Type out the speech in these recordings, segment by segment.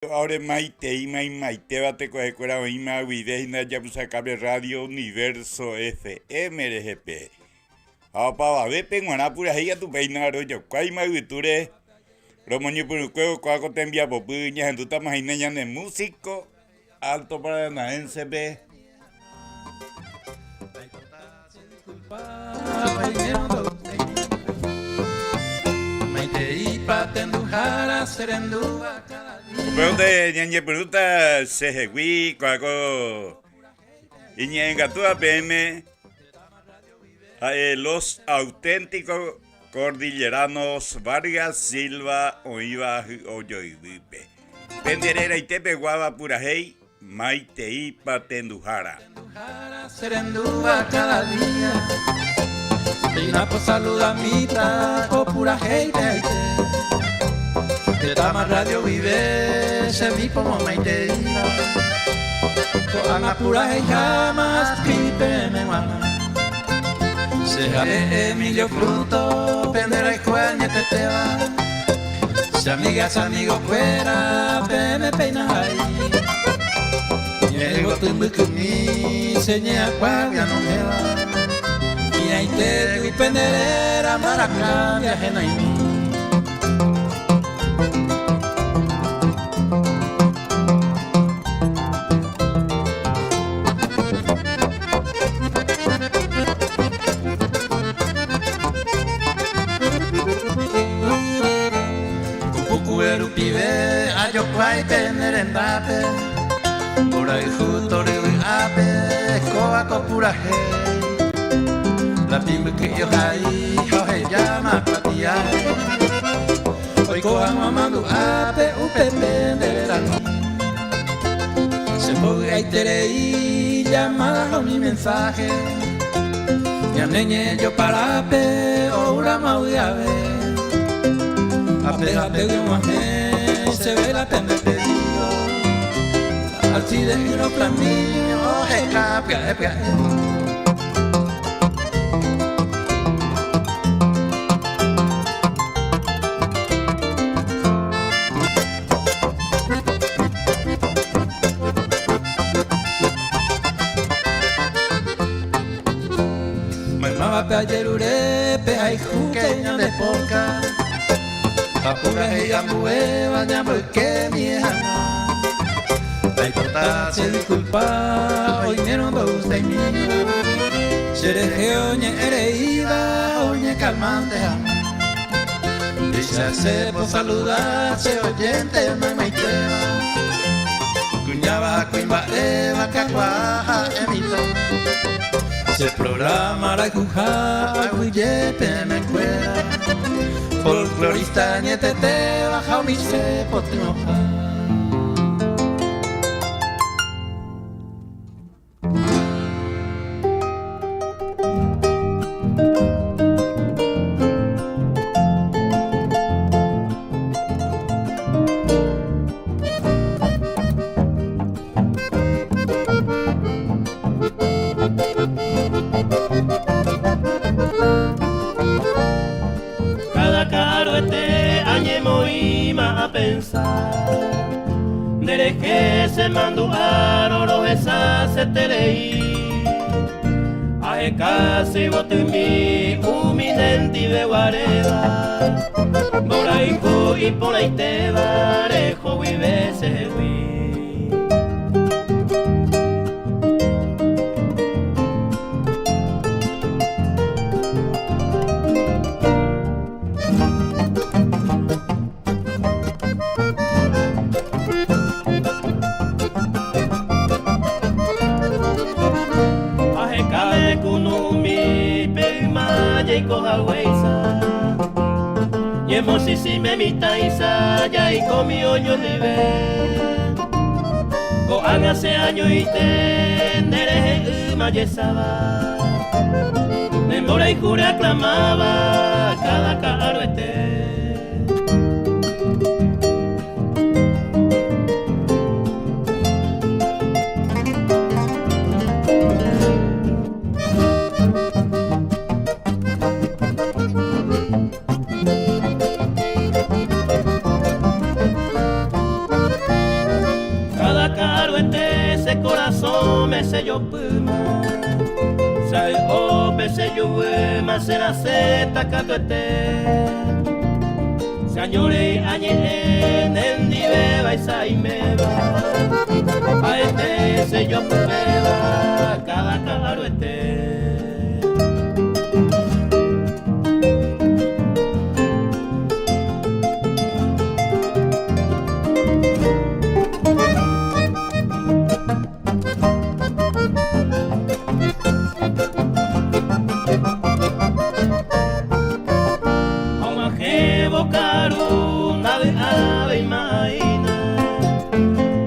Ore maitei maimaitéva tekohekuéra oĩma guive hína japysakápe Radio Universo FM rehepe. Ha opavavépe g̃uarã purahéi katu péina rojokuáima yvytúre romoñepyrũkuévo kóa ko tembiapopy ñahendútama hína ñane músico Alto Paranaense-pe. Upévante ñañepyrũta chehegui ko'ã ko iñe'ẽngatúva peẽme ha'e Los Auténticos Cordilleranos Vargas Silva oĩva ojoyvýpe. Pende reraite peguáva purahéi Maiteípa tenduhára. Serendúva cada día Péina po saludamíta ko purahéipe aite Tetãma radio guive chemi pomomaiteíva Ko'ág̃a puraheiháma askrivi peẽme g̃uarã Che ha'e Emilio Fruto pende rayhu añetetéva Che amiga, che amigo kuéra, peẽme péina hai. Ñe'ẽgoty mbykymi che ñe'ãkuágui anohẽva. Hi'ãitégui pende réra mbaraka viahenaimi. Pukukue rupive ajokuái pene rendápe, mborayhu tory vy'ápe kóva ko purahéi. Lapi mbyky'i ohai ha ohejáma kuatiáre, oiko hag̃ua mandu'ápe upe pende rerami. Chembovy'aiterei llamada ha umi mensaje, ñane ñe'ẽ joparápe oúramo avy'ave. Ape hapégui og̃uahẽ chéve la pende pedido, Alcide ỹrõ Flaminio oheka pya'e pya'e. Maymávape ajerure pehayhúke ñande polka ha purahéi ambuéva ñamboykemi hag̃ua. Aipota che disculpa oimérõ ndogustáimi cherehe oñe'ẽ reíva oñekalmánte hag̃ua. Péicha che posaluda che oyénte maymaitéva, kuñáva ha kuimba'éva kakuaa ha'e mitã. Che programa rayhuha aguyje peẽmekuéra, folklorista añetetéva ha umi che potyvõha. Cada ka'aruete añemoĩma apensa Nderehe che mandu'árõ rohechaseterei Aheka che yvotymi umi nendive guaréva Mborayhu iporãitéva reho guive chehegui. Aheka ne kunumi pe yma jaiko haguéicha Ñemosĩsĩme mitãicha jaikomi oñondive Ko'ág̃a che añoite nde rehe yma jesava Ne mborayhu reaklamáva káda ka'aruete. katuete che korasõme che jopýma Cha'y'ópe che juvýma che rasẽta katuete Che añorei añe'ẽ nendive vaicha aiméva Ha'ete che jopyvéva káda ka'aruete. Og̃uahẽvo karu ndavy'avéima aína,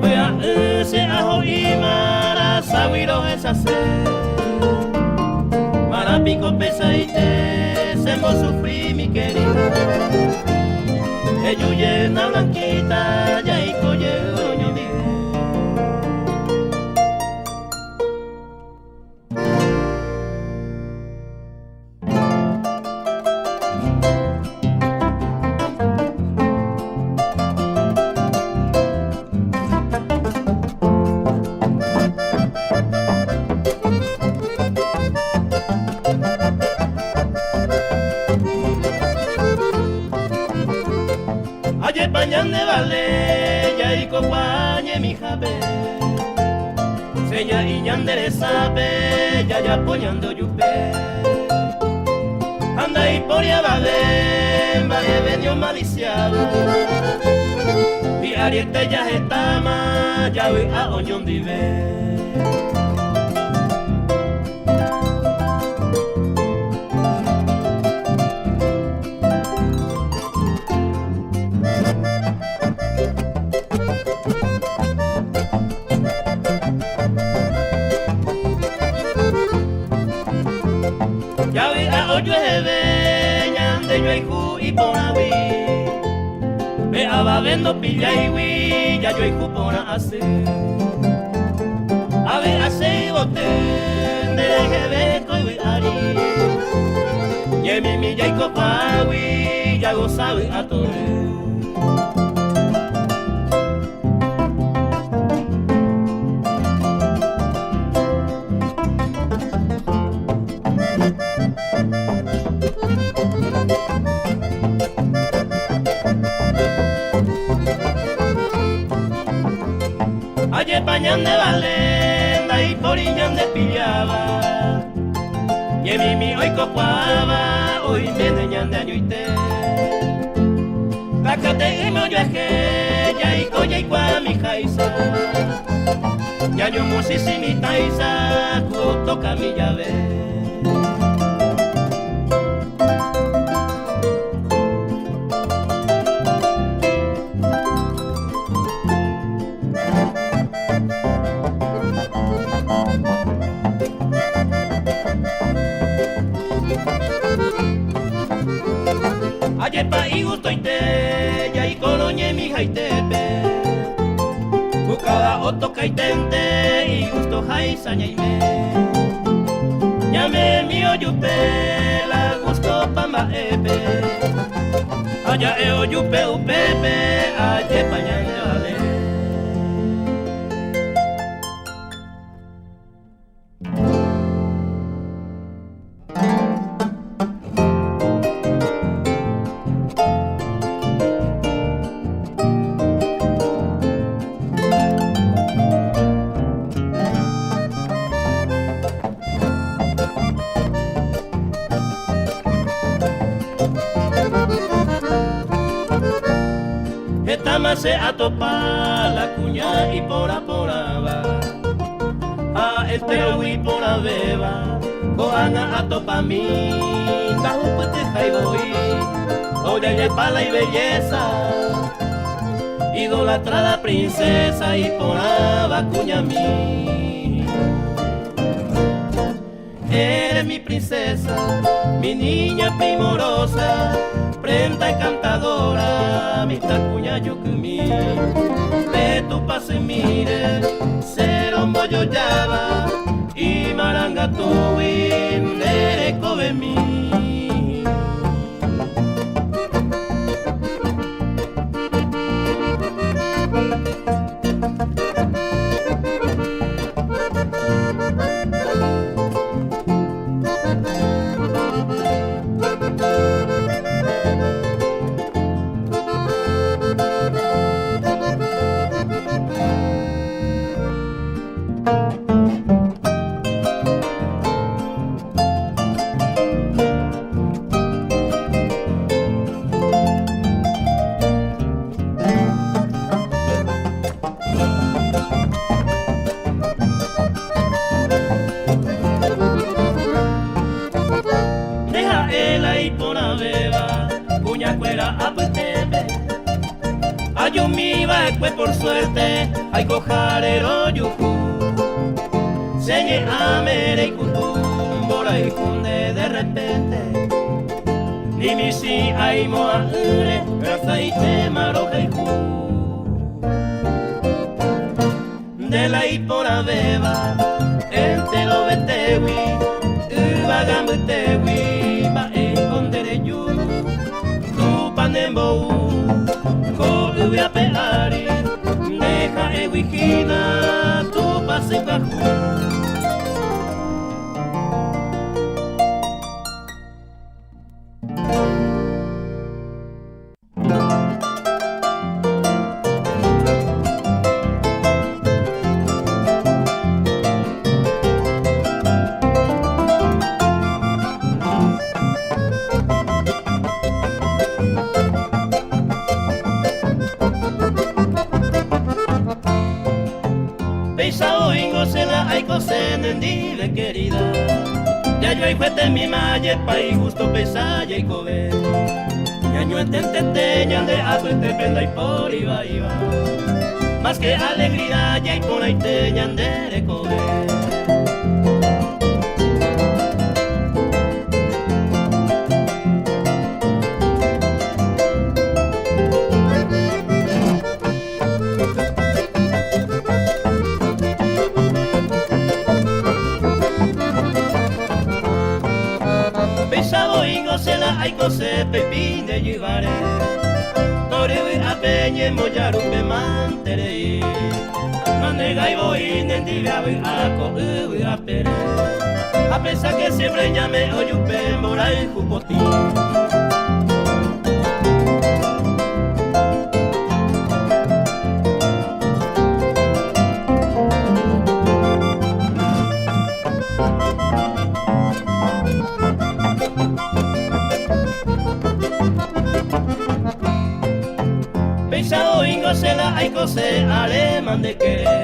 vy'a'ỹ che aho'íma raságui rohechase. Marã piko pechaite chembosufri mi querida, eju jeýna Blanquita jaiko jey oñondive. Ajépa ñande vale jaikokuaa ñemihápe Seña'i ñande resápe jajapo ñande ojupe Ha ndaipóri avave mba'eve ni omalisiáva Hi'ariete jahetáma javy'a oñondive. Javy'a ojueheve ñande joayhu iporãgui, pe avave ndopilláigui jajoayhu porã asy. Avy'a che yvoty nde reheve ko yvy ári, ñemimi jaikokuaágui jagosa vy'a tory. Ajépa ñande vale ndaipóri ñande pilláva Ñemimi oikokuaáva oiméne ñande añoite Takate'ỹme ojuehe jaiko jaikuaami háicha Ñañomochichĩ mitãicha ku otokami jave. Ajépa igustoite jaikórõ ñemihaitépe Ku káda otokaiténte igustoháicha ñaime Ñame'ẽmi ojupe la gustopa mba'épe Ha ja'e ojupe upépe ajépa ñande vale. Hetáma che atopa la kuña iporã porãva Ha enterogui iporãvéva Ko'ág̃a atopami ndahupytyhái voi Ojajepa la ibelleza Idolatrada princesa iporãva kuñami Eres mi princesa, mi niña primorosa, prenda encantadora, mitãkuña jukymi. Pe tupãsymíre che rombojojáva, imarangatúgui nde rekovemi. Nde ha'e la iporãvéva kuñakuéra apytépe. Ajumi va'ekue por suerte aikoháre rojuhu. Che ñe'ãme reikutu mborayhu nde de repente. Ni michĩ aimo'ã'ỹre rasaitéma rohayhu. Nde la iporãvéva enterovetégui, yvága mbytégui mba'éiko nde reju. Tupã nembou ko yvy ape ári, nde ha'égui hína Tupã sy pyahu. Péicha oĩngo che la aikose nendive querida Jajoayhuetemíma jepa igusto péicha jaikove Ñañoententete ñande apytépe ndaipóri vaíva Más que alegría jaiporãite ñande rekove. Péicha voíngo che la aikose peipi nde jyváre Tory vy'ápe ñembojaru pe manterei Nanegái voi nendive avy'a ko yvy apére A pesar que siempre ñame ojupe mborayhu potĩ. Péicha oĩngo che la aikose aréma nde kere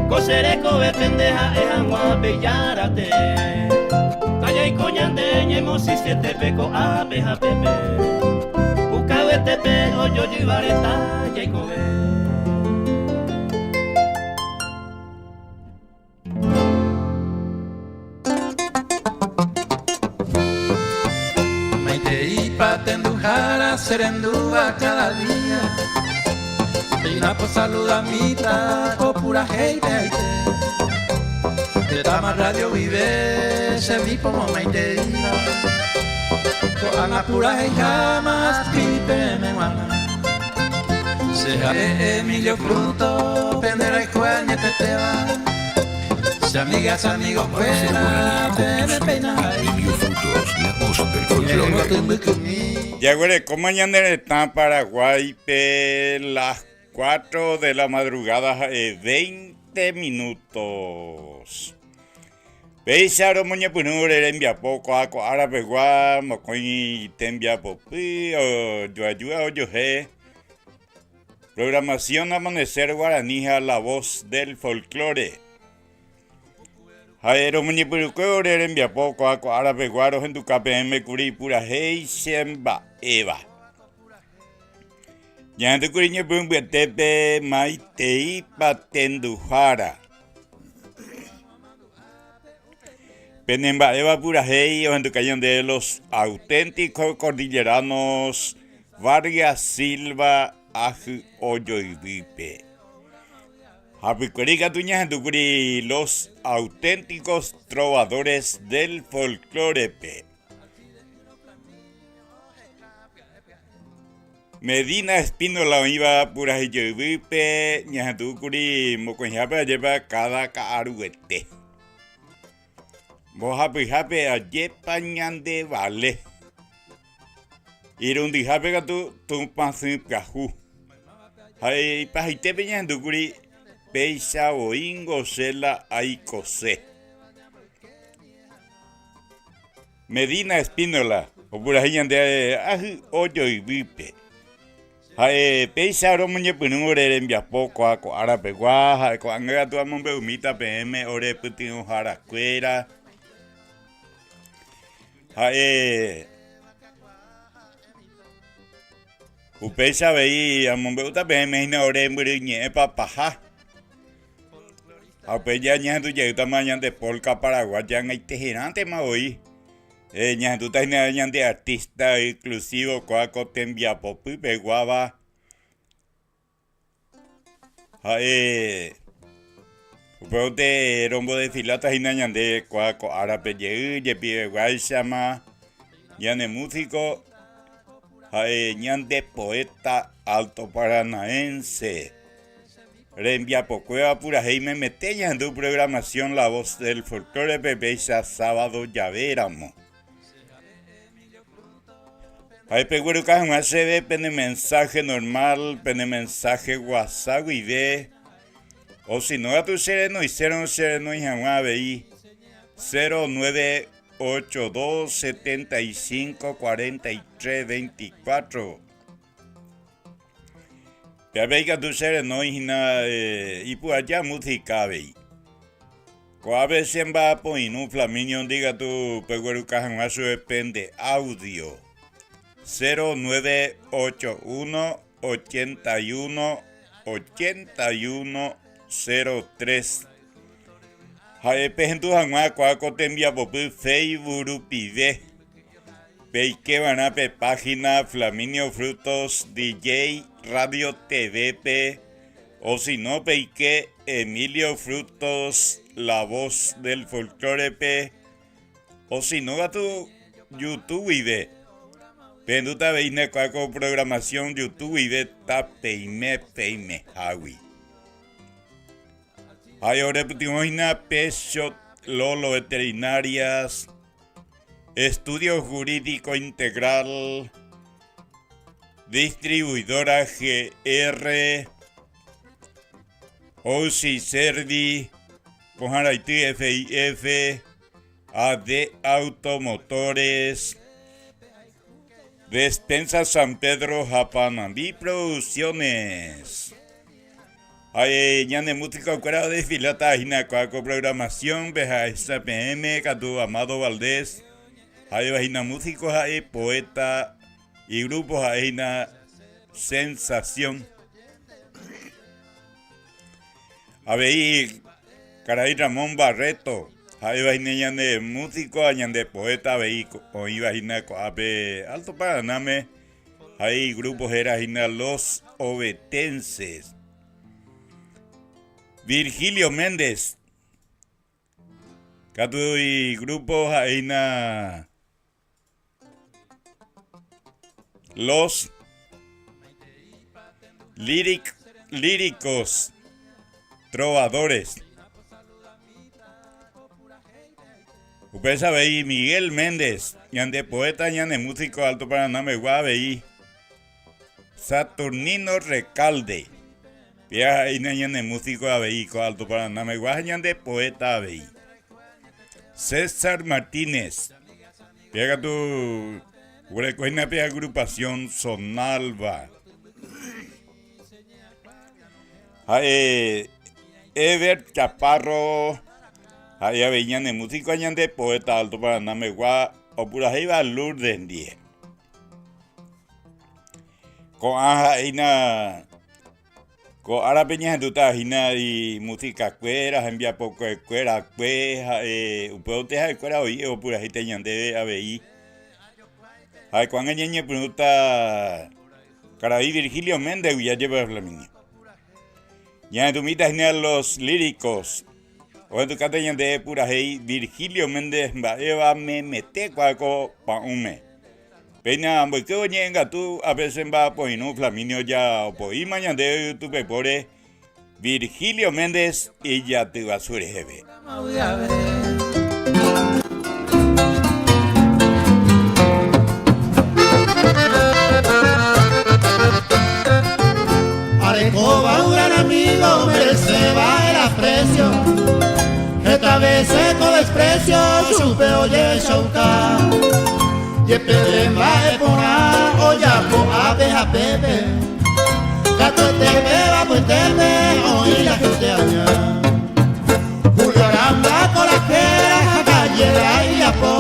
Ko che rekovépe nde ha'e hag̃ua pe Ijára tee Tajaiko ñande ñemosisietépe ko'ápe ha pépe Pukavyetépe ojojyva reta jaikove. Maiteipa tenduhára che rendúva cada día Péina po saludamíta ko purahéipe aite Tetãma radio guive che mi pomomaiteíva Ko'ág̃a puraheiháma askrivi peẽme g̃uarã Che ha'e Emilio Fruto pende rayhu añetetéva Che amiga, che amigo kuéra peẽme péina ha'e Emilio Frutos, la voz del folklore. Ñe'ẽngo mbykymi. Jaguerekóma ñane retã Paraguáipe las cuatro de la madrugada ha'e veinte minutos. Péicha romoñepyrũ ore rembiapo ko'ã ko ára pegua mokõi tembiapopy ojoaju ha ojohe Programación Amanecer Guaraní ha La Voz del Folklore. Ha'e romoñepyrũkue ore rembiapo ko'ã ko ára pegua rohenduka peẽme kuri purahéi che mba'éva. Ñahendúkuri ñepyrũmbyetépe maiteípa tenduhára. Pene mba'éva purahéi ohenduka ñande los auténticos cordilleranos Vargas Silva ahy'ojoyvýpe. Hapykuéri katu ñahendúkuri los auténticos trovadores del folklore-pe. Medina Espínola oĩva puraheijeyvýpe ñahendúkuri mokõihápe ajépa káda ka'aruete. Mbohapyhápe ajépa ñande vale. Irundyhápe katu Tupãsy pyahu. Ha ipahaitépe ñahendúkuri. Péicha voíngo che la aikose. Medina Espínola opurahéi ñande ahy'o joyvýpe. Ha'e péicha romoñepyrũ ore rembiapo ko'a ko ára pegua, ha'e ko'ág̃a katu amombe'umíta peẽme ore pytyvõharakuéra. Ha'e upéicha avei amombe'úta peẽme hína ore mbyry ñe'ẽ papaha. Ha upéi ñahendu jeýtama ñande polka paraguaya ag̃aiteherãntema voi. Ñahendúta hína ñande artista exclusivo kóa ko tembiapopy peguáva. Ha'e upévante rombodesfiláta hína ñande kóa ko árape jey jepiveguáichama ñane músico ha'e ñande poeta alto paranaense rembiapokuéva purahéi memete ñahendu programación La Voz del Folklore-pe péicha sábado javéramo. Ha'e pegueruka hag̃ua chéve pene mensaje normal, pene mensaje WhatsApp guive, o si no katu che renoisérõ che renói hag̃ua avei 0982 75 43 24. Pe avei katu che renói hína ipu'aja música avei. Ko'ápe che mba'apoirũ Flaminio-ndi katu pegueruka hag̃ua chupe pende audio 0981 81 81 03. Ha'e pehendu hag̃ua ko'ã ko tembiapopy Facebook rupive. Peikeva'erã pe página Flaminio Frutos DJ Radio TV-pe o si no peike Emilio Frutos La Voz del Folklore-pe o si no katu YouTube guive. Pehendúta avei hína ko programación YouTube guive tapeime peimehágui. Ha'e orepytyvõ hína Pechot Lolo Veterinarias, Estudio Jurídico Integral, Distribuidora GR, Ousi Servi, Pohãraity FIF, AD Automotores, Despensa San Pedro ha Panambi Producciones. Ha'e ñane música okuéra odesfiláta hína kua ko programación-pe ha'éicha peẽme katu Amado Valdés ha'éva hína músico ha'e poeta igrupo ha'e hína Sensación. Avei karai Ramón Barreto ha'éva hína ñane músico ha ñande poeta avei oĩva hína ko'ápe Alto Paranáme ha igrupo héra hína Los Ovetenses. Virgilio Méndez katu igrupo ha'e hína Los Lyric, Líricos Trovadores. Upéicha avei Miguel Méndez, ñande poeta, ñane músico Alto Paranámegua avei Saturnino Recalde, péa ha'éina ñane músico avei ko Alto Paranámegua ha ñande poeta avei. César Martínez, péa katu guerekohína pe agrupación Sonalba. Ha'e Eber Chaparro, ha'e avei ñane músico ha ñande poeta Alto Paranámegua opurahéiva Lourdes ndie. Ko'ã ha'éina ko árape ñahendúta hína imusikakuéra, hembiapokuekuérakue, ha'e upévante ha'ekuéra oĩ opurahéita ñandéve avei. Ha'e ko'ág̃a ñañepyrũta karai Virgilio Méndez-gui ajépa Flaminio. Ñahendumíta hína Los Líricos. Ohendukáta ñande purahéi Virgilio Méndez mba'éva memete kua ko pa'ũme. Péina mboyke oñe'ẽngatu a veces mba'apoirũ Flaminio ja opoíma ñande ytupepóre Virgilio Méndez ijatyguasu reheve. Arekóva un gran amigo merecéva. Heta vése ko desprecio chupe ojechauka. Jepeve mba'e porã ojapo ápe ha pépe. Katuete péva apytépe oĩ la gente aña. Julio Aranda ko la héra ha calle ijapo.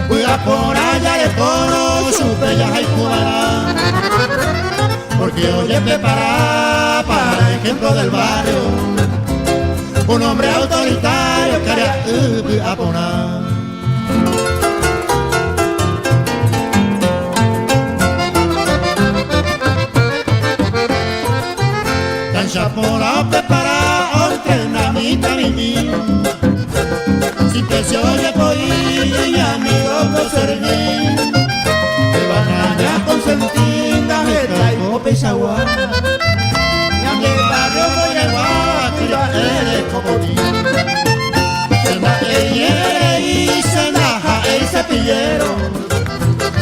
Py'aporã jarekórõ chupe jahayhuva'erã. Porque ojeprepara para ejemplo del barrio. Un hombre autoritario karia'y py'aporã. Cancha porã oprepara ontrena mitãmimi. Sin presión ojepoi iñamigo ko servi. Péva nañakonsenti ndahetái ko peichagua. Ñande barrio mboyegua kuimba'e rekopotĩ. Che nda'ei'erei che ndaha'éi cepillero.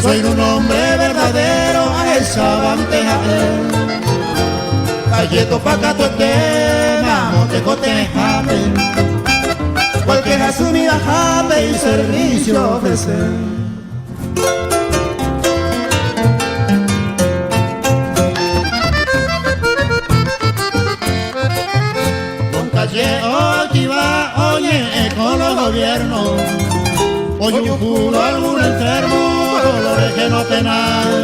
Soy un hombre verdadero ahechavante ha'e. Ajetopa katuete mamo tekotevẽhápe. Cualquier hasymíva hápe iservicio ofrece. Don Calle oitiva oñe'ẽ con los gobiernos. Ojuhúrõ algún enfermo, dolores que no penái.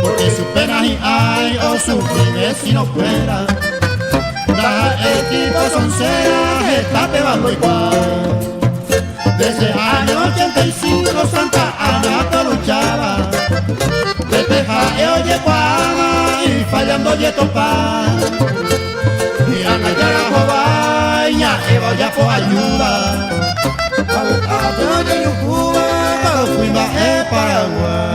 Porque su pena hi'ái osufri vecino kuéra. Ndaha'éi tipo soncera hetápeva ndoikuaái. Desde año 85 Santa Ana toluchaba. Pepe ha'e ojekuaáma y fallando jetopa. Hi'ág̃a jára hovái ña'ẽva ojapo ayuda. Avy'ápe ojejuhúva ko kuimba'e Paraguái.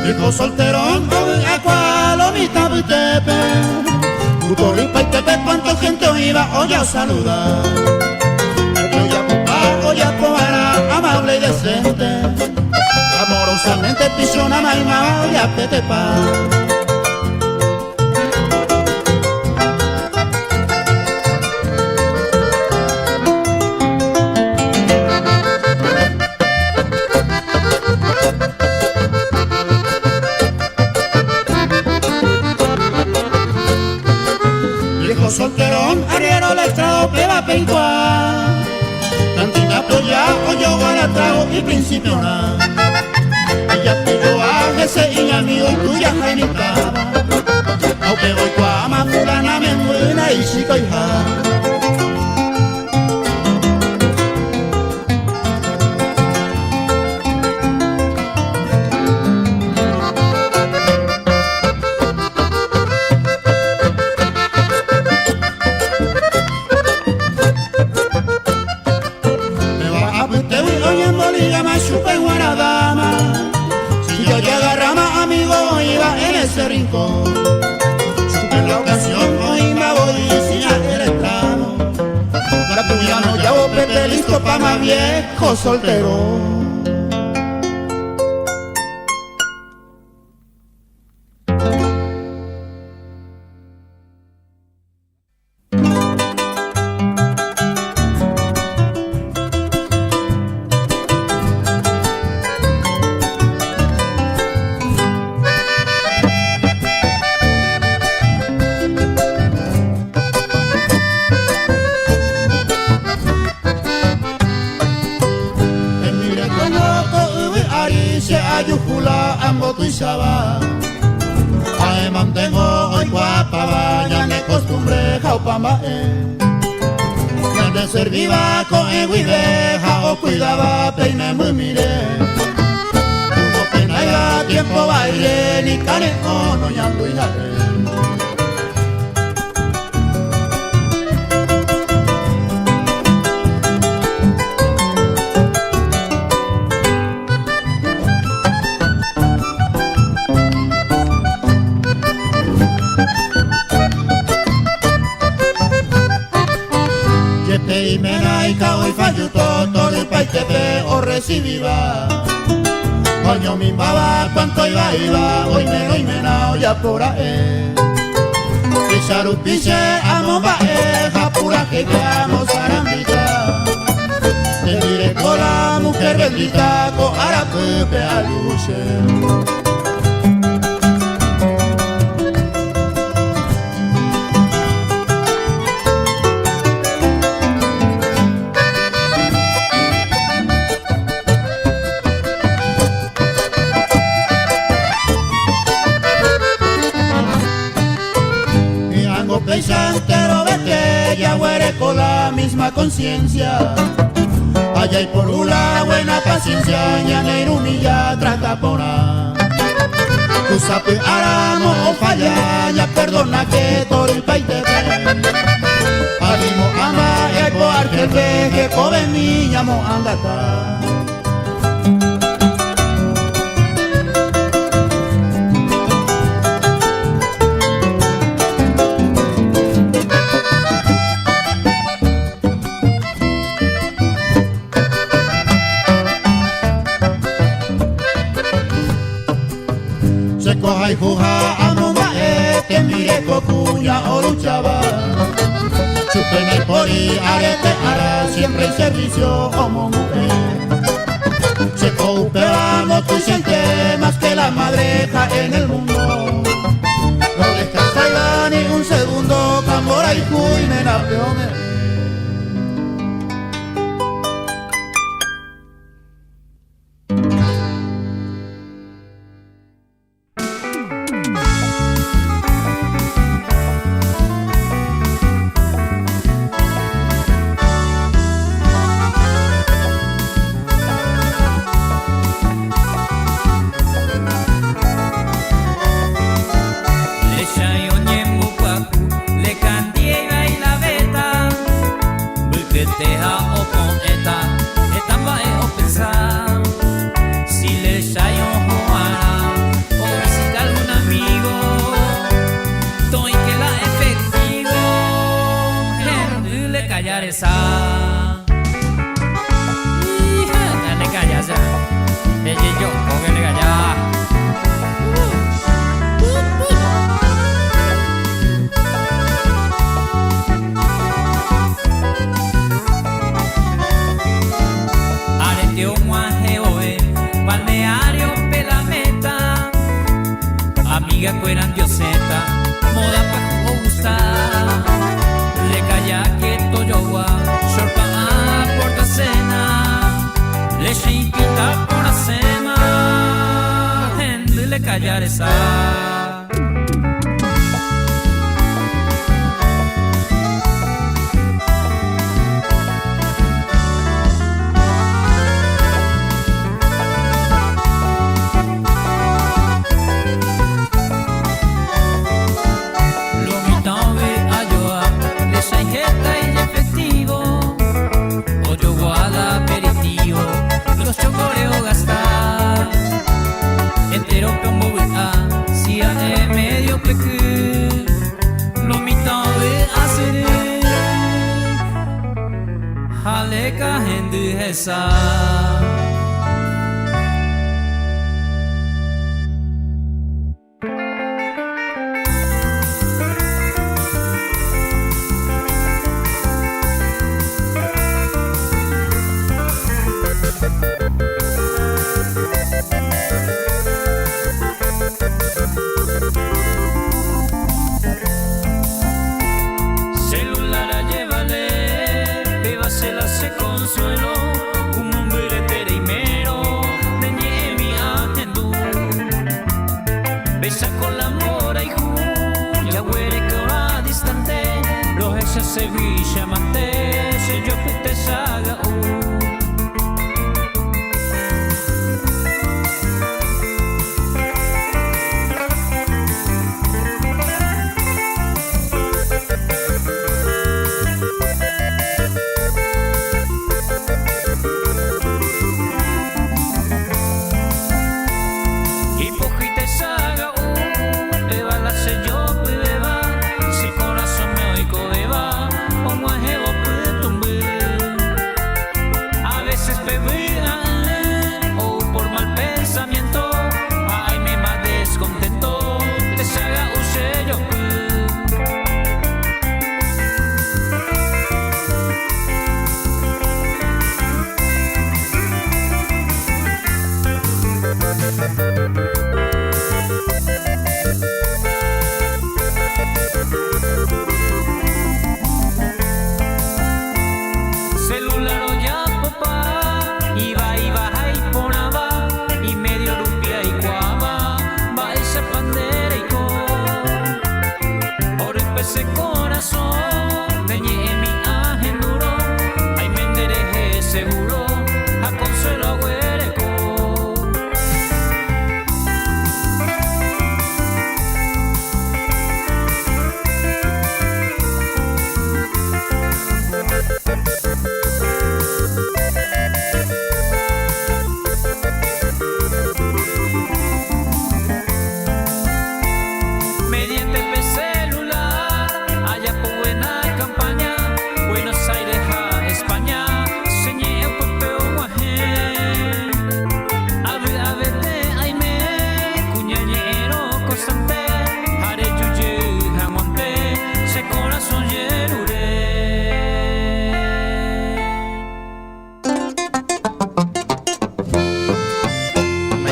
Viejo solterón ovy'akuaa lo mitã apytépe. Putorrypaitépe cuánto gente oĩva ojosaluda. Upe ojapopa ojapova'erã amable y decente. Amorosamente pichona maymáva ojapetepa. Viejo solterón, arriero letrado, peva peikuaa. Cantina polla, ojoguára trago y principiorã. Ijapilloa hese iñamigo ituja ha imitãva. Ha upe oikuaáma fulana memby naichikoiha. Péva apytégui oñemboligama chupe g̃uarã dama. Si ojagarráma amigo oĩva en ese rincón. Chupe la ocasión oĩma voi sin hacer tramo. La cuyano ya Pepe listo pa' más viejo soltero. Hembireko ko yvy ári che ajuhu la ambotuicháva. Ha'e mantengo oikuaapáva ñane costumbre ha opa mba'e. Ñande servíva ko'ẽ guive ha ocuidáva pe imembymíre. Uno penáiva tiempo vaíre ni kare'õ noñandúi ha'e. Pe imena ika oifayuto torypaitepe orrecibiva. Coño mi baba cuanto iba iba hoy me hoy mena oyapora'e. Picharupiche amo mba'e japura que amo sarambita. Te diré con la mujer bendita ko arapýpe aluche. Entero vete, ya huere con la misma conciencia. Allá y por una buena paciencia, ñaneru humilla trata pora. Tu sape aramo o falla, ya perdona que tori paite. Animo ama eco argel que joven niña mo andata. Se coja y juja amo mae, te mire cocuña o luchaba. Chupena y pori, arete ara, siempre en servicio como mujer. Se coopera, tu siente más que la madreja en el mundo. No descansa ni un segundo, cambora y juy, nena, peome.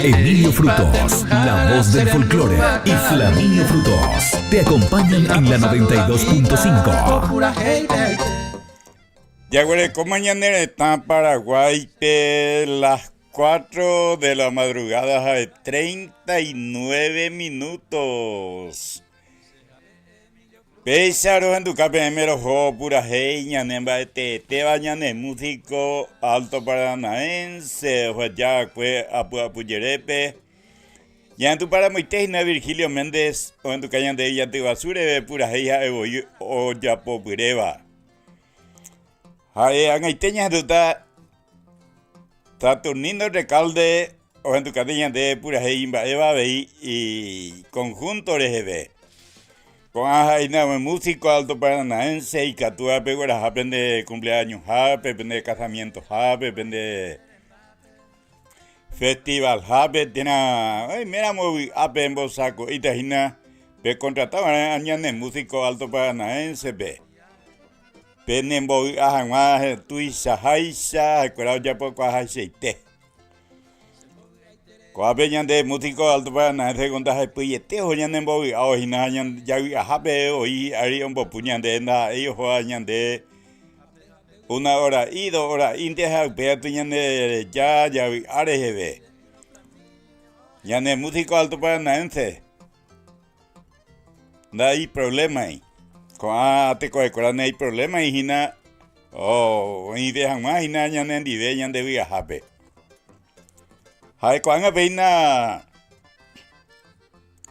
Emilio Frutos, la voz del folclore, y Flaminio Frutos te acompañan en la 92.5. Jaguerekóma ñane retã Paraguáipe las 4 de la madrugada ha'e 39 minutos. Péicha rohenduka peẽme roho purahéi ñane mba'eteetéva ñane músico Alto Paranaense oheja va'ekue apy'apyjerépe. Ñahendupa ramoite hína Virgilio Méndez ohenduka ñande ijatyguasu reve purahéi ha'e voi ojapopyréva. Ha'e ag̃aite ñahendúta Saturnino Recalde ohendukáta ñande purahéi imba'éva avei iconjunto reheve. Ko'ã ha'éina umi músico Alto Paranaense ikatúva pegueraha pende cumpleaños-hápe, pende casamiento-hápe, pende festival-hápe térã oiméramo vy'ápe embosako'íta hína pekontratava'erã ñane músico Alto Paranaense-pe. Penembovy'a hag̃ua tuichaháicha ha'ekuéra ojapokuaahaichaite. Ko'ápe ñande músico Alto Paranaense ko ndahepyiete oho ñanembovy'ávo hína ha javy'ahápe voi hi'ári ombopu ñande ndaha'éi ohóva ñande una hora'i, dos hora'ínte ha upéva katu ñandereja javy'a reheve. Ñane músico Alto Paranaense. Ndaiproblémai. Ko'ã tekovekuéra ndaiproblémai hína oĩve hag̃ua hína ñanendive ñande vy'ahápe. Ha'e ko'ág̃a péina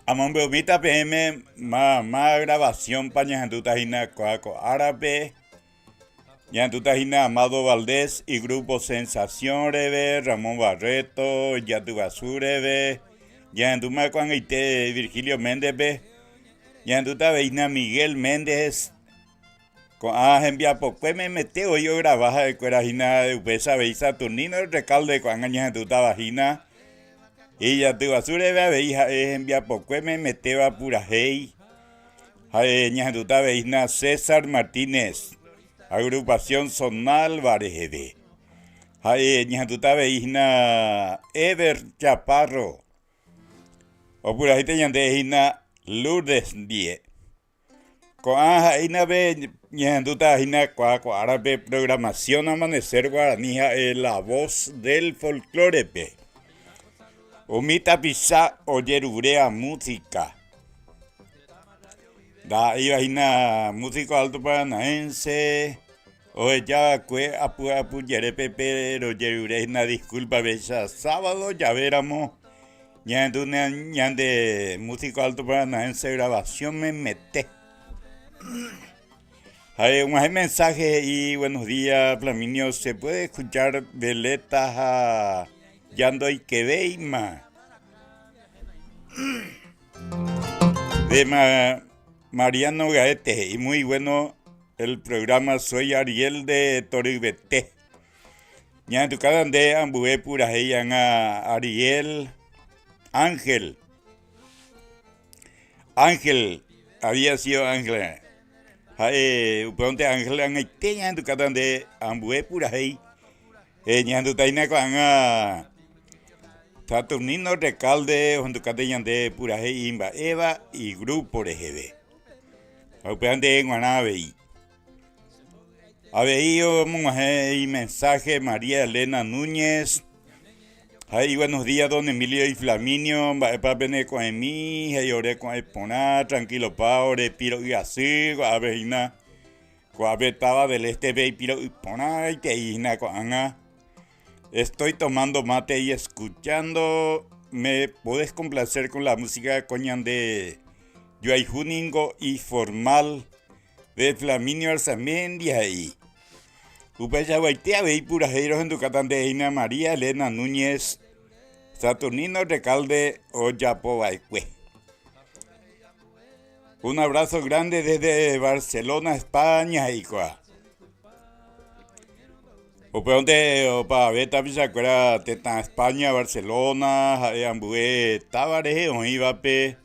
amombe'umíta peẽme ma grabación-pa ñahendúta hína ko'ã ko árape. Ñahendúta hína Amado Valdés y Grupo Sensación reve, Ramón Barreto, Ijatyguasu reve, ñahendúma ko'ag̃aite Virgilio Méndez-pe, ñahendúta avei hína Miguel Méndez, ko'ã hembiapokue memete voi ograva ha'ekuéra hína upéicha avei Saturnino Recalde ko'ág̃a ñahendútava hína, Ijatyguasu reve avei ha'e hembiapokue memetéva purahéi. Ha'e ñahendúta avei hína César Martínez, Agrupación Sonalba reheve. Ha'e ñahendúta avei hína Eber Chaparro, opurahéita ñande hína Lourdes ndie. Ko'ã ha'e hína pe ñahendúta hína kua ko árape programación Amanecer Guaraní ha'e La Voz del Folklore-pe. Umi tapicha ojeruréva música. Ndaha'éiva hína músico Alto Paranaense oheja va'ekue apy'apyjerépe péro ojerure hína disculpa péicha sábado javéramo ñahendu ñande músico Alto Paranaense grabación memete. Ha'e og̃uahẽ mensaje he'i buenos días Flaminio se puede escuchar Veleta ha ya ndoikevéima. De Mariano Gaete he'i muy bueno el programa soy Ariel de Toryvete. Ñahendukáta nde ambue purahéi ág̃a Ariel Ángel. Ángel, había sido Ángel. Ha'e upévante Ángel ag̃aite ñahendukáta nde ambue purahéi. Ñahendutaína ko'ág̃a Saturnino Recalde ohendukáta ñande purahéi imba'éva igrupo reheve. Ha upéva nde g̃uarã avei. Avei omog̃uahẽ imensáhe María Elena Núñez. He'i buenos días don Emilio y Flaminio, mba'épa pene ko'ẽmi, he'i ore ko'ẽ porã, tranquilopa ore piro'y asy ko'ápe hína. Ko'ápe táva del Este-pe ipiro'y porãitei hína ko'ág̃a. Estoy tomando mate y escuchando, me podés complacer con la música ko ñande joayhu ningo iformal de Flaminio Arzamendia he'i. Upeichaguaite avei purahéi rohendukáta nde hína María Elena Núñez Saturnino Recalde ojapova'ekue. Un abrazo grande desde Barcelona, España, he'i kóa. Upévante opavave tapichakuéra tetã España, Barcelona, ha'e ambue táva rehe oĩvape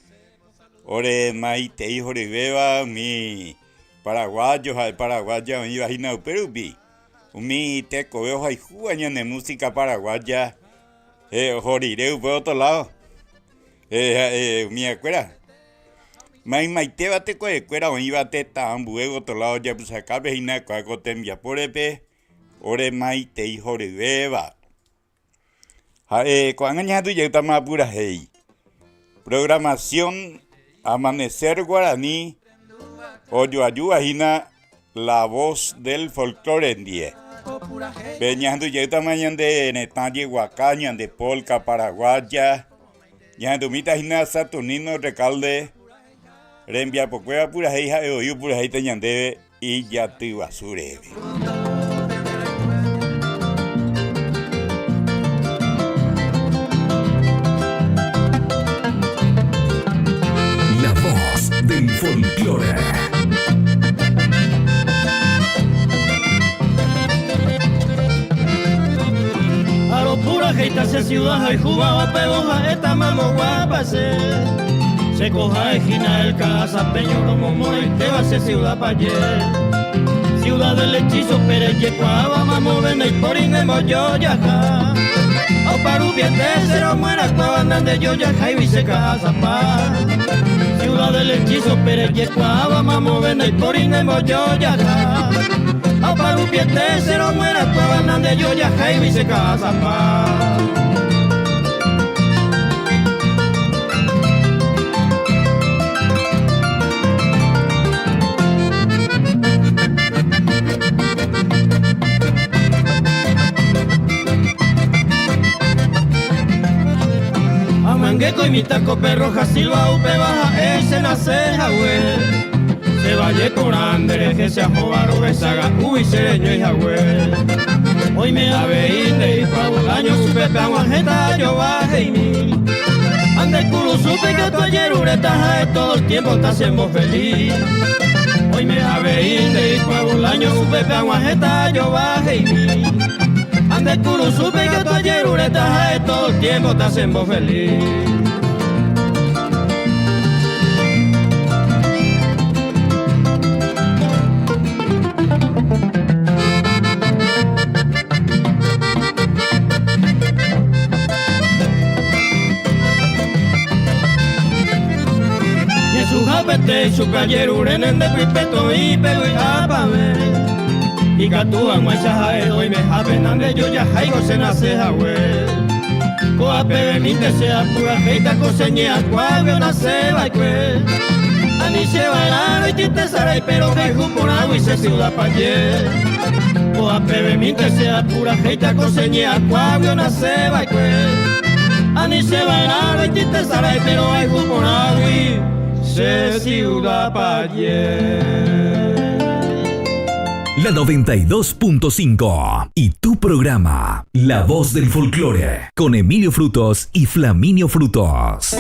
ore maitei horyvéva umi paraguayo ha'e paraguaya oĩva hína upérupi. Umi tekove ohayhúva ñane música paraguaya. Oho rire upe otro lado ha'e umiakuéra. Maymaitéva tekovekuéra oĩva tetã ambue otro lado ojapysakápe hína kua ko tembiapórepe ore maitei horyvéva. Ha'e ko'ág̃a ñahendu jeýtama purahéi. Programación Amanecer Guaraní ojoajúva hína La Voz del Folklore ndie. Pe ñahendu jeýtama ñande retã jeguaka, ñande polka paraguaya. Ñahendumíta hína Saturnino Recalde rembiapokuéva purahéi ha'e voi opurahéita ñandéve ijaty guasu reheve. La voz del folclore. Aropurahéita che ciudad hayhúva opévo ha'éta mamo guapa che. Che ko ha'e hína el Ka'asapeño romomorãitéva che ciudad paje. Ciudad del hechizo perejekuaáva mamove ndaipóri nembojojaha. Oparupiete che romoherakuãva nandejojaháigui che Ka'asapa. Ciudad del hechizo perejekuaáva mamove ndaipóri nembojojaha. Oparupiete che romoherakuãva nandejojaháigui che Ka'asapa. Amangueko imitãko pe Rojas Silva upéva ha'e che nase hague. Che valle porã nde rehe che ahóva rohechaga'úgui che reñói hague. Oime avei nde ipua Bolaño upépe ag̃uahẽta ajova he'imi. Ha nde kurusúpe katu ajeruréta ha'e todo el tiempo tachembofeliz. Oime avei nde ipua Bolaño upépe ag̃uahẽta ajova he'imi. Ha nde kurusúpe katu ajeruréta ha'e todo el tiempo tachembofeliz. Ñesũhápete chupe ajerure nende pype toĩ pe vy'apavẽ. Ikatu hag̃uáicha ha'e oimehápe nande jojaháigo che nase hague. Ko'ápevemínte che apurahéita ko che ñe'ãkuágui onase va'ekue. Ani che va'erã roity tesarái péro hayhu porãgui che ciudad paje. Ko'ápevemínte che apurahéita ko che ñe'ãkuágui onase va'ekue. Ani che va'erã roity tesarái péro hayhu porãgui che ciudad paje. La 92.5 y tu programa, La Voz del Folclore, con Emilio Frutos y Flaminio Frutos.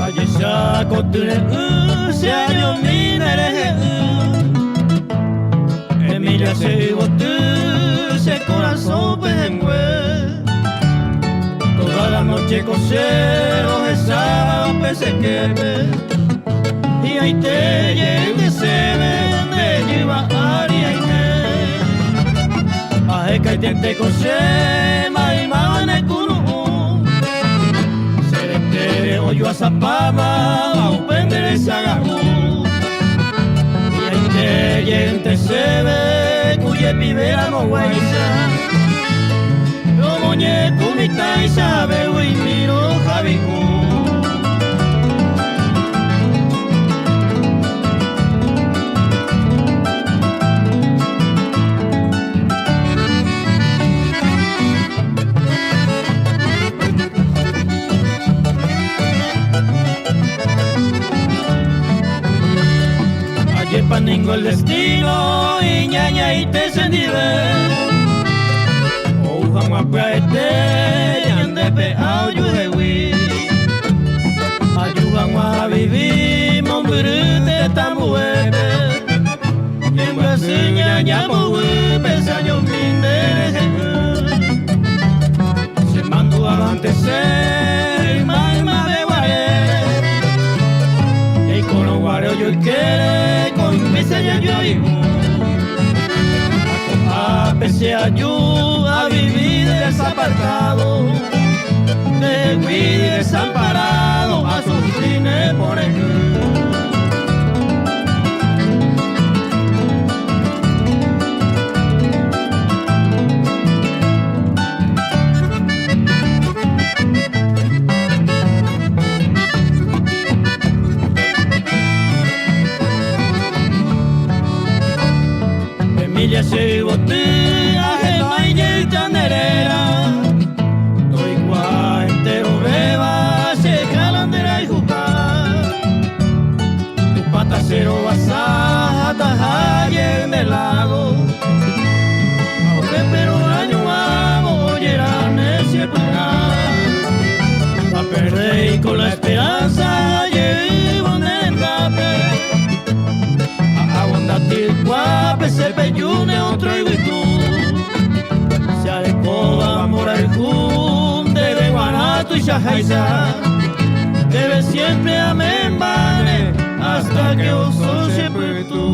Ajecha ko tyre'ỹ che añomi ne rehe'ỹ Emilia che yvoty che korasõ pehẽngue Toda la noche ko che rohecháva upe che képe Hi'ãite jeýnte chéve nde jyva ári aime Ahekaitente ko che maymáva ne kunu'ũ Che retére ojuasapáma upe nde rechaga'u Hi'ãite jeýnte chéve ku jepive ramoguáicha Romoñe'ẽ mitãicha aveguimi rojavi'u. Ajépa ningo el destino iñañaite chendive Ou hag̃ua pya'ete ñande pe'a ojuehegui Aju hag̃ua avivi mombyry tetã mbuépe Ñembyasy ñaña poguýpe che añomi. Ojoykére ko yvýicha jajoayhu. Ha ko'ápe che aju avivi desapartado, ndehegui desamparado asufri ne pore'ỹ. Emilia che yvoty ahenói jeýta nde réra, toikuaa enterovéva che jala nde rayhuha. Tupãta che rovasa ha taha jey nde ládo, ha upépe roañuãvo ojeráne che py'a. Ndaperdéi ko la esperanza jeývo ne rendápe, ha abondatýkuape che pejúne otro yvytu. Che arekóva mborayhu ndéve g̃uarã tuichaháicha, ndéve siempre amembáne hasta que oso che pytu.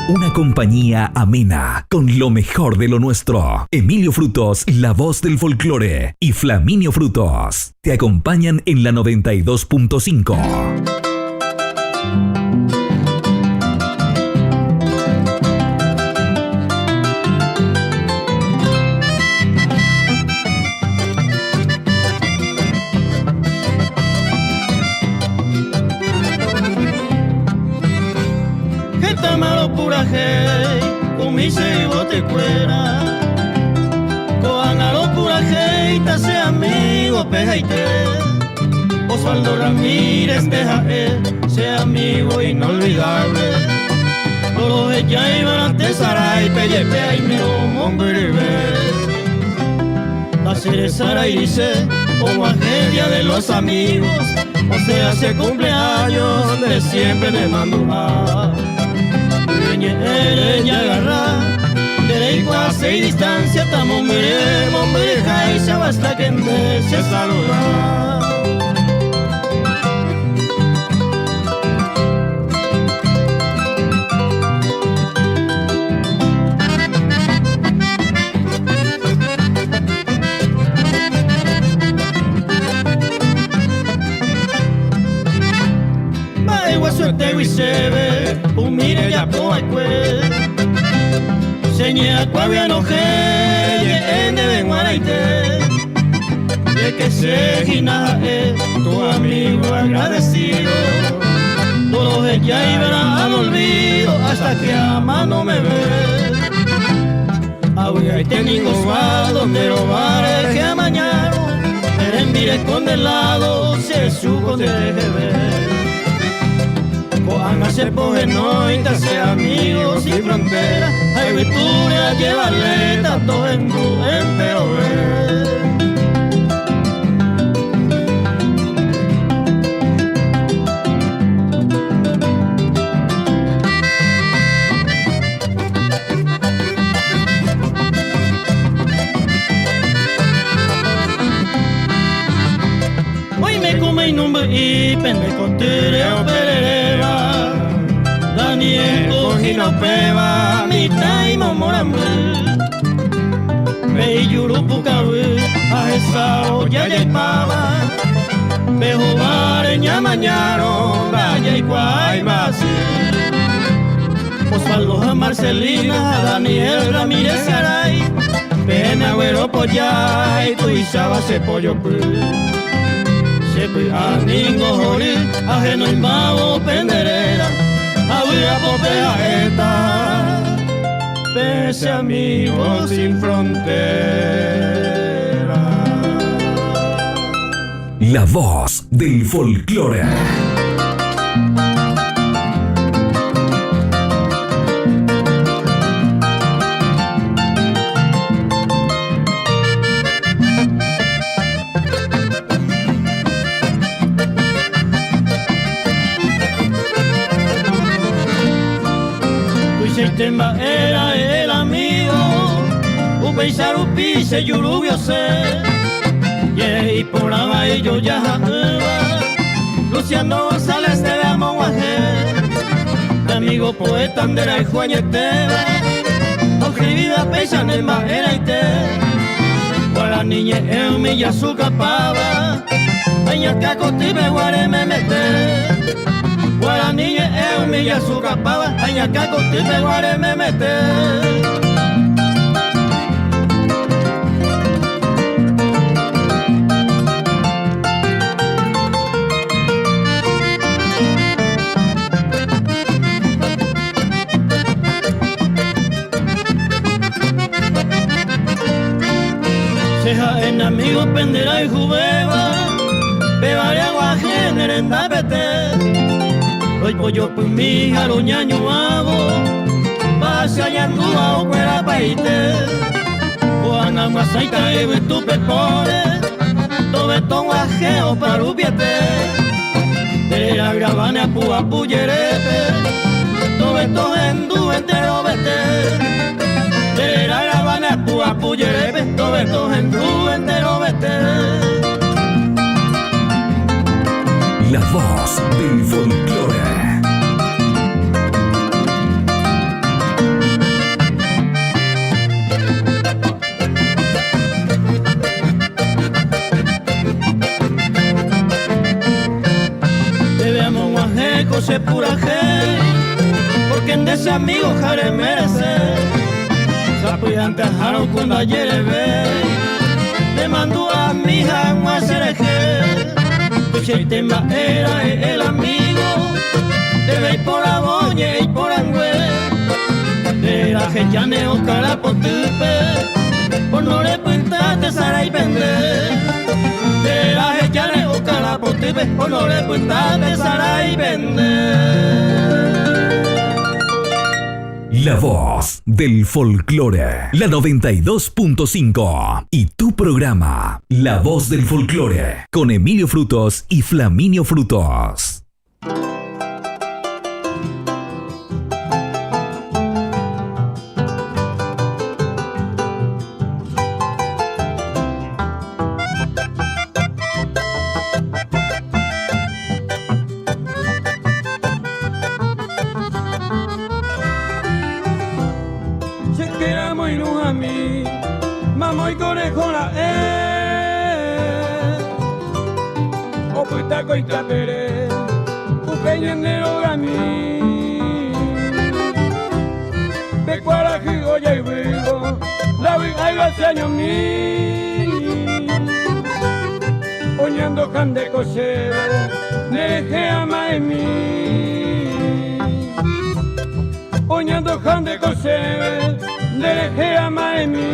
Una compañía amena con lo mejor de lo nuestro. Emilio Frutos, la voz del folclore, y Flaminio Frutos te acompañan en la 92.5. Hetáma ropurahéi umi che yvotykuéra, ko'ág̃a ropurahéita che amigo pehaite. Osvaldo Ramírez nde ha'e che amigo inolvidable, ndorohejáivarã tesaráipe jepe aimérõ mombyryve. Ndacheresarairi che og̃uahẽ Día de los Amigos, osea che cumpleaños nde siempre nemandu'a. Reñe'ẽ rejagarra, nde reikuaaséi distancia, tamombyry mombyryháicha basta que nde chesaluda. Mba'eguasuetégui chéve umi rejapo va'ekue, che ñe'ãkuágui anohẽ ñe'ẽ ndéve g̃uarãite, de que che hína ha'e tu amigo agradecido, ndorohejáiverã al olvido hasta que amano meve. Avy'aite ningo Osvaldo nde rova rehe amañárõ, ne rembireko nde lado che chúko nde reheve. Ko'ág̃a che pohenóita che amigo sin frontera, ha yvytúre ajevaléta tohendu enterove. Oime ku mainumby'i pende kotýre opereréva, Daniel kohína upéva mitã imomorãmby. Pe ijuru pukavy ha hesa ojajaipáva, pe hováre ñamañárõ ndajaikuaái mba'asy. Osvaldo ha Marcelina ha Daniel Ramírez Garay, peẽme agueropojái tuicháva che pojopy. Che py'a ningo hory ahenoimbávo pende réra, avy'apópe ha'éta pe che amigo sin frontera. La voz del folklore. Tuichaite mba'e ra'e el amigo, upéicha rupi che jurúgui osẽ. Jehe iporãva ijojaha'ỹva, Luciano González. amigo poeta nderayhu añetéva Oscribíva péicha ne mba'eraite Guarani ñe'ẽ umi jasukapáva Añakã kotýpe guare memete Guarani ñe'ẽ umi jasukapáva Añakã kotýpe guare memete. Che ha'e ne amigo penderayhuvéva, pévare aguaje ne rendapete. Roipojopymi ha roñañuãvo, mba'asy añandúva okuerapaite. Ko'ág̃a myasãita yvytu pepóre, tove tog̃uahẽ oparupiete. Nde réra ne apu'apu jerépe, tove tohendu enterovete. Nde réra ne apu'apu jerépe, tove tohendu enterovete. La voz del folclore. Debe amog̃uahẽ ko che purahéi, porque nde che amigo ha remerece. Sapy'ánte ahárõ ku ndajerevéi, nemandu'ami hag̃ua cherehe. Tuichaite mba'e ra'e el amigo, ndéve eiporavo ñe'ẽ iporãngue. Nde rahejáne okara potýpe, pono repyta tesarái pende. Nde rahejáne okara potýpe, pono repyta tesarái pende. La voz del folclore, la 92.5 y tu programa, La voz del folclore, con Emilio Frutos y Flaminio Frutos. Che queramo irũhami, mamo ikorejo ra'e. Opyta ko itapere, upe ñande rogami. Pe kuarahy ojayvývo, ndavy'áiva che añomi. Oñandoha nde ko chéve, nderehe ama'ẽmi. Oñandoha nde ko chéve, nderehe ama'ẽmi.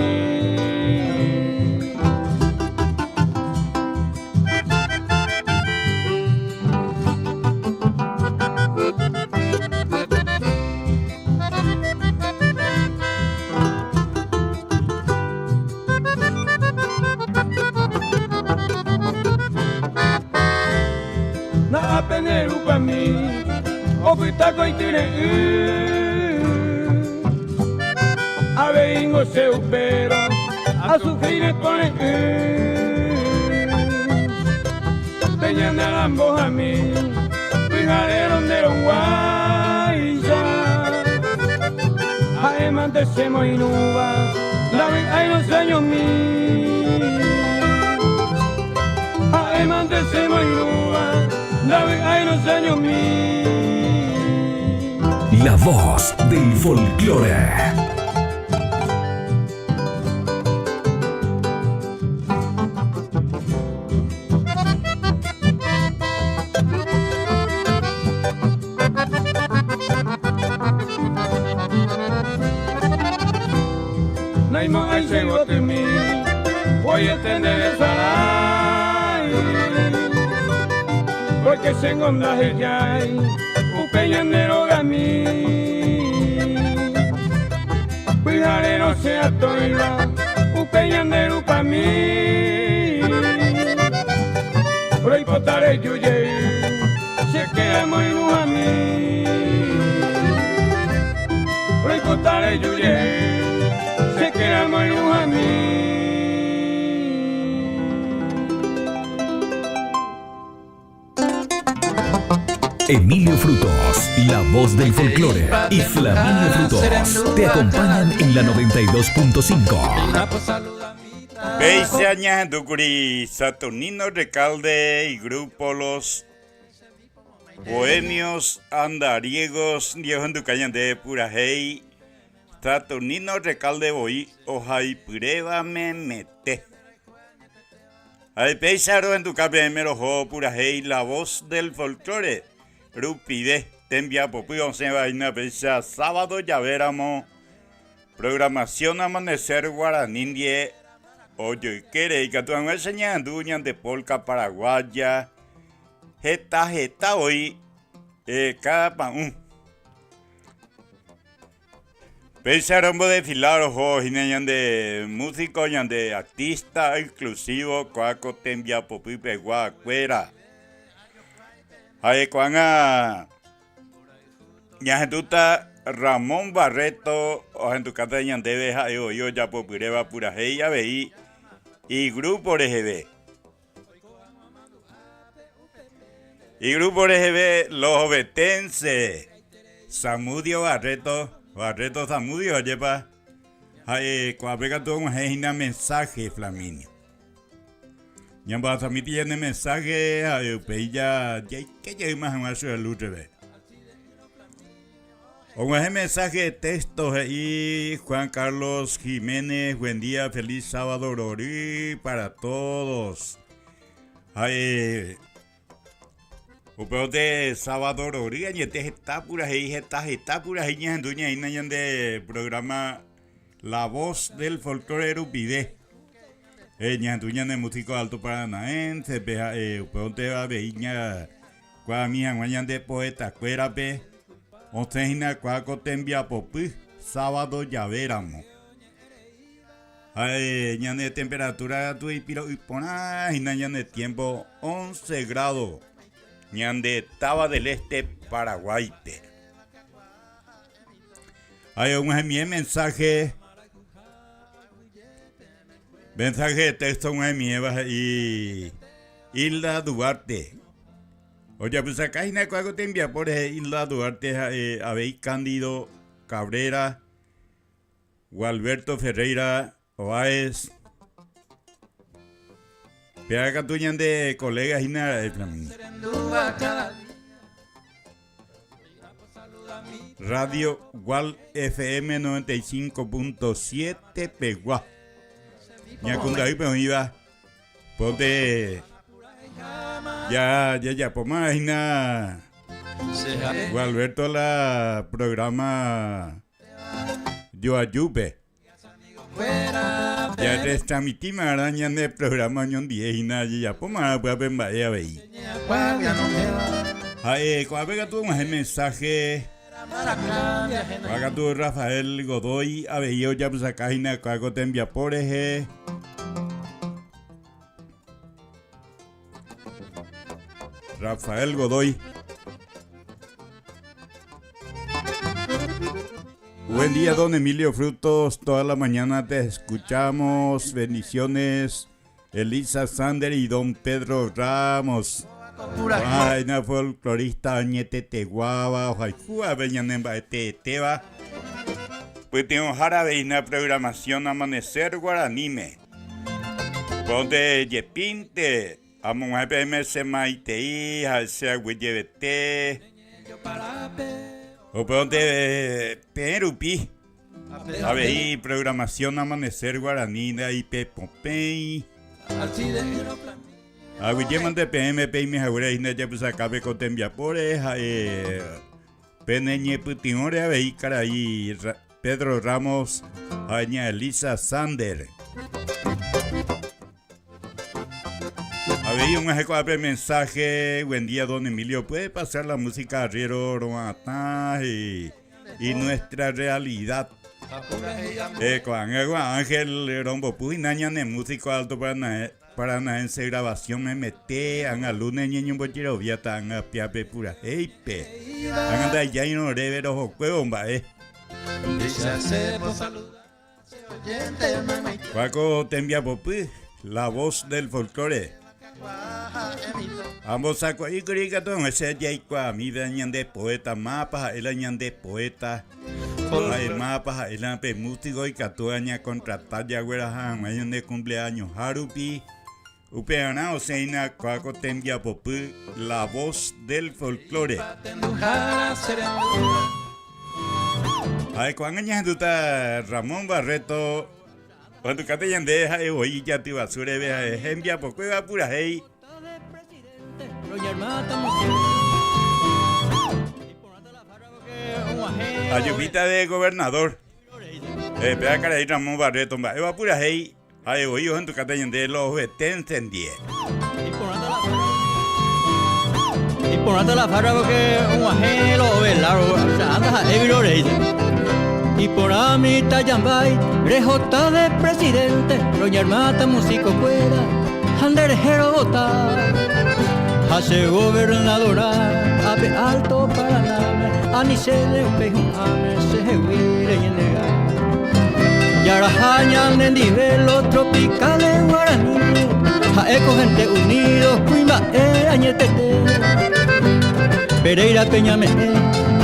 Na'ápe ne rupami, opyta ko ityre'ỹ. Aveingo che upérõ, asufri nepore'ỹ. Pe ñane arambohami, pyharérõ nde roguáicha. Ha'émante chemoirũva, ndavy'áirõ che añomi. Ha'émante chemoirũva, ndavy'áirõ che añomi. La voz del folclore. Naimo'ãi che yvotymi, voiete nderesarái. Porque chéngo ndahejái upe ñande rogami. Pyharérõ che atoĩva upe ñande rupami. Roipota reju jey, che queramo irũhami. Roipota reju jey, che queramo irũhami. Emilio Frutos, la voz del folclore, y Flaminio Frutos te acompañan en la 92.5. Péicha ñahendúkuri Saturnino Recalde y grupo Los Bohemios Andariegos ndive ohenduka ñande purahéi Saturnino Recalde voi ohaipyréva memete. Ha péicha rohenduka peẽme roho purahéi La Voz del Folklore rupive tembiapopy osẽva hína péicha sábado javéramo Programación Amanecer Guaraní ndie ojoykére ikatu hag̃uáicha ñahendu ñande polka paraguaya heta heta voi káda pa'ũ. Péicha rombodefila roho hína ñande músico, ñande artista exclusivo ko'ã ko tembiapopy pegua kuéra. Ha'e ko'ág̃a Ñahendúta Ramón Barreto ohendukáta ñandéve ha'e voi ojapopyréva purahéi avei igrúpo reheve. Igrúpo reheve Los Ovetenses, Zamudio Barreto, Barreto Zamudio ajépa, ha'e ko'ápe katu og̃uahẽ hína mensaje Flaminio. Ñambohasamíti ñane mensaje ha upéi jaike jeýma hag̃ua che luz reve. Og̃uahẽ mensaje de texto he'i Juan Carlos Jiménez, buen día, feliz sábado rory para todos. Ha'e upévote sábado rory añete heta purahéi, heta heta purahéi ñahendu ñaína ñande programa La Voz del Folklore rupive. Ñahendu ñane músico Alto Paranaense-pe ha'e upévonte avei ñakuaami hag̃ua ñande poeta-kuérape osẽ hína kua ko tembiapopy sábado jave ramo. Ha'e ñane temperatura katu ipiro'y porã hína ñane tiempo 11 grado ñande táva del Este Paraguáipe. Ha'e og̃uahẽmie mensaje Mensaje de texto og̃uahẽmiéva he'i Hilda Duarte. Ojapysaka hína kua ko tembiapo rehe Hilda Duarte ha'e avei Cándido Cabrera, Gualberto Ferreira Oáez. Péva katu ñande colega hína ra'e Flaminio. Radio Gual FM 95.7 pegua. Ñakundaýpe oĩva ponte ya jajapóma hína Gualberto la programa Joajúpe. Jaretransmitíma va'erã ñane programa oñondive hína jajapóma va'erã upévape mba'e avei. Ha'e ko'ápe katu og̃uahẽ mensaje Ko'ág̃a katu Rafael Godoy avei ojapysaka hína ko'ã ko tembiapo rehe. Rafael Godoy. Buen día, don Emilio Frutos. Toda la mañana te escuchamos. Bendiciones. Elisa Sander y don Pedro Ramos. Ay, na folclorista añeteteguáva, ohayhúvape ñane mba'eteetéva. Pytyvõhára avei na programación Amanecer Guaraníme. Ponte jepínte, amog̃uahẽ peẽme che maitei ha che aguyjevete. Upévante peẽ rupi avei programación Amanecer Guaraní ndaipepopẽi. Aguyjémante peẽme peime haguére hína japysakápe ko tembiapóre ha'e pene ñepytyvõre avei karai Pedro Ramos ha ña Elisa Sander. Avei og̃uahẽ ko'ápe mensaje, Buen día don Emilio, ¿puede pasar la música Arriero Roatã y, y nuestra realidad? Eh, ko'ág̃a Ángel rombopu hína ñane músico Alto Paranae, Paranaense grabación memete, ág̃a lunes ñeñombojeroviáta ág̃a piápe purahéipe. Ág̃a ndaijái oréve rohokuévo mba'e. Kua ko tembiapopy, La Voz del Folklore. Ambosako'íkuri ikatu hag̃uáicha jaikuaamíva ñande poéta, mávapa ha'e la ñande poéta, ha'e mávapa ha'e la pe músiko ikatúva ñakontrata jagueraha hag̃ua ñande kumpleañoha rupi. Upearã osẽina kua ko tembiapopy La Voz del Folklore. Ha'e ko'ág̃a ñahendúta Ramón Barreto ohendukáta ñande ha'e voi ijaty guasu reve ha'e hembiapokuéva purahéi. Ajupíta de gobernador. Péva karai Ramón Barreto mba'éva purahéi Ha'e voi ohendukáta ñande los ovetense ndie. Iporãta la farra porque og̃uahẽ los oveláro, anda ha'e vyrorei. Iporã mitãjambái rehota de presidente, roñarmáta músico-kuéra ha nde rehe rovota. Ha che gobernadorã ápe Alto Paranáme, anichéne upéi hu'ãme chehegui reñenega. Jaraha ñane ndive los tropicales guaraní, ha'éko gente unido kuimba'e añetete. Pereira pe ñame'ẽ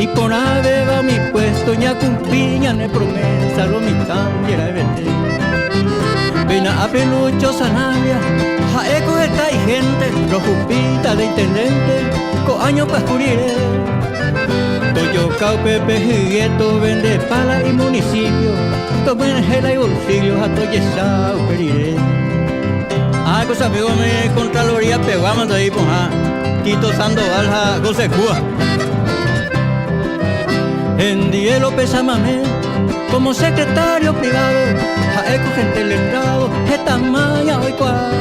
iporãvéva umi puesto ñakumpli ñane promesa lo mitã jera'evete. Péina ápe Lucho Sanabria ha'éko heta igente rojupíta de intendente ko año pyahu rire. Tojoka upépe hye tovendepa la imunicipio, tomyenyhẽ la ibolsillo ha tojecha upe rire. Ah, ko chamigo umi Contraloría pegua mante ipohã, Tito Sandoval ha José Cúa. Hendie López Amamé como secretario privado, ha'e ko gente letrado heta maña oikuaa.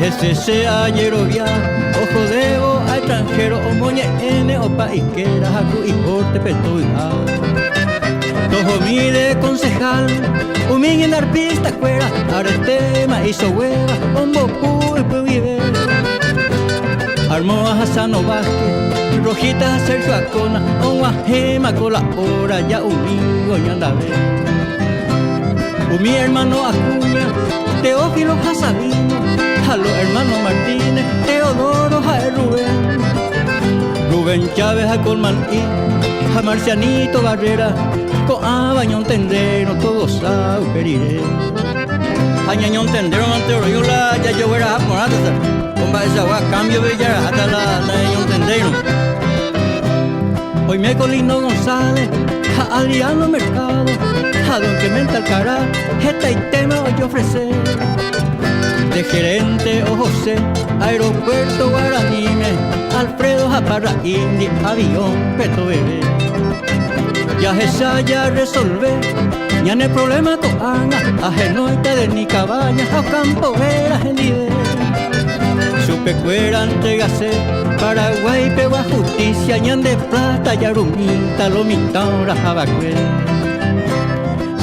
Hese che ajerovia, ohodévo a extranjero omoñe'ẽne opa ikéra ha ku ipórtepe tovy'a. Tohomi de concejal, umi ñanarpista kuéra aretéma isoguéva ombopu ypy guive. Armoa ha Sano Vázquez, Rojita ha Sergio Acona og̃uahẽma ko la hora ja umi oñandave. Umi hermano Acuña, Teófilo ha Sabino, ha lo hermano Martínez, Teodoro ha'e Rubén. Rubén Chávez ha Colman'i ha Marcianito Barrera, ko'ãva ñontendérõ togosa upe rire. Ha ñañontendérõ mante roĩ la jajogueraha porãta, ko mba'eichagua cambio-pe jaraháta la nañañontendéirõ. Oime ko Lino González ha Adriano Mercado ha Don Clemente Alcaraz hetaitéma ojeofrese. De gerente ohose aeropuerto Guaraníme, Alfredo ha Parra Indi avión pe toveve. Jahecha jaresolve ñane problema ko'ág̃a ahenóita de ni cabaña ha Ocampo vera hendive. Chupekuéra entregase Paraguay pegua justicia ñande plata jarumíta lo mitã orahavakue.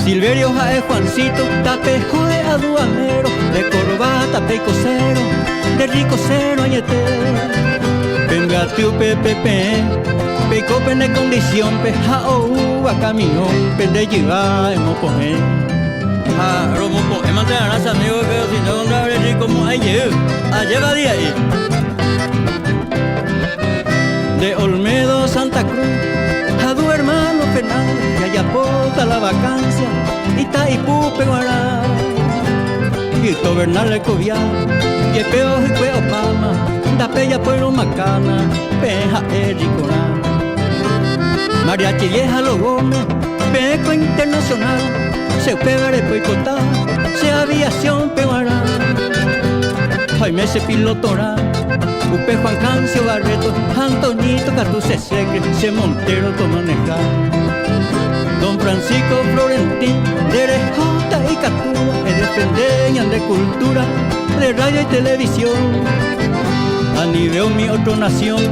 Silverio ha'e Juancito tapeho de aduanero de corbata peikosero de ricosero añete. Pembyaty upépe peẽ peiko pene condición-pe ha oúva camión pende jyva emopohẽ. Ha romopo'ẽmante arã che amigo pero si no ndaorerikomo'ãi jey. Ajépa dia'i. De Olmedo Santa Cruz ha du hermano Fernández jajapóta la vacancia Itaipúpe g̃uarã. Tito Bernal rekovia jepe ohykue opáma ndapejapoirõ makana peẽ ha'e rikorã. Mariachi vieja Los Gómez peẽ ko internacional che upévare poipota che aviación-pe g̃uarã. Ha oime che pilotorã upe Juan Cancio Barreto ha Antoñito katu che secre che Montero tomaneha. Don Francisco Florentín nde rehóta ikatúva edefende ñande cultura de radio y televisión. Anive umi otro nación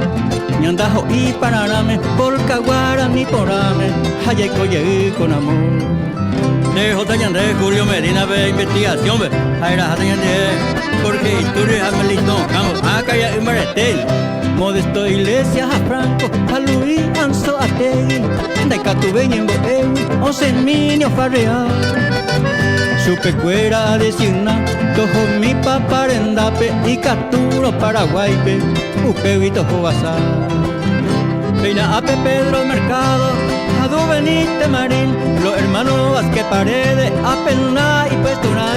ñandaho'i pararãme polka guarani porãme ha jaiko jey con amor. Nde rehóta ñande Julio Medina pe investigación pe ha eraháta ñande Jorge Iturri ha Melitón Ocampo ha karia'y mbarete. Modesto Iglesias ha Franco ha Luis Anzoátegui ndaikatuvéi ñembo'égui osẽmíne ofarrea. Chupekuéra adesigna tohomi Papa rendápe ikatúrõ Paraguáipe upégui tohovasa. Péina ápe Pedro Mercado ha Du Benítez Marín, los hermanos Vázquez Paredes apena ipuestorã.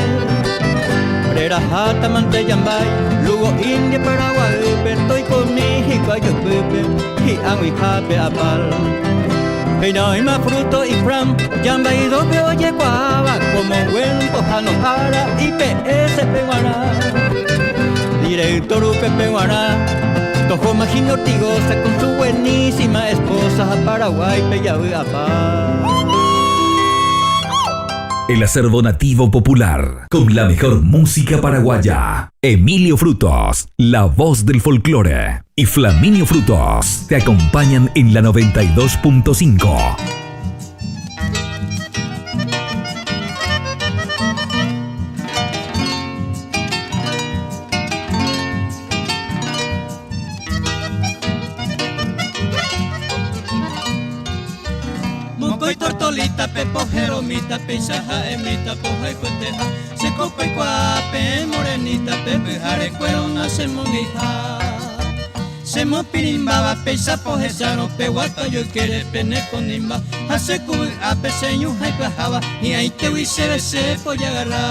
Reraháta mante jambái Lugo India Paraguaýpe toikomi hikuái ypýpe hi'ag̃uihápe Apal. Péina oĩma Fruto y Fran Jambaidópe ojekuaáva como buen pohãnohára IPS-pe g̃uarã. Director upépe g̃uarã toho Magín Ortigosa con su buenísima esposa ha Paraguáipe javy'apa. El acervo nativo popular, con la mejor música paraguaya. Emilio Frutos, la voz del folclore, y Flaminio Frutos te acompañan en la 92.5. Mokõi tortolita pe pojeromíta péicha ha'emíta pohayhueteha che ko poikuaa peẽ morenita pe pyharekuérõ nachemongyha Chemopirĩmbáva péicha pohechárõ pe guata ojoykére pene konimba ha che ku vy'ápe che ñuhã ipyaháva hi'ãitégui chéve che pojagarra.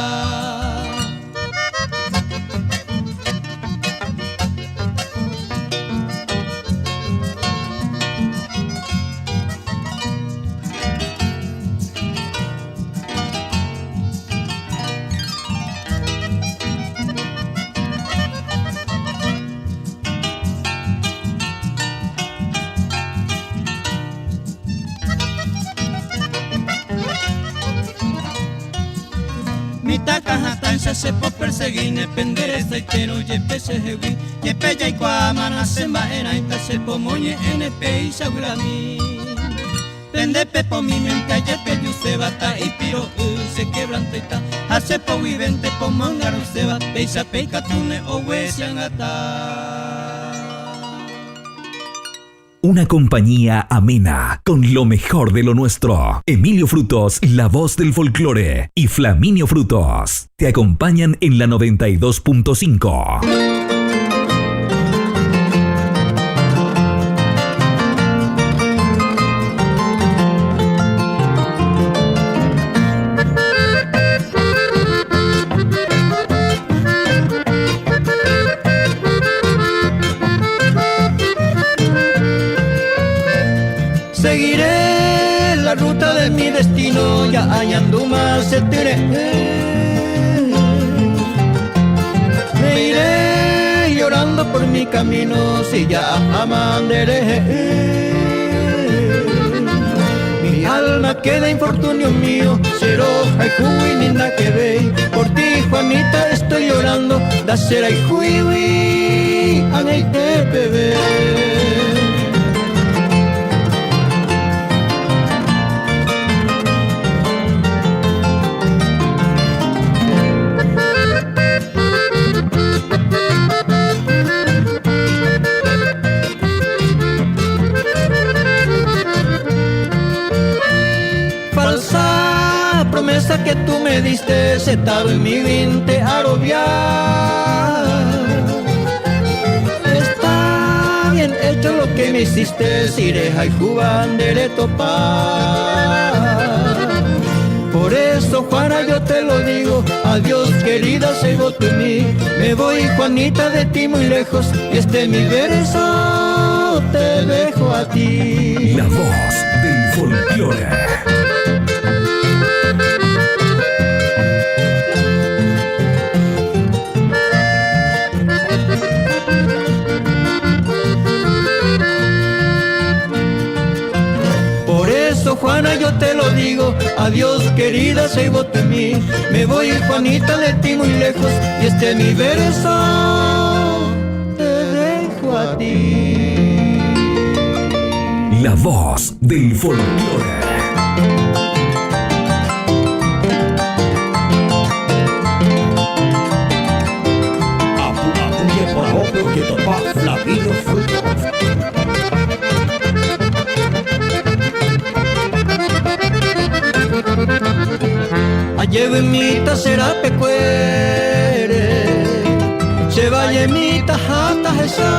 Mitãka hatãicha che poperseguíne pende resaitérõ jepe chehegui, jepe jaikuaáma nasẽ mba'erãita che pomoñe'ẽne péicha guyramí. Pende pepomiménte ajepe juséva ta ipiro'y che quebrantoita ha che poguivénte pomongaruséva péicha peikatúne ogue che angata. Una compañía amena con lo mejor de lo nuestro. Emilio Frutos, la voz del folclore, y Flaminio Frutos te acompañan en la 92.5. Seguiré la ruta de mi destino ya añandúma che tyre'ỹ Me iré llorando por mi camino si ya aháma nde rehe'ỹ Mi alma queda infortunio mío che rohayhúgui ni ndakevéi Por ti Juanita estoy llorando ndacherayhúigui ag̃aite peve. Falsa promesa que tú me diste che tavy'mívinte arovia Está bien hecho lo que me hiciste si rehayhúva nde retopa Por eso Juana yo te lo digo Adiós querida che votymi Me voy Juanita de ti muy lejos Y este mi verso te dejo a ti. La voz del folclore. Por eso Juana yo te lo digo, adiós querida che votymi, me voy Juanita de ti muy lejos y este mi verso te dejo a ti. La voz del folclore. Apu jeporavópe ojetopa Flaminio Frutos. Ajevy'a. Yvymíta será pekuére Che vallemíta ha tahecha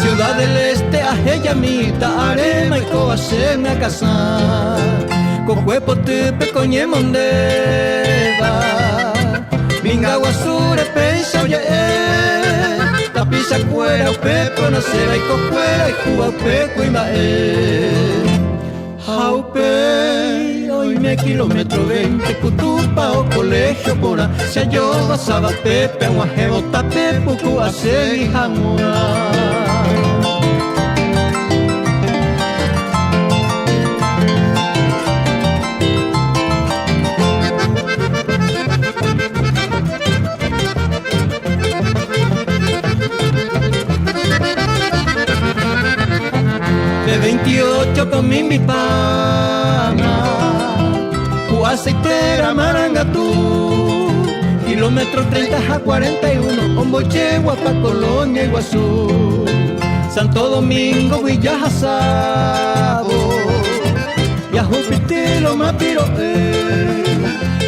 Ciudad del Este ahejamíta aréma oikóva che myakãsã Kokue potýpe ko ñemondéva Minga guasúre péicha oje'e Tapichakuéra upépe onaséva ikokuéra oikúva upe kuimba'e Ha upéi oime kilómetro veinte ku tupao colegio porã che ajovasáva pépe ag̃uahẽvo tape puku asegi hag̃ua. Pe 28 ko mimbipáma Ku aceitera marangatu Kilómetro 30 ha 41 Ombojeguapa Colonia Iguazú Santo Domingo gui jahasávo Jahupity Loma Piro'y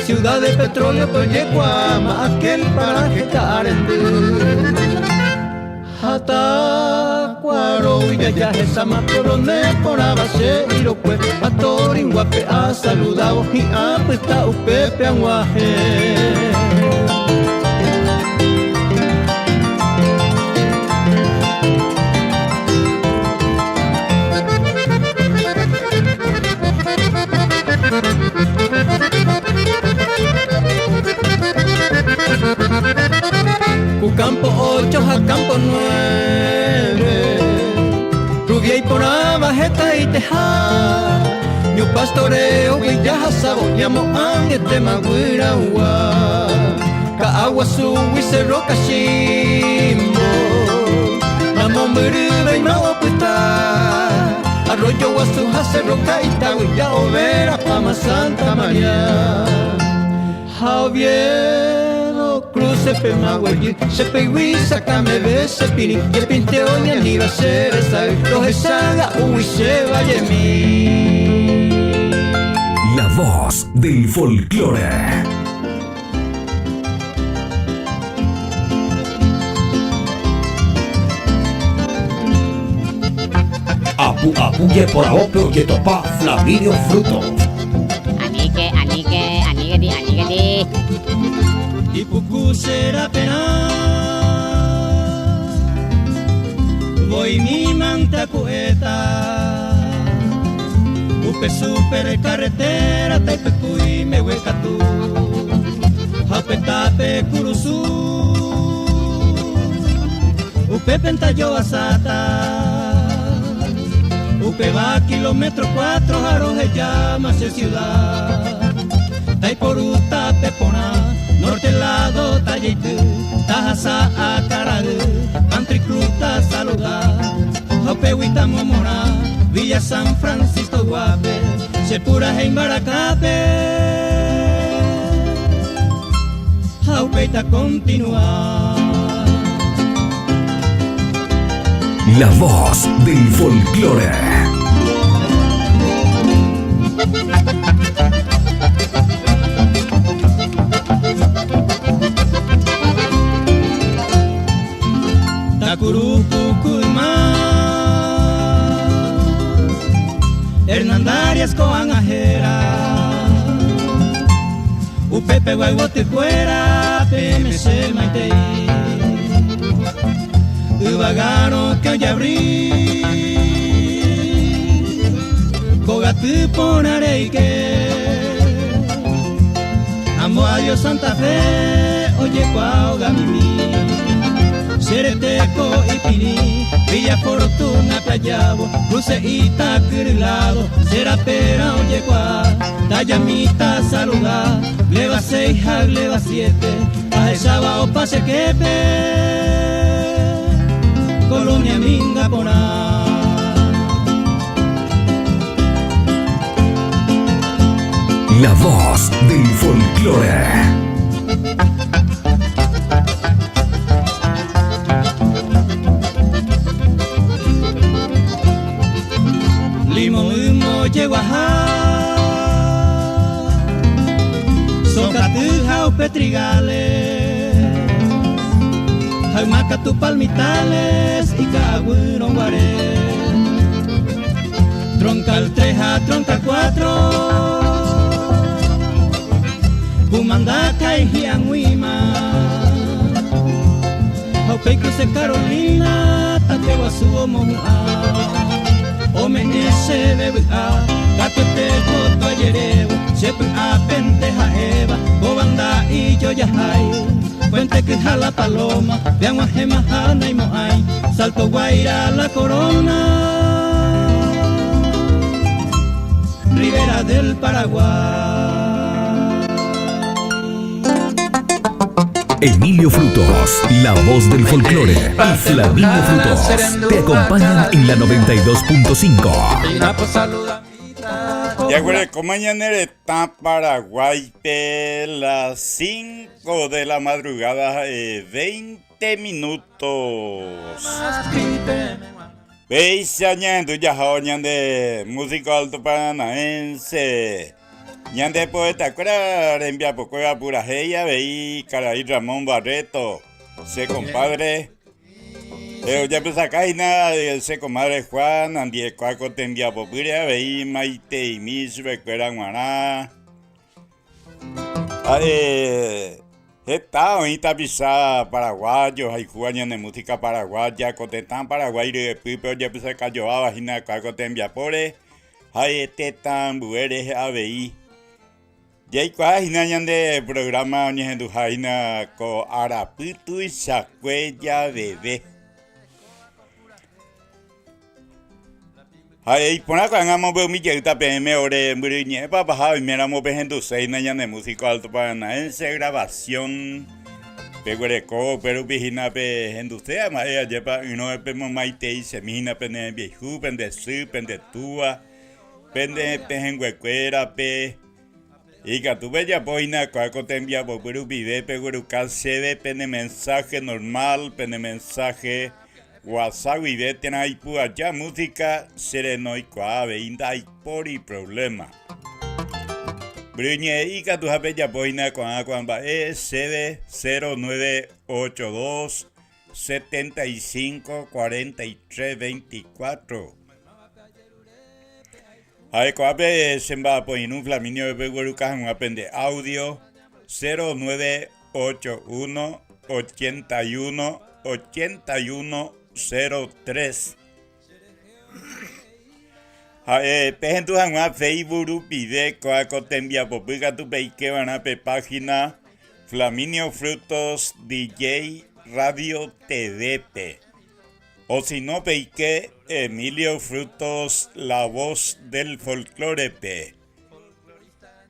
Ciudad de Petróleo pe ojekuaáma Aquel paraje Ka'arendy Ha takuarógui jajahecháma pueblo neporãva che irokue ha toringuápe asaludávo hi'ã pyta upépe ag̃uahẽ. Ku campo ocho ha campo nueve Rubia iporãva hetaiteha Ñu pastoreo-gui jahasávo ñamo'ãngetéma guyraua Ka'aguasúgui Cerro Cachimbo Namombyryvéima opyta Arroyo Guasu ha Cerro Ka'itagui ja'overapáma Santa María Ha Oviedo cruce pe maguejy Che peigui sakameve che pirĩ Jepinte oñaníva che resay Rohecha ga'úgui che vallemi. La voz del folklore. Apu apu jeporavópe ojetopa Flaminio Frutos. Aníke, aníke, aníketi, aníketi. Ipuku che raperã Voimi mante aku'éta Upe super carretera taipykúi mbeguekatu Ha upe tape kurusu Upépe ntajovasáta Upéva kilómetro cuatro ha rohejáma che ciudad Taiporu tape porã norte lado tajeity Tahasa Acarahy Country Club tasaluda Ha upégui tamomorã Villa San Francisco guápe Che purahéi mbarakápe Ha upéi takontinua. La voz del folklore. Takuru puku yma Hernandarias ko'ág̃a héra Upépe guayvotykuéra peẽme che maitei Yvagárõ ke ojavri Kogaty porã reike Amo adio Santa Fe ojekuaa ogamimi Che reteko ipirĩ Villa Fortuna Playabo Cruce Itakyry lado Che raperã ojekuaa Tayamita saluda Gleba seis ha gleba siete Ahecháva opa che képe Colonia minga porã. La voz del folklore. Limo'ỹmo jeguaha. Jaupe trigales Ha yma katu palmitales Ika'aguýrõ guare Troncal tres ha troncal cuatro Kumandaka hi'ag̃uíma Ha upéi Cruce Carolina Tape guasu omohu'ã Ome'ẽ chéve vy'a Katuete voto ajerévo Che py'ápente ha'éva Kóva nda'ijojahái Puente Kyha La Paloma Pe ag̃uahẽmaha naimo'ãi Salto Guaira La Corona Ribera del Paraguay. Emilio Frutos, la voz del folclore, y Flaminio Frutos te acompañan en la 92.5. Jaguerekóma ñane retã Paraguáipe las 5 de la madrugada ha'e 20 minutos. Péicha ñahendu jahávo ñande músico alto paranaense. Ñande poetakuéra rembiapokuéva purahéi avei karai Ramón Barreto, che compadre. Eh, ojapysaka hína che comadre Juan andiekua ko tembiapopýre avei maiteimi chupekuéra g̃uarã. Ha'e heta oĩ tapicha paraguayo ohayhúva ñane música paraguaya ko tetã Paraguái ryepýpe ojapysakajoáva hína kua ko tembiapóre. Ha'e tetã ambue rehe avei. Jaikuaa hína ñande programa oñehenduha hína ko arapy tuichakue javeve. Ha'e iporã ko'ág̃a amombe'umi jeýta peẽme ore mbyry ñe'ẽ papaha oiméramo pehenduse hína ñane músico Alto Paranaense grabación peguereko upérupi hína pehenduse mba'e ajépa ỹrõ pemomaiteisemi hína pene rembiayhu, pende sy, pende túva, pende pehẽnguekuérape. Ikatu pejapo hína kua ko tembiapopy rupive pegueruka chéve pene mensaje normal, pene mensaje WhatsApp guive térã ipu aja música che renoikuaa avei ndaipóri problema. Mbyryñe'ẽ ikatuha pejapo hína ko'ã ko'ã mba'e chéve 0982 75 43 24. Ha'e ko'ápe che mba'apo irũ Flaminio pegueruka hag̃ua pende audio 0981 81 81 03. Ha'e pehendu hag̃ua Facebook rupive kóa ko tembiapopy katu peikeva'erã pe página Flaminio Frutos DJ Radio TV-pe. O si no peike Emilio Frutos La Voz del Folklore-pe.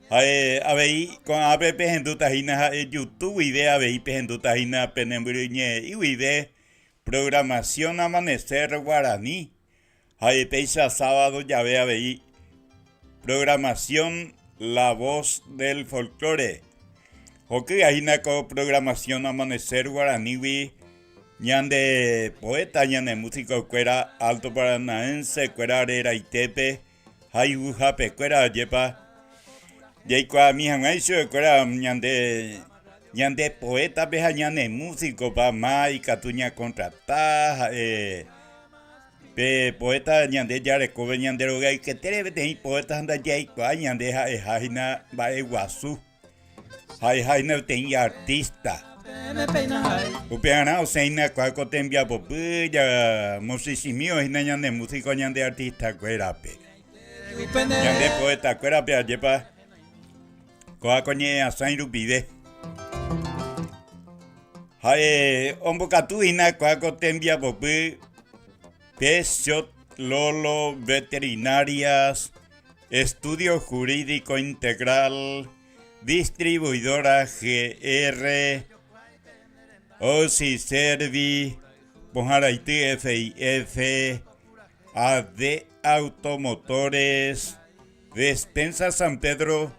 Ha'e avei ko'ápe pehendúta hína ha'e YouTube guive avei pehendúta hína pene mbyryñe'ẽ guive Programación Amanecer Guaraní. Ha'e péicha sábado jave avei Programación La Voz del Folklore. Hoky'a hína ko Programación Amanecer Guaranígui ñande poeta, ñane músico-kuéra Alto Paranaense-kuéra reraitépe ha iguhapekuéra ajépa jaikuaami hag̃ua ichupekuéra ñande ñande poeta-pe ha ñane músico-pa ma ikatu ñakontrata ha'e Pe poeta ñande jarekóve ñande rogayketére peteĩ poeta ndajaikuaái ñande ha'eha hína mba'e guasu. Ha'eha hína peteĩ artista. Upearã osẽ hína kua ko tembiapopy ja mosĩchĩmi hína ñande músico ñande artista kuérape. Ñande poeta kuérape ajépa kóa ko ñe'ẽasãi rupive. Ha'e ombokatu hína kua ko tembiapopy Pechot Lolo Veterinarias, Estudio Jurídico Integral, Distribuidora GR, Oxy Servi, Pohãraity FIF, AD Automotores, Despensa San Pedro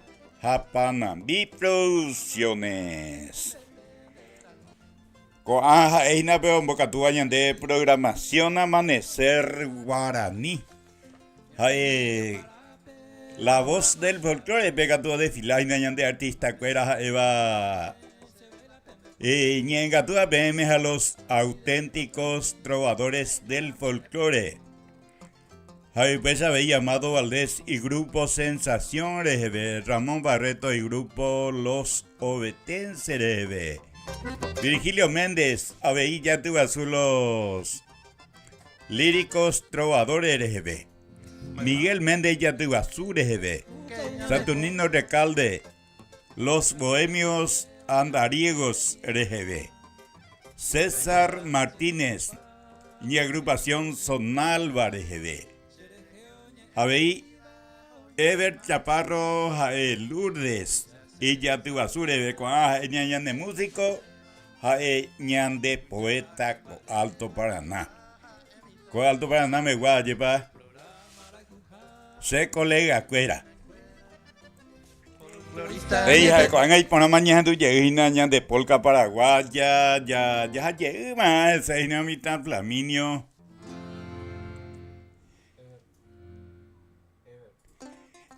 ha Panambi Producciones. Ko'ã ha'e hína pe ombokatúva ñande programación Amanecer Guaraní. Ha'e La Voz del Folklore pe katu odesfila hína ñande artista kuéra ha'éva ñe'ẽngatúva peẽme ha los auténticos trovadores del folklore. Ha upéicha avei Amado Valdés y grupo Sensación reheve, Ramón Barreto y grupo Los Ovetenses reheve. Virgilio Méndez avei Jatyguasu los Líricos Trovadores reheve. Miguel Méndez Jatyguasu reheve. Saturnino Recalde Los Bohemios Andariegos reheve. César Martínez iñagrupación Sonalba reheve. Avei Ever Chaparro ha'e Lourdes ijatyguasu reheve ko'ã ha'e ñañane músico ha'e ñande poeta ko Alto Paraná. Ko Alto Paraná megua ajépa che colega kuéra. He'i ha'e ko'ág̃a iporãma ñahendu jey hína ñande polka paraguaya, ja jaha jeýma hese hína mitã Flaminio.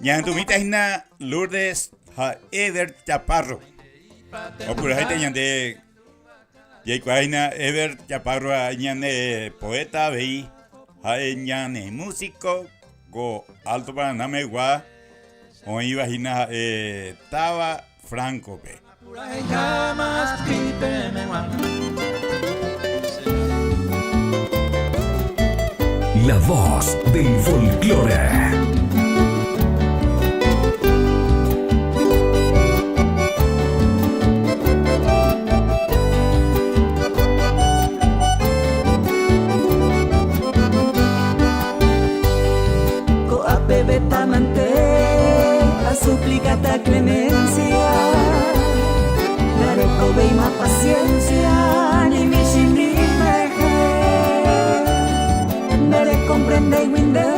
Ñahendumíta hína Lourdes ha Ever Chaparro. Opurahéita ñande jaikuaa hína Ever Chaparro ha ñane poeta avei ha'e ñane músico ko Alto Paraná megua. Oĩva hína ha'e táva Franco-pe. La voz del folklore. Ko'ápe tamante asuplicata clemencia Ndarekovéima paciencia ni michĩmi rehe Nderecomprendéigui nde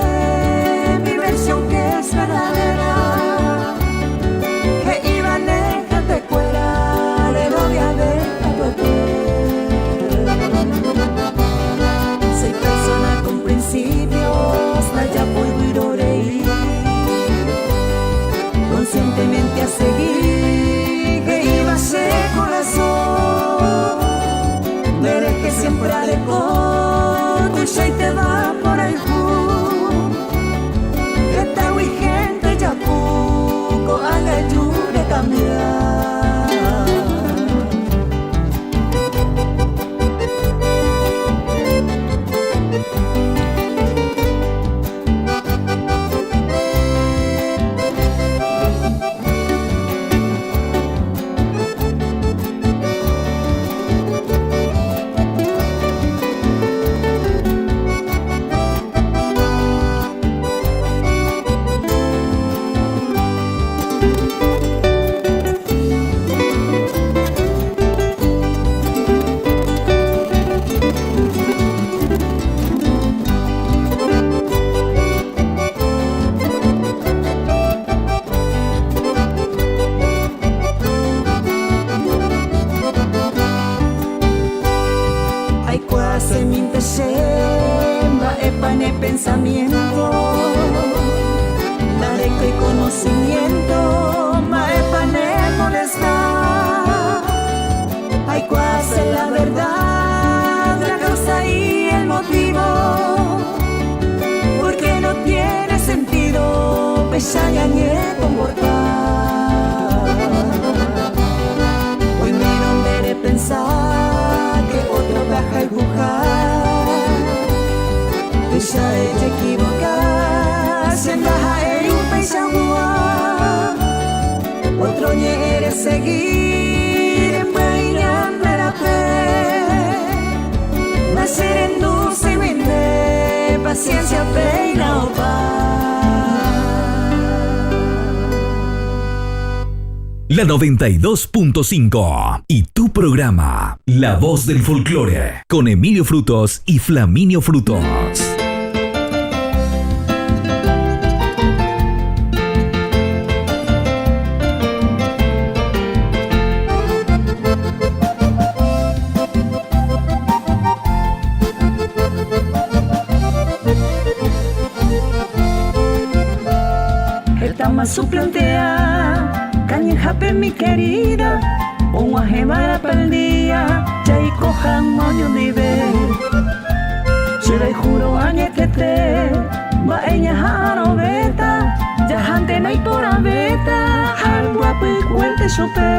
mi versión que es verdadera He'íva ne hentekuéra reroviave katuete Soy persona con principios ndajapói vyrorei Conscientemente a seguir he'íva che corazón Nderehe siempre areko tuichaitéva porayhu Hetágui gente japu ko'ág̃a eju recambia. Aikuaasemínte che mba'épa ne pensamiento, ndarekói conocimiento mba'épa ne molesta. Aikuaase la verdad, la causa y el motivo, porque no tiene sentido péicha ñañekomporta. Oimérõ nde repensa que otro pehayhuha, péicha ejekivoka, che ndaha'éi upeichagua. Otro ñe'ẽ resegi rembyai ñande rape, ndacherenduséigui nde paciencia péina opa. La 92.5 y tu programa, La Voz del Folclore, con Emilio Frutos y Flaminio Frutos. Hetama suplantea, kañyhápe mi querida, og̃uahẽva'erã pa'l día jaiko hag̃ua oñondive. Che rayhúrõ añetete, mba'e ñaha'arõvéta, jahántena iporãvéta ha mboapykuénte chupe.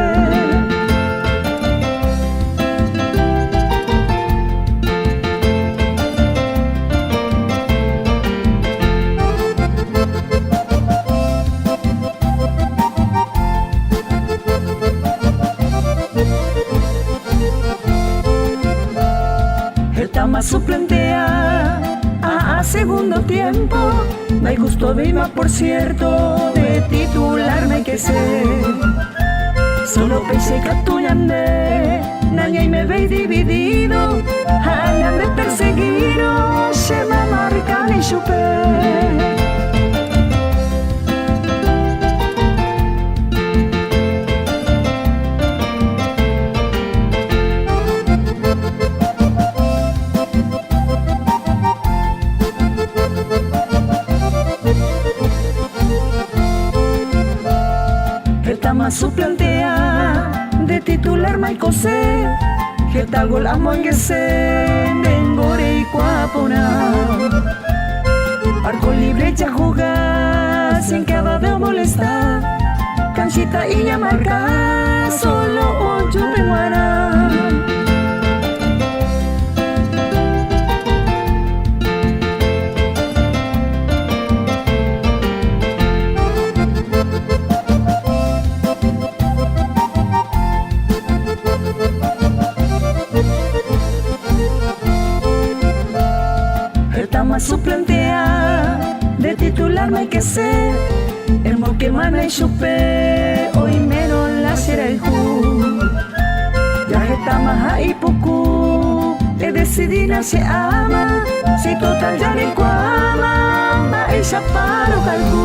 Hetama suplentea a segundo tiempo, ndaigustovéima por cierto de titular no hay que ser. Solo péicha ikatu ñande nañaimevéi dividido ha ñande perseguírõ che mamarkáne ichupe. Hetama suplantea de titular maikose, heta gol amoingese ndengo reikuaa porã. Arco libre jahuga sin que avave omolesta, canchita iñamarka solo ojupe g̃uarã. Hetama suplantea de titular no hay que ser, embokémana ichupe oimérõ la che rayhu. Jahetáma ha ipuku, edecidína che ama, si total ja reikuaáma mba'éichapa rohayhu.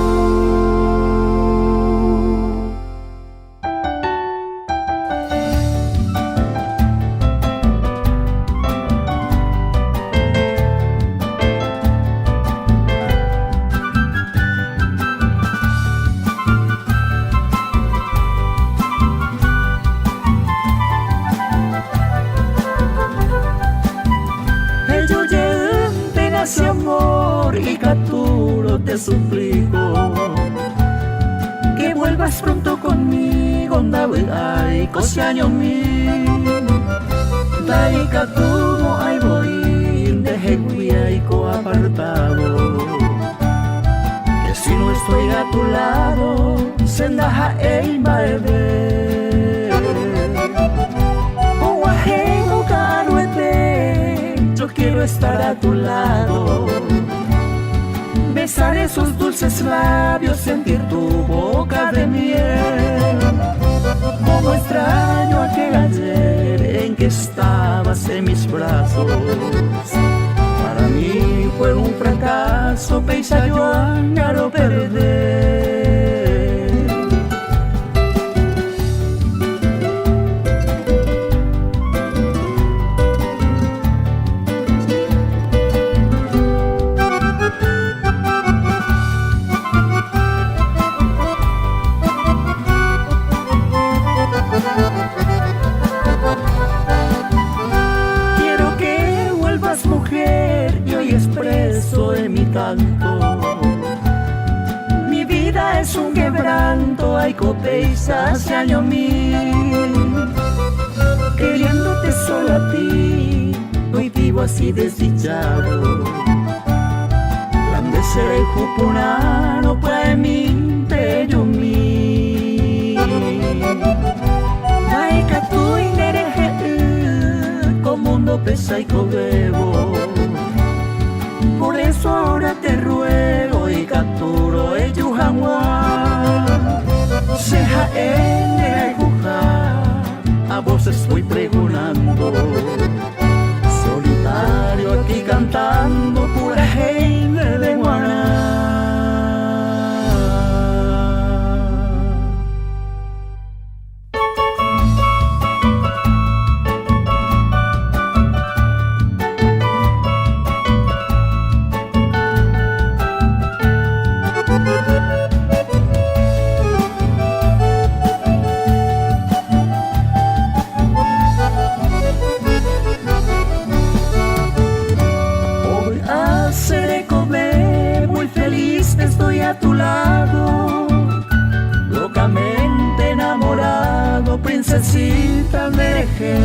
Eju jeýntena che amor ikatúrõ te suplico que vuelvas pronto conmigo ndavy'ái ko che añomi Ndaikatumo'ãi voi ndehegui aiko apartado Que si no estoy a tu lado che ndaha'éi mba'eve Og̃uahẽvo ka'aruete yo quiero estar a tu lado Besar esos dulces labios, sentir tu boca de miel Como extraño aquel ayer en que estabas en mis brazos Para mí fue un fracaso, péicha yo ág̃a roperde. Quiero que vuelvas mujer y hoy expreso en mi canto Mi vida es un quebranto aiko péicha che añomi Queriéndote solo a ti hoy vivo así desdichado La nde che rayhu porãrõ pya'emínte ejumi Ndaikatúi nderehe'ỹ ko múndope che aikovévo Por eso ahora te ruego ikatúrõ eju hag̃ua Che ha'e nderayhuha a voces voy pregonando Solitario aquí cantando purahéi ndéve g̃uarã. a tu lado. Locamente enamorado, princesita me dejé.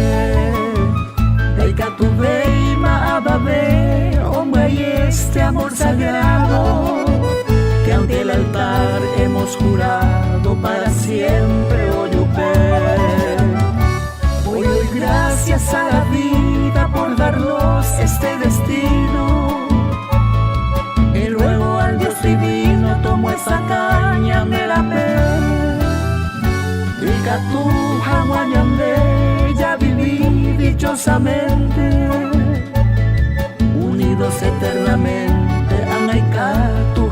Deika tu veima ababe, hombre y este amor sagrado que ante el altar hemos jurado para siempre oyupe. Hoy doy gracias a la vida por darnos este destino. Y luego al Dios divino tomo esa caña de la pe. Y tu ya viví dichosamente, unidos eternamente, Anaika tu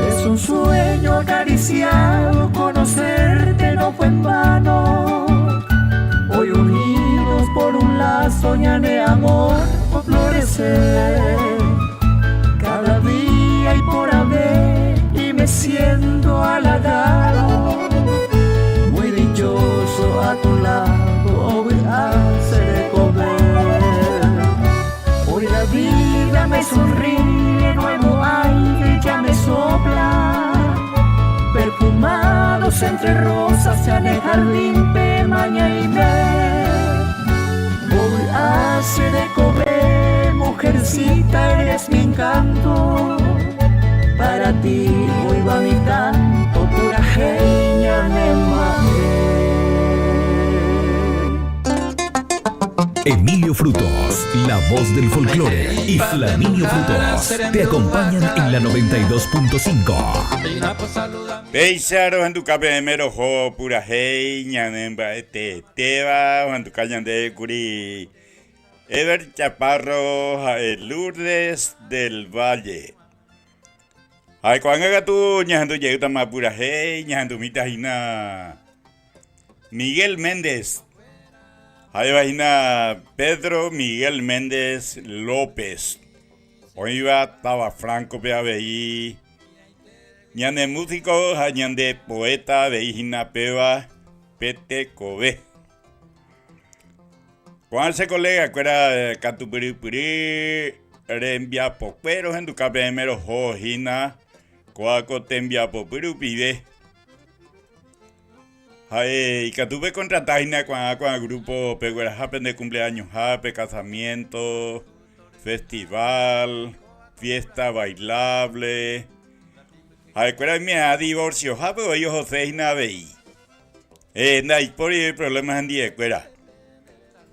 Es un sueño acariciado, conocerte no fue en vano. Hoy unidos por un lazo, ñane amor por florecer. Cada día y por haber, y me siento halagado. Muy dichoso a tu lado, voy a hacer comer. Hoy la vida me sonríe, nuevo aire ya me sopla. Perfumados entre rosas, en el jardín maña y me. Voy a hacer de comer, mujercita, eres mi encanto. Para ti hoy va mi canto, pura genia me Emilio Frutos, la voz del folclore, y Flaminio Frutos te acompañan en la 92.5. Péicha rohenduka peẽme roho purahéi ñane mba'eteetéva ohenduka ñande kuri Ever Chaparro ha'e Lourdes del Valle. Ha ko'ág̃a katu ñahendu jeýtama purahéi ñahendumíta hína Miguel Méndez. Ha'éva hína Pedro Miguel Méndez López. Oĩva táva Franco-pe avei. Ñane músico ha ñande poeta avei hína péva pe tekove. Ko'ã che colega-kuéra katupyrypyry rembiapokue rohenduka peẽme roho hína kóa ko tembiapopy rupive. Ha'e ikatu pekontrata hína ko'ã ko'ã grupo pegueraha pende cumpleaños-hápe, casamiento, festival, fiesta bailable. Ha'ekuéra oime'ã divorcio-hápe voi ohose hína avei. Ndaipóri problema hendiekuéra.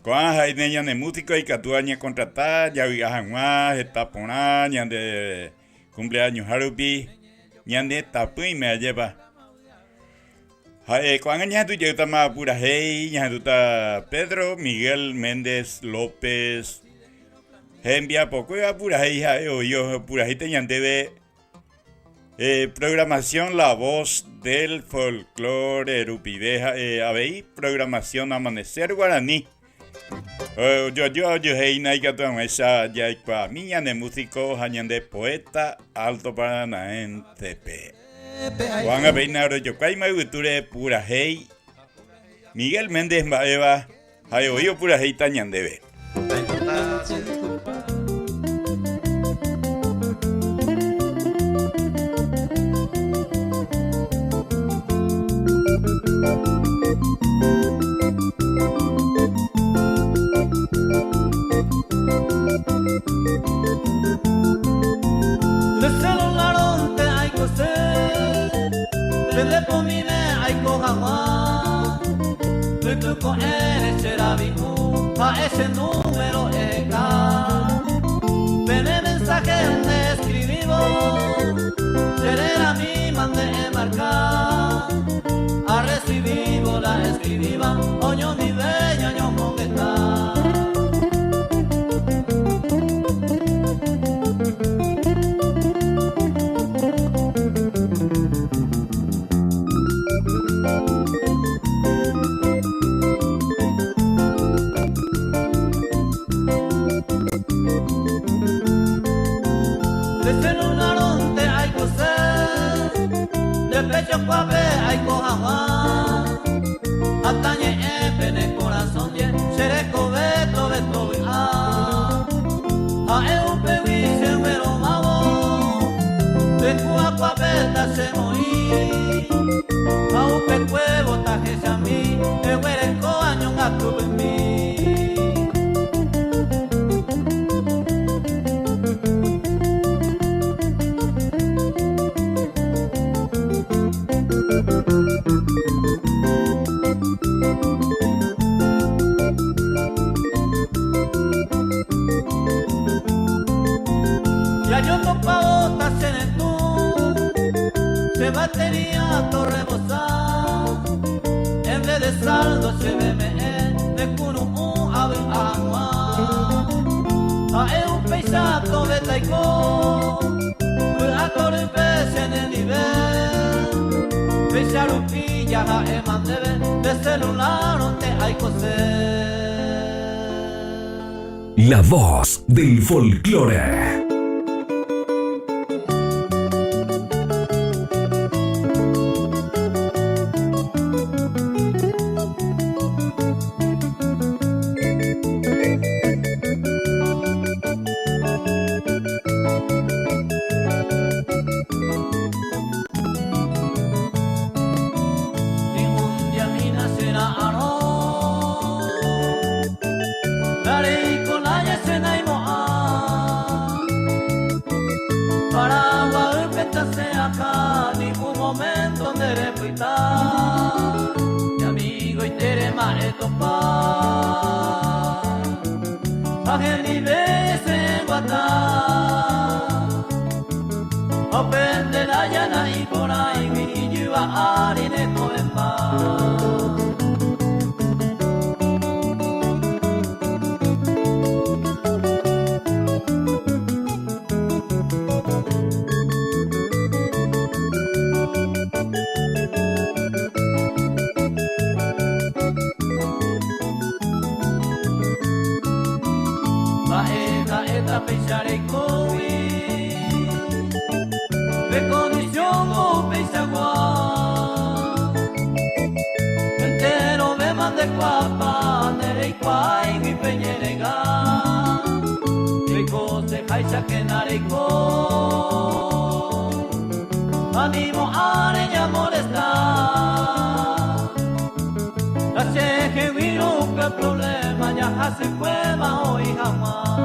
Ko'ã ha'éne ñane músiko ikatúva ñakontrata javy'a hag̃ua heta porã ñande cumpleañosha rupi ñande tapỹime ajépa. Ha'e ko'ág̃a ñahendu jeýtama purahéi ñahendúta Pedro Miguel Méndez López hembiapokuéva purahéi ha'e oĩ purahéita ñandéve Programación La Voz del Folklore rupive ha'e avei programación Amanecer Guaraní. Ojoaju ojohéina ikatu hag̃uáicha jaikuaami ñane músico ha ñande poeta Alto Paranaense-pe. Ko'ág̃a péina rojokuáima yvytúre purahéi Miguel Méndez mba'éva Ha'e voi opurahéita ñandéve. Recibimos la escribiva, oño mi bella, ño mongueta. De celular onte hay coser, de pecho cuave hay cojagua. Hasta ñe en corazón ye, sereko beto beto a. A e un pewi se güero mabo, de cua cuave ta se moí. A un pe cuevo ta je a mí, e güere co año gato mi. Ya yo topa otas en el tú, se batería torre en vez de saldo se me de cunu un ave agua. A e un peisato de taiko, a torre pez en el nivel. Peisarupi ya ja e mandebe, de celular onte hay coser. La voz del folclore. Ni un día mi nacerá arroz. Daré con la yesena y moa. Paraguay pentase acá, ni un momento de repita. Mi amigo y tere mare topa. Ajeni bese guata. Opende la llana y por ahí mi yuba ari de toemba. Bae eta peixare kowi. De condición o peixagua. Entero me mande guapa, nere iguai mi peñerega. Rico se jaisa que nareiko. Animo areña molesta. Hace que vino que problema ya hace cueva hoy jamás.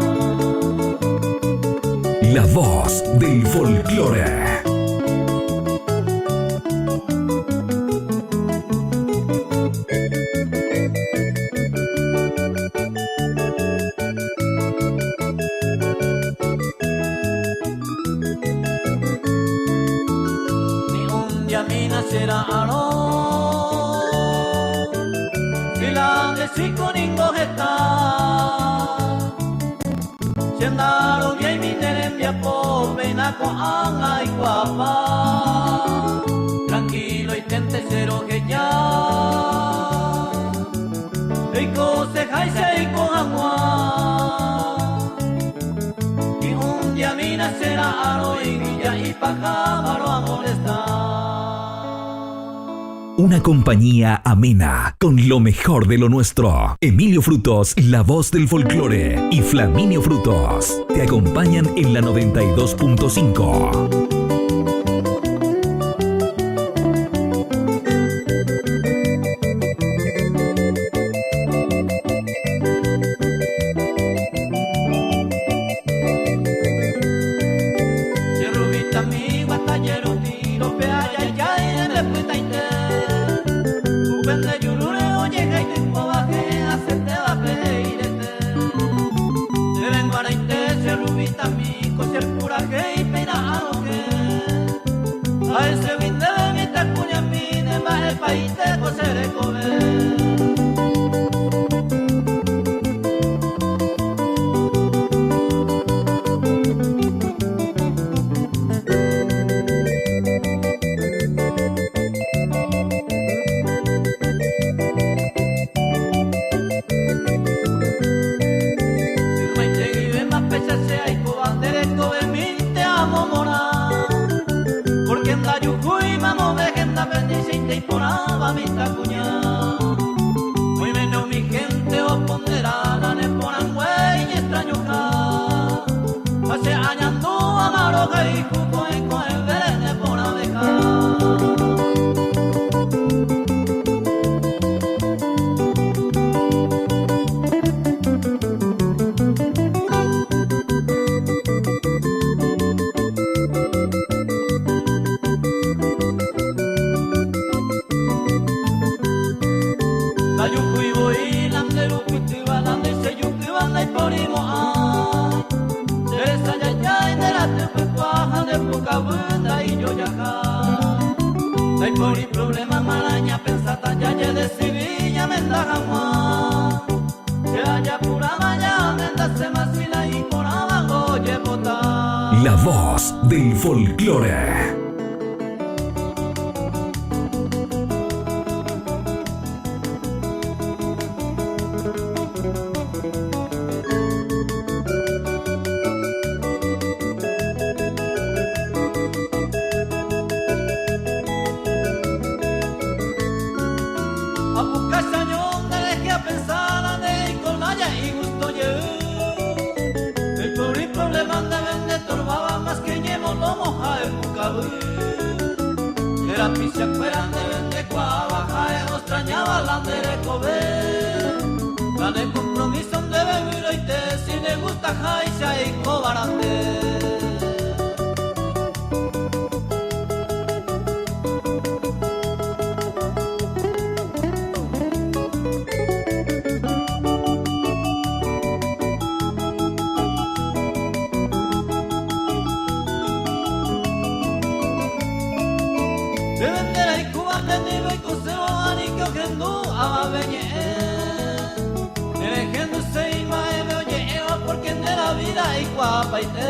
La voz del folclore. Ni un día mi nacerá arroz. Si la de chico ningo está. Sendaro bien mi nerembia po peina con anga y guapa. Tranquilo y tente cero que ya. Eiko se jaise y con agua. Y un día mi nacerá aro y villa y paja a molestar. Una compañía amena con lo mejor de lo nuestro. Emilio Frutos, la voz del folclore, y Flaminio Frutos te acompañan en la 92.5. Cherubita mi guatayero tiro pe ay ay ay me puta inte. Upende yurure oye jai te baje hacete va peirete. Te vengo a inte cherubita mi coser pura que y peina a lo que. A ese vinde mi tacuña mi de ma el paite ko che rekove. Ymaite guivéma péicha che aikóva nde rekovemínte amomorã, porque ndajuhúi mamove hendápe ndeichaite iporãva mitãkuña. Oiméne umi hénte opondera la ne porãngue iñextrañoha, ha che añandu amarohayhu ko'ẽ ko'ẽvére ne porãveha. Ndajuhúi voi la nde rupytýva, la nde chejukýva ndaiporimo'ã. Che resa jajái nde ratypykua ha nde pukavy ndaijojaha. Ndaipóri problema marã ñapensáta jajedesidi ñamenda hag̃ua. Che ajapuráma ñamendaséma si la iporãvango ojepota. La voz del folclore. Apuka chaño nderehe apensa la nde ikolaya igusto jey. Ndaipóri problema ndéve ndetorváva más que ñemolómo ha epukavy. Che rapichakuéra ndéve ndekuaáva ha'e oxtrañáva la nde rekove. La ne compromiso ndéve vyroite si ne gustaháicha eikóvarã nde. Che nderayhúva nendive oikosévo aníke ohendu avave ñe'ẽ. Nerehenduséi mba'eve oje'éva pórke nde la vida eikuaapaite.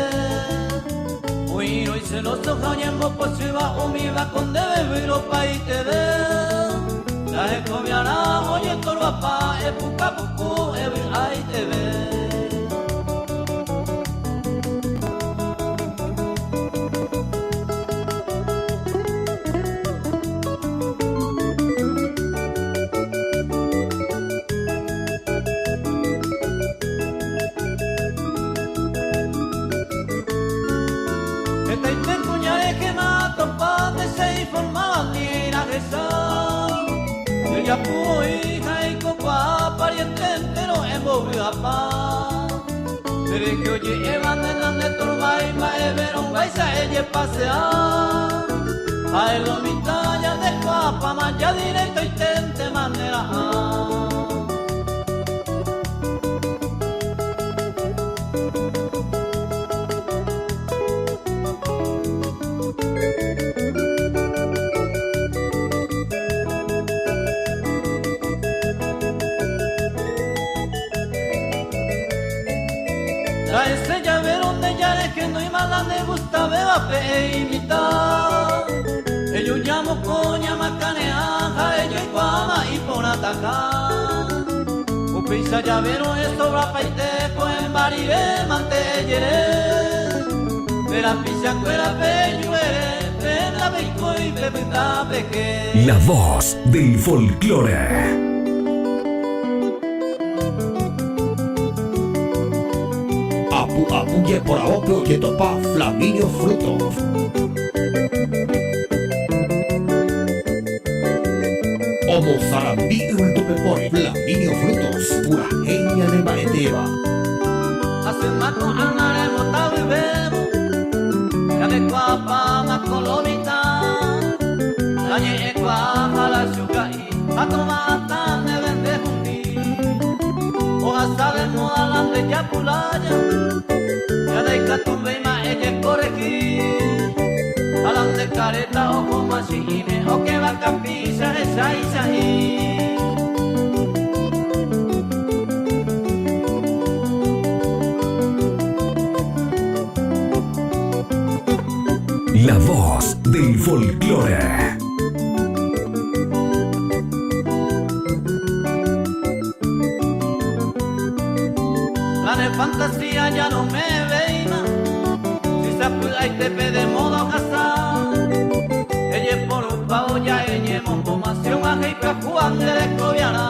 Oĩrõ iceloso ha oñembopochýva umíva ko ndéve vyropaiteve. La hekoviarã ojetorvapa epuka puku evy'aiteve. Hetaite kuña rehema atopa nde che informáva ni rahecha. Ndejapu oĩ ha eikokuaa pariente entero embovy'apa. Nderehe oje'éva nde nandetorvái mba'everõnguáicha ejepasea. Ha'e lo mitã jandekuaapáma ja directoiténtema nera'ã. La ese llavero nde jarehenóima la nde gustavévape eimita. Eju ñamokõ ñamakane'ã ha ejoikuaáma iporãtaha. Upéicha javérõ esobrapaite ko'ẽmba rire mante ejere. Nde rapichakuérape eju ere, peẽ ndapeikói pepyta peke. La voz del folclore. Apu apu jeporavópe ojetopa Flaminio Frutos. Omosarambi yvytupepóre Flaminio Frutos purahéi ñanemba'etéva. Hasýma ko'ág̃a remotavyvévo, Javekuaapáma ko lo mitã, La ñe'ẽkuaa ha la chuka'i, ha tova'atã ndéve nde hundi. Ohasa de moda la nde japulája, Ja ndaikatuvéima ejekorrehi. Ha la nde kareta ohóma chi'ĩme, Okéva kapícha hecha La voz del folclore. La de fantasía ya no me veima Si sapy'aitépe de moda ohasa Ejeporupa oja eñemombomación ha ipyahúva nde rekoviarã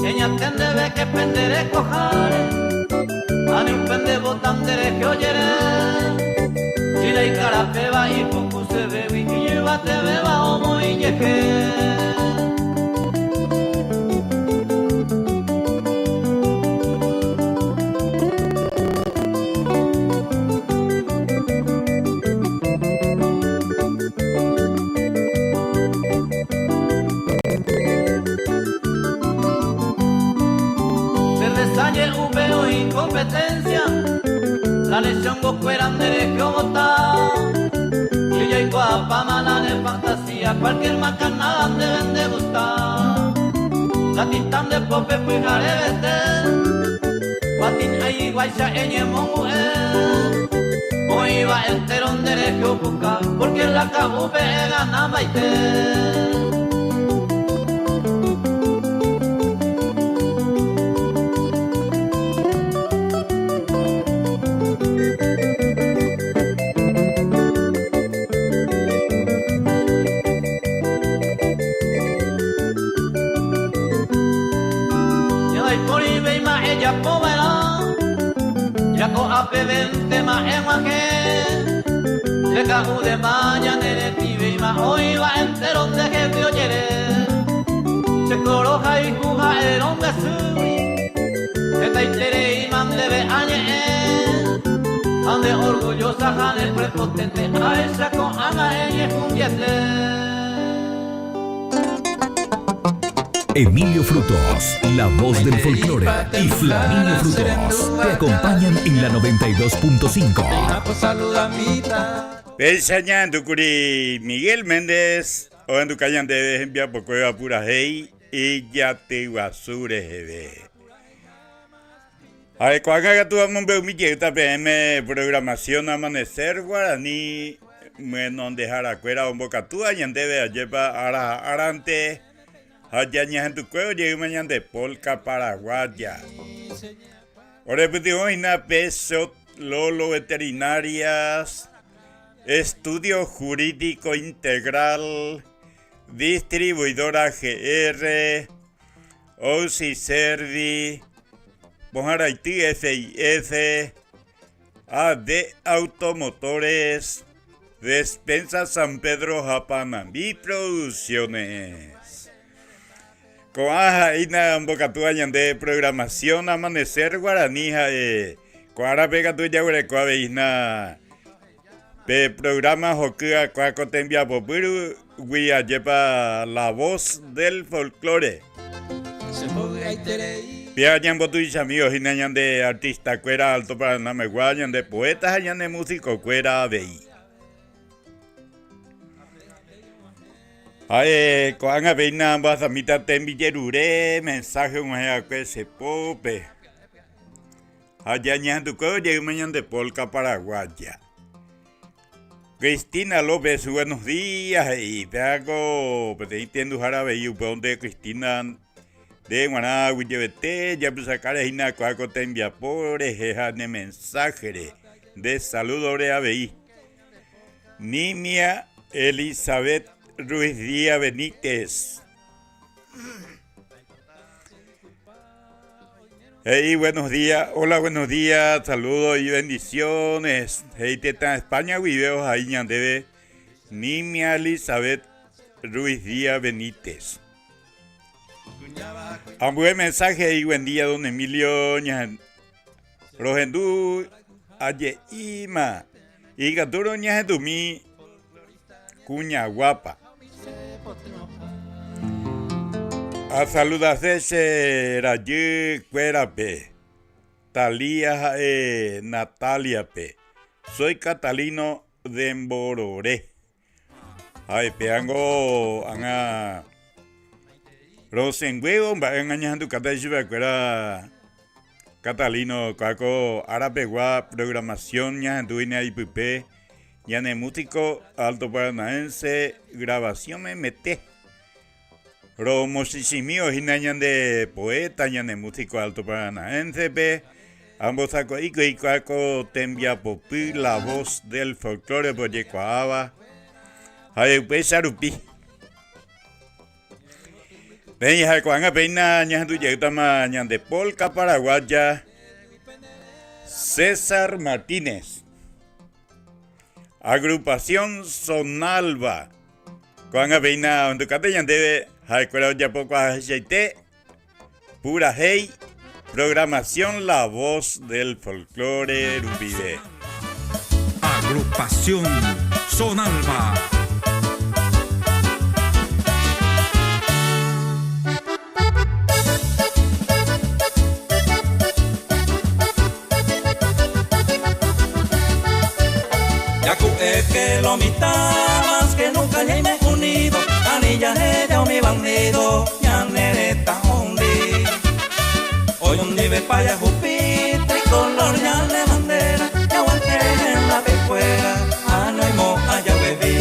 Eñatendeve ke pe nde rekoháre Ani upe nde vota nde rehe ojere Chile ikarapéva ipukusevégui ijyvatevéva omoĩ jehe. Cerveza je'úpe oĩ competencia, la lechongokuéra nde rehe ovota. Si jaikuaapáma la ne fantasía, cualquier macanada ndéve nde gusta. La tinta nde pópe pyharevete, guatín aiguáicha eñemongu'e. Oĩva entero nde rehe opuka, porque la ka'úpe egana mbaite. Ndaiporivéima ejapova'erã, ja ko'ápevéntema eg̃uahẽ. Che ka'u de maña neretĩvéima oĩva entéro ndehegui ojere. Che koro hayhu ha'érõ mbyasýgui, hetaitereíma ndéve añe'ẽ. Ha nde orgullosa ha ne prepotente ahecha ko'ág̃a eñehundiete. Emilio Frutos, la voz del folclore, y Flaminio Frutos te acompañan en la 92.5. Péicha ñahendúkuri Miguel Méndez ohenduka ñandéve hembiapokuéva purahéi ijatyguasu reheve. Ha ko'ág̃a katu amombe'umi jeýta peẽme programación Amanecer Guarani myenondeharakuéra ombokatúva ñandéve ajépa ára ha árante ha jañehendukuévo jeýma ñande polka paraguaya. Orepytyvõ hína pe Shot Lolo Veterinarias, Estudio Jurídico Integral, Distribuidora GR, Oxy Servi, Pohãraity FIF, AD Automotores, Despensa San Pedro ha Panambi Producciones. Ko'ã ha'éina ombokatúva ñande programación Amanecer Guarani ha'e ko árape katu jaguereko aveihína Pe programa hoky akua ko tembiapopýrugui ajépa La Voz del Folklore. Péva ñambotuichami hína ñande artista-kuéra Alto Paranámegua, ñande poeta ha ñane músico-kuéra avei. Ha'e ko'ág̃a péina ambohasamíta tembijerure mensaje og̃uahẽ va'ekue che pópe. Ha jañehendukuévo jeýma ñande polka paraguaya. Cristina López, buenos días, he'i. Péako peteĩ tenduhára avei upe onde Cristina nde g̃uarã aguyjevete japysakáre hína kuaa ko tembiapo rehe ha ne mensaje-re. Nde saludo-re avei. Nimia Elizabeth Ruiz Díaz Benítez. He'i buenos días, hola buenos días, saludos y bendiciones. He'i tetã España guive ohai ñandéve Nimia Elizabeth Ruiz Díaz Benítez. Ambue mensaje he'i buen día don Emilio rohendu aje'íma ikatúrõ ñahendumi Kuña guapa. Asaludase che rajy kuérape, Talía ha'e Nataliape. Soy Catalino de Mborore. Ha'e péango ág̃a rosẽnguévo mba'e ág̃a ñahendukáta ichupekuéra Catalino kua ko ára pegua programación ñahendúine ipype. Ñane músico alto paranaense grabación memete. Romochichĩmi hína ñande poeta ñane músico alto paranaense-pe ambosako'íko hikuái ko tembiapopy La Voz del Folklore-pe ojekuaáva ha upéicha rupi. Peẽ ha ko'ág̃a péina ñahendu jeýtama ñande polka paraguaya César Martínez. Agrupación Sonalba. Ko'ág̃a péina ondykáta ñandéve ha'ekuéra ojapo kuaahechaitépe purahéi programación La Voz del Folklore rupive. Agrupación Sonalba. Que lo mitad más que nunca ya me unido anilla ella mi bandido ya nereta ondi hoy un nivel pa ya jupi tricolor ya le bandera ya aguanté en la pecuera a no mo allá bebí.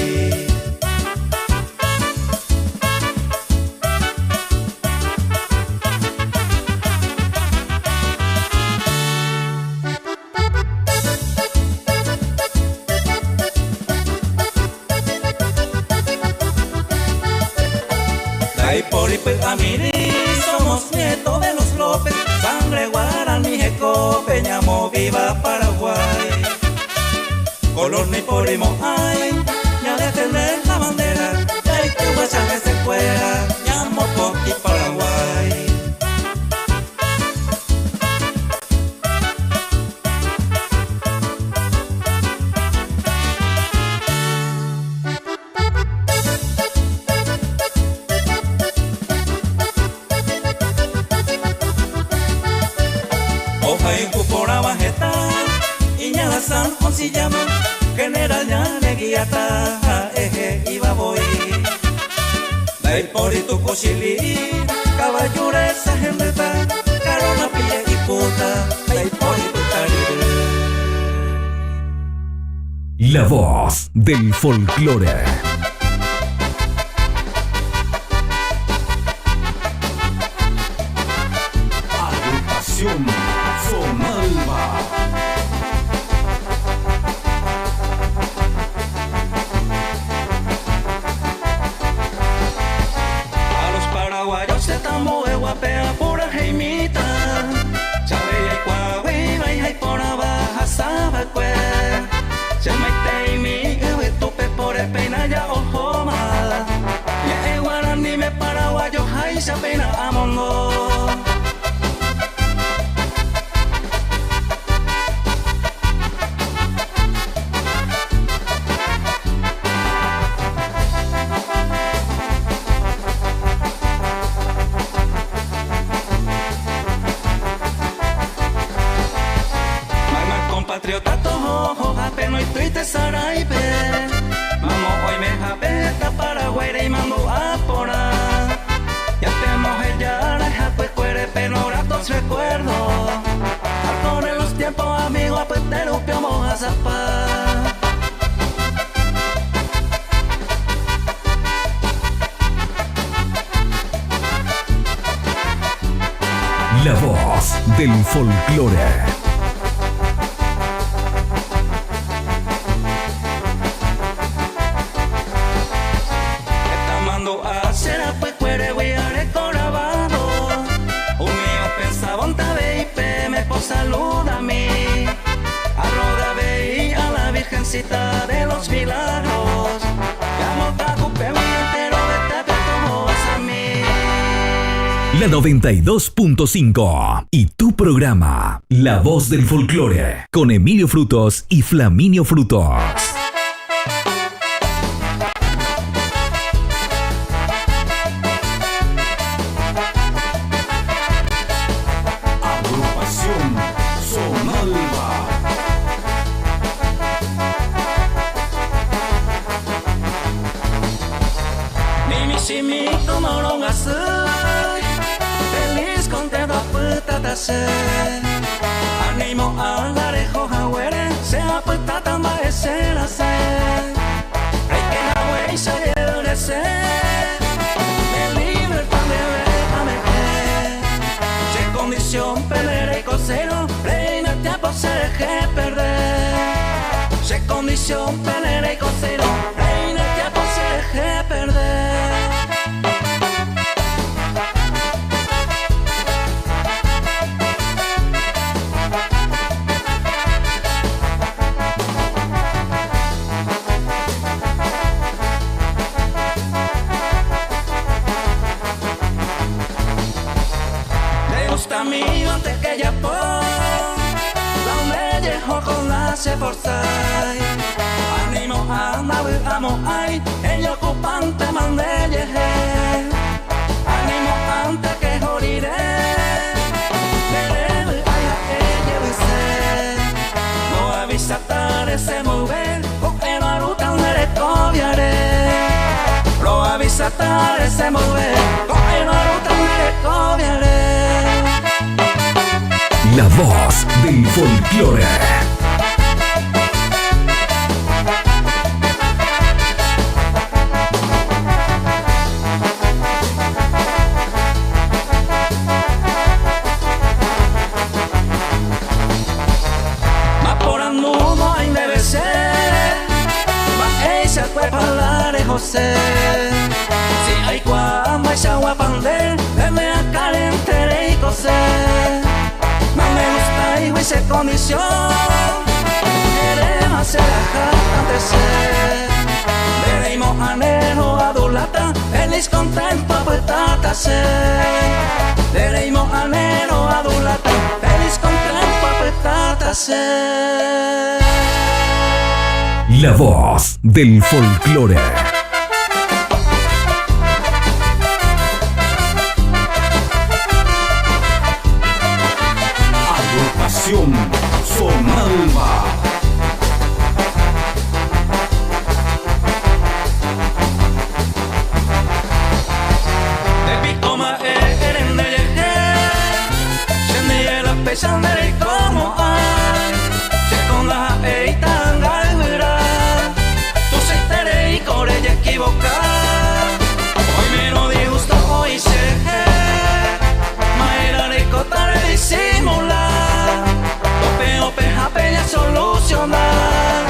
Amiri, somos nietos de los López, sangre guaraní, jeco, peñamo, viva Paraguay. Color ni porimo hay, ya de tener la bandera, ya hay que guachar que se fuera, llamo y Paraguay. General eje iba voy. Dai por tu cochili, caballura esa gendeta, carona pie y puta, dai por tu La voz del folclore. Agrupación Sonalba. A los paraguayos se tamo guapea pura jaimita. Chabe y cuahuiba y por abajo sabacue. Se me y mi tupe por el peina ya ojo ma. Ya guarani me paraguayo jai se peina amongo. Magma compatriota tojo, jape no y tuite saraipe. Mamo hoy me japeta Paraguay y mando a pora. Ya te moje ya la jape cuere pero gratos recuerdos. Al correr los tiempos amigo apetero piomo a zapar. La voz del folclore. Mando a será pues cuere guiare corabado. Un mío pensaba un tabe y pe me po saluda a mí. Arroga ve a la virgencita de los milagros. Llamo tacupe entero vete como vas a mí. La 92.5 y tu programa, La Voz del Folclore, con Emilio Frutos y Flaminio Frutos. Agrupación Sonalba. Mi simito moronga feliz contento putatase. Animo a garejo jawere, sea putata maesera se. Péicha jeyrese Ne libertad ndéve ame'ẽ Che condición pene reikosérõ Reina tiempo che rehe perder Che condición pene reikosérõ Reina tiempo che rehe perder. Me gusta mi antes que ya po La me llejo con la se forzai Animo anda amo ay El ocupante mande yeje Animo antes que joriré Debe ay a ella No avisa tare se mover Coge maruta un cobiaré Lo avisa tare se mover Coge maruta un cobiaré La voz del folclore. Ma por andumo ay debe ser Ma ella fue palare José Si hay cuama y agua pande Me a calentere y coser No me gusta y ese condición Queremos ser antes ser Veremos anero adulata Feliz contento apretata ser Veremos anero adulata Feliz contento apretata ser La voz del folclore. Agrupación Sonalba. De pico ma eren de yeje Shendiye la pesandere como ay Se con la eitanga vera Tu se tere y core y equivocar Hoy me no disgusto hoy se Ma era de cotare disimular Tope ope jape ya solucionar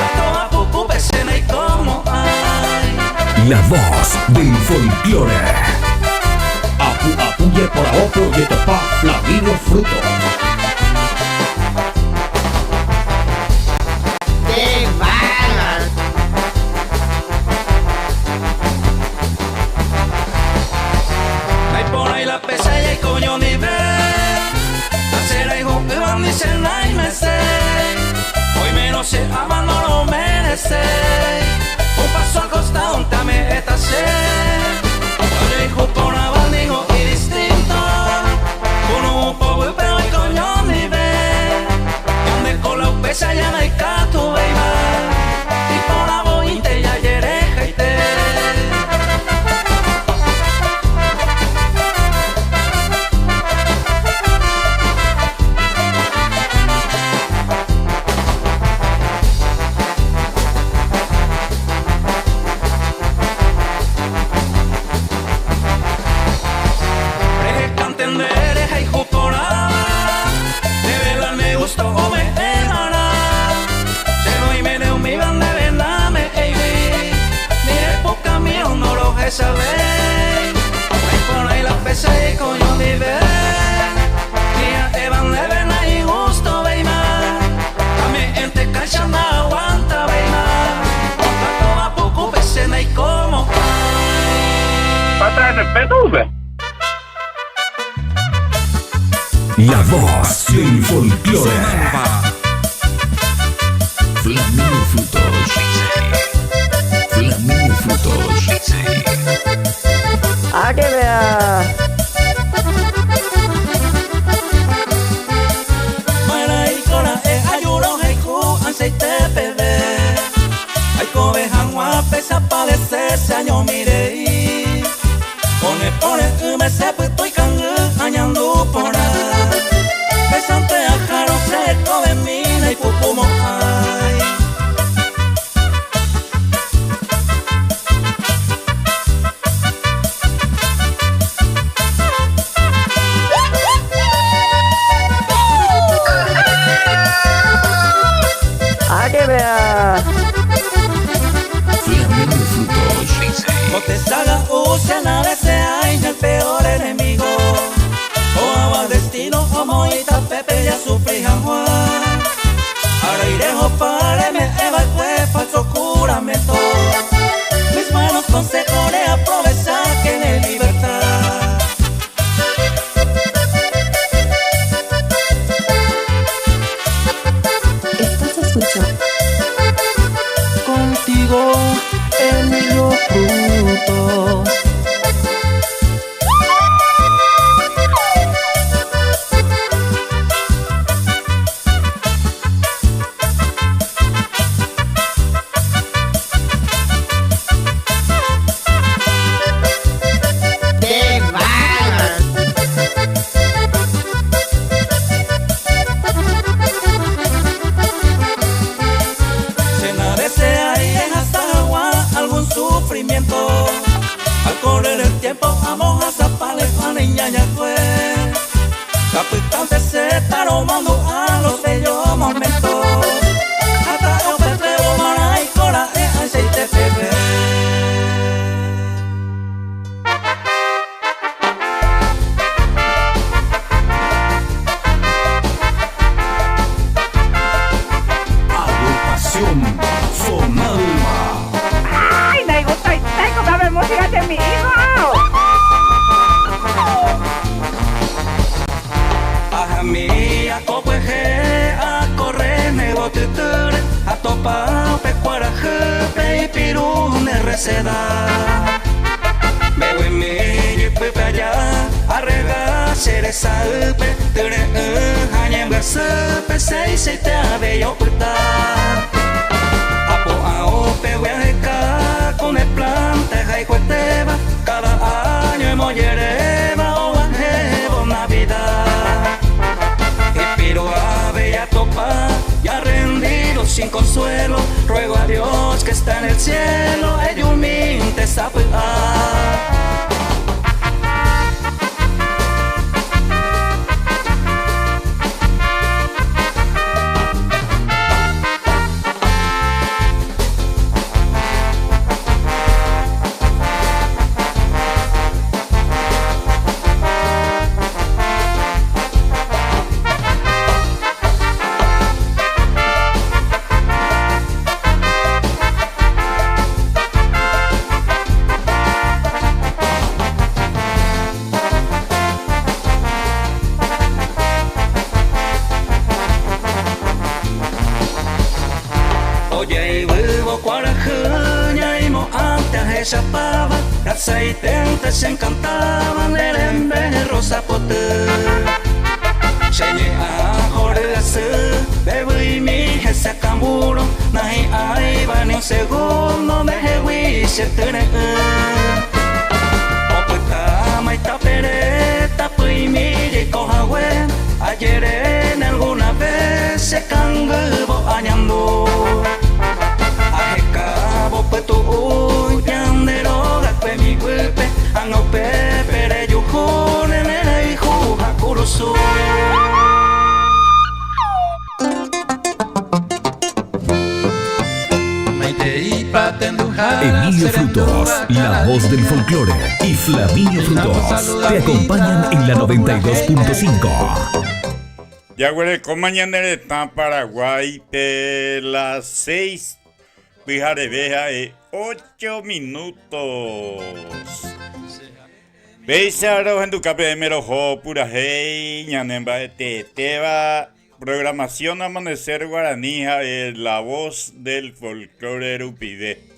La toa pupu pesena y como ay La voz del folclore. Apu Apuye por Aopo Yetopá Flaminio Fruto. ¡Qué bárbaro! Hay por ahí la pesa y el coño ni ve. Hacer hijo iban ni se la y me sé. Hoy menos se ama no lo merece. Un paso al costado, un tame esta se. Oye hijo por abandigo y distinto. Uno un poco pero el coño ni ve. Donde con la pesa ya no hay cato, baby. Y por la bointe ya yere jaite. Esa vez Hay por ahí la pesa y coño ni ve Ni a Evan le ven ahí gusto, veima A mi ente cancha no aguanta, veima La toma poco pesena y como Falta de respeto, Uber. La voz del folclore. Flaminio Frutos. Flaminio Frutos. Ah, que vea. Mara y cora e ayuro haiku aceite pebe Ay kobe jangua pesa padecer se año mirei Pone pone ume se puto y kangu añandu pora Pesante ajaro seco de mina y pupumo ay. Frutos. ¡Qué bárbaro! Llena desea y hasta agua algún sufrimiento. Al correr el tiempo, amo a zapales, a niña ya fue. Capitán de se taromando a los bellos momentos. Hasta el petreo, mara y cora, e aceite bebé. Agrupación Sonalba. ¡Ay, me gusta y tengo que música de mi hijo! Ajami, a copueje, a correr, negotitur, a topa, pecuaraje, peipiru, receda. Me mi, pepe allá, arrega, cereza, pe, ture, hañem, pe, seis, seis, te ave, oputa. Apo, ao, pe, hueca, con el planta, jaicueteba, cada año emollereba, o bajebo, Navidad. Y piro ave ya topa, ya rendido sin consuelo, ruego a Dios que está en el cielo, eyuminte sapuá. Oye, y huevo cuarajuña y mo antes esa pava, aceite se encantaban, eren rosa pote. Cheñe a jorge bebo y mi ese camburo, nahi ay va ni un segundo me hewi se tere. Oputa maita pereta pui mi y ayer en alguna vez se cangubo añando. Ajecabo petu yandero gakpe mi huepe, ango pepere yuju nene hijo hakurusu. Emilio Frutos, la voz del folclore, y Flaminio Frutos te acompañan en la 92.5. Ya huele mañana está Paraguay de las 6 Pijarebeja e 8 minutos. Veis en tu KPM rojo pura hey, ñanemba teba programación Amanecer Guaraní, la voz del folclore rupide.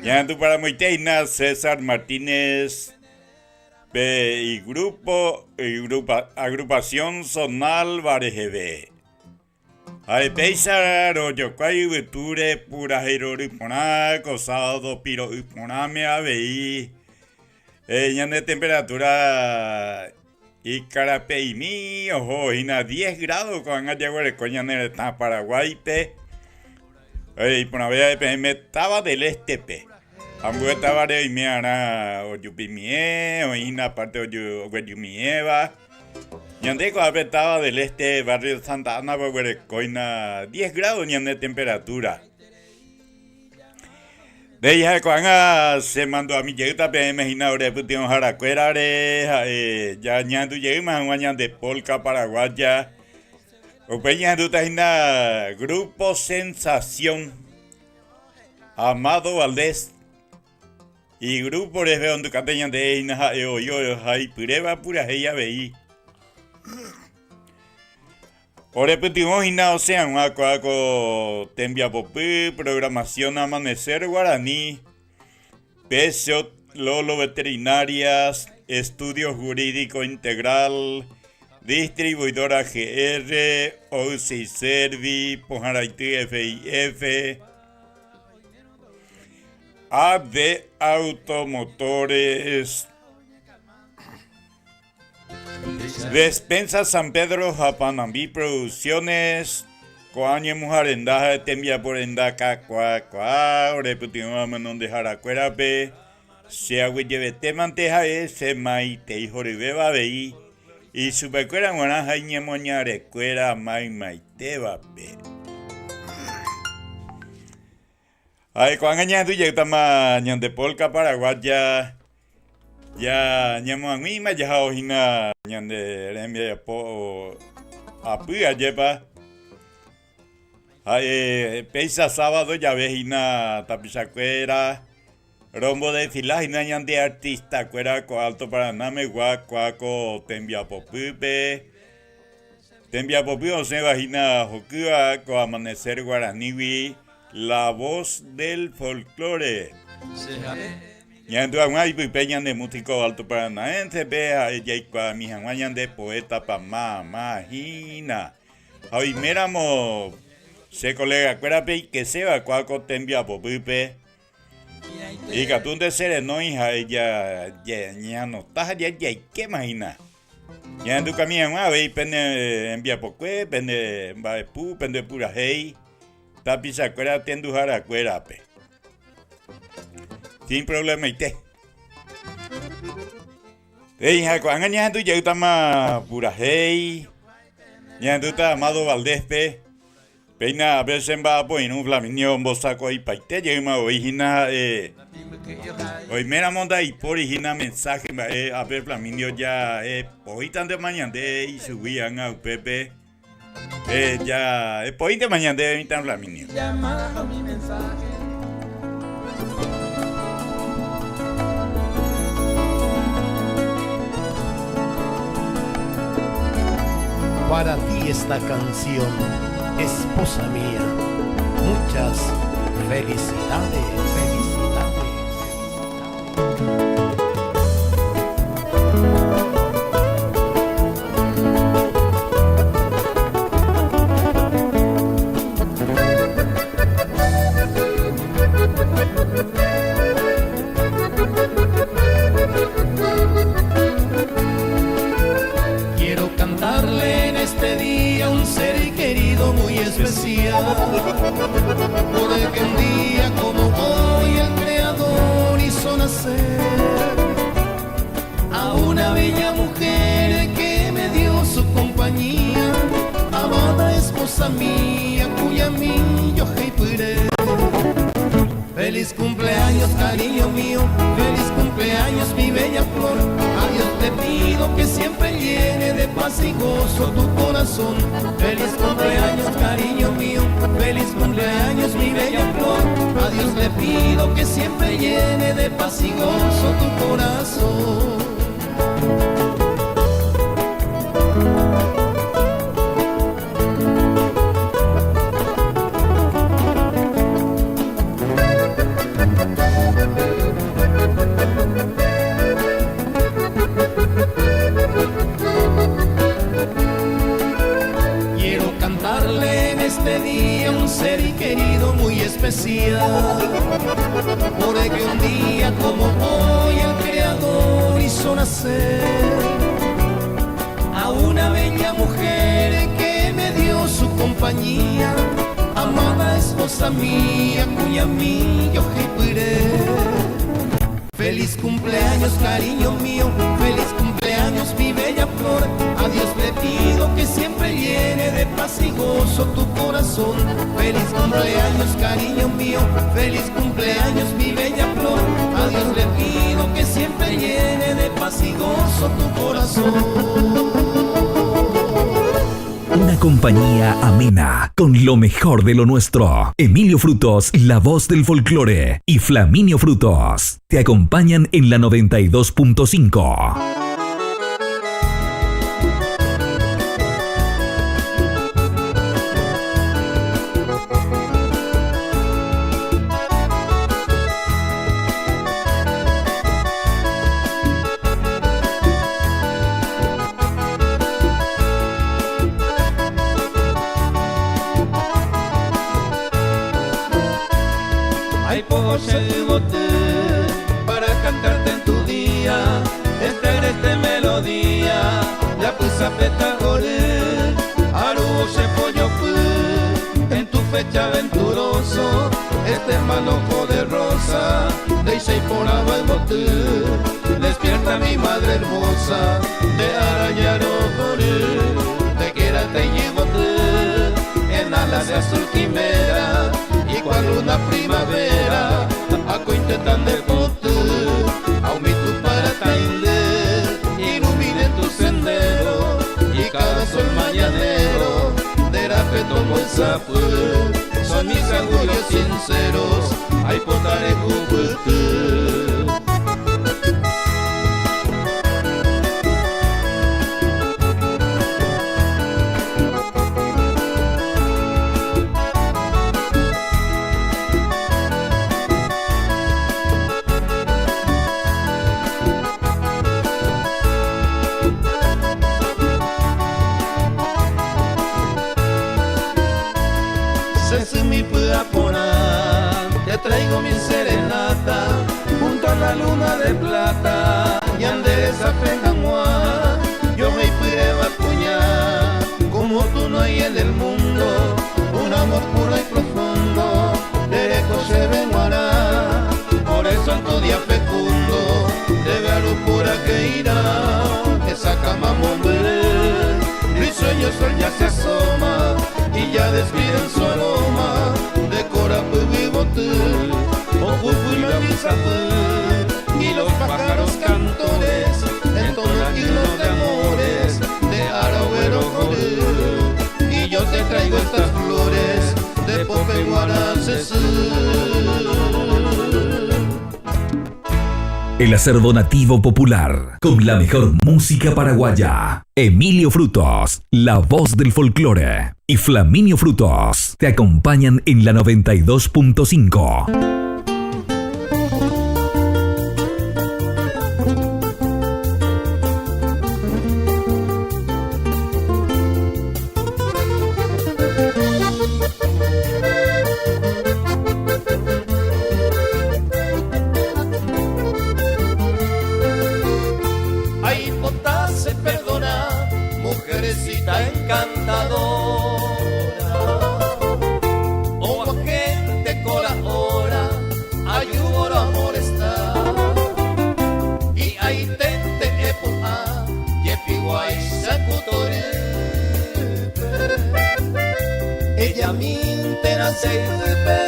Ya tu para Moiteina, César Martínez P y grupo y grupa, agrupación Zonal Varejebe. Ay, peisaro, yo cuay uture pura pura cosado piro iponame avei. Ñande temperatura y carapeimi, ojo, ina 10 grados con ayaguare coña nere Paraguay pe. Ey, por una vez me estaba del este pe. Ambu estaba de mi ara o yupimie o ina parte o yu Ñande estaba del este barrio Santa Ana coina 10 grados ñande temperatura. De ella cuando se mandó a mi llegta pe me hina ore pution jaracuera re ya ñandu llega más de polka paraguaya. O peña tajina Grupo Sensación Amado Valdés y grupo de donde cateñan de ina yo yo hay pureba pura ella veí. Ore putimos ina o sea un acuaco tembia popí programación amanecer guaraní. Pecio Lolo Veterinarias, Estudio Jurídico Integral, Distribuidora GR, Oxiservi, Pohãraity FIF, AD Automotores, Despensa San Pedro ha Panambi Producciones, ko'ã ñemuharenda ha'e tembiaporenda kakuaakuaa orepytyvõva menondeharakuérape, che aguyjevetémante ha'e che maitei horyvéva avei ichupekuéra g̃uarã ha iñemoñarekuéra maymaitévape. Ha'e ko'ág̃a ñahendu jeýtama ñande polka paraguaya ja ñamoag̃uíma jahao hína ñande rembiapo apy ajépa. Ha'e péicha sábado jave hína tapichakuéra rombodesfila hína ñande artista-kuéra ko Alto Paranámegua kua ko tembiapopýpe. Tembiapopy osẽva hína hokýva ko Amanecer Guaranígui La Voz del Folklore. Ñahendu hag̃ua ipype ñande músico Alto Paranaense-pe ha'e jaikuaami hag̃ua ñande poeta-pa máma hína. Ha oiméramo che colega-kuérape ikeséva kua ko tembiapopýpe, ikatúnte che renói ha'e ñaanota ha jaikéma hína. Ñahendukami hag̃ua avei pene rembiapokue, pene mba'epu, pende purahéi tapichakuéra tenduharakuérape. Sin problemaite. Péicha ko'ág̃a ñahendu jeýtama purahéi, ñahendúta Amado Valdés-pe. Péina ápe che mba'apo irũ Flaminio ombosako'ipaite jeýma voi hína ha'e oiméramo ndaipóri hína mensaje mba'e ápe Flaminio ja'epoítantema ñande ichugui ág̃a upépe ja'epoíntema ñande mitã Flaminio. Para ti esta canción, esposa mía, muchas felicidades, felicidades. Quiero cantarle en este día a un ser querido muy especial, porque un día como hoy el Creador hizo nacer a una bella mujer que me dio su compañía, amada esposa mía, cuya mi yo Feliz cumpleaños, cariño mío, feliz cumpleaños, mi bella flor. A Dios te pido que siempre llene de paz y gozo tu corazón. Feliz cumpleaños, cariño mío, feliz cumpleaños, mi bella flor. A Dios le pido que siempre llene de paz y gozo tu corazón. Quiero cantarle en este día un ser querido muy especial, porque un día como hoy el Creador hizo nacer a una bella mujer que me dio su compañía, amada esposa mía, cuya mi yo Feliz cumpleaños, cariño mío, feliz cumpleaños, mi bella flor. A Dios le pido que siempre llene de paz y gozo tu corazón. Feliz cumpleaños, cariño mío, feliz cumpleaños, mi bella flor. A Dios le pido que siempre llene de paz y gozo tu corazón. Una compañía amena con lo mejor de lo nuestro. Emilio Frutos, la voz del folclore, y Flaminio Frutos te acompañan en la 92.5. Aipo'o che yvoty para cantarte en tu día Este agreste melodía Japysapéta hory Aru'o che pojopy En tu fecha venturoso Este manojo de rosa Ndéicha iporãva yvoty Despierta mi madre hermosa Nde ára jarohory Te quérate ijyvoty En alas de azul quimera Y cual luna primavera Akóinte ta nde poty Ha umi Tupã rataindy Ilumine tu sendero Y cada sol mañanero Nde rape tomboysapy Son mis augurios sinceros Aipota rehupyty. Che sy mi py'a porã, te traigo mi serenata junto a la luna de plata ñande resape hag̃ua joheipyréva kuña como tú no hay en el mundo un amor puro y profundo rereko chéve g̃uarã por eso en tu día fecundo ndéve aru pura que irá hesakãma mombyry Risueño sol ya se asoma y ya despiden su aroma de korapy yvoty Okupyma misapy y los pájaros cantores entonan himnos de amores de ára oguerohory Y yo te traigo estas flores de pope guarã che sy. El acervo nativo popular, con la mejor música paraguaya. Emilio Frutos, la voz del folclore, y Flaminio Frutos te acompañan en la 92.5. Aipota che perdona, mujercita encantadora Oguahẽnte ko la hora ayúvoro amolesta Hi'aiténte epu'ã jepiguáicha ku torýpe Ejamíntena che yvýpe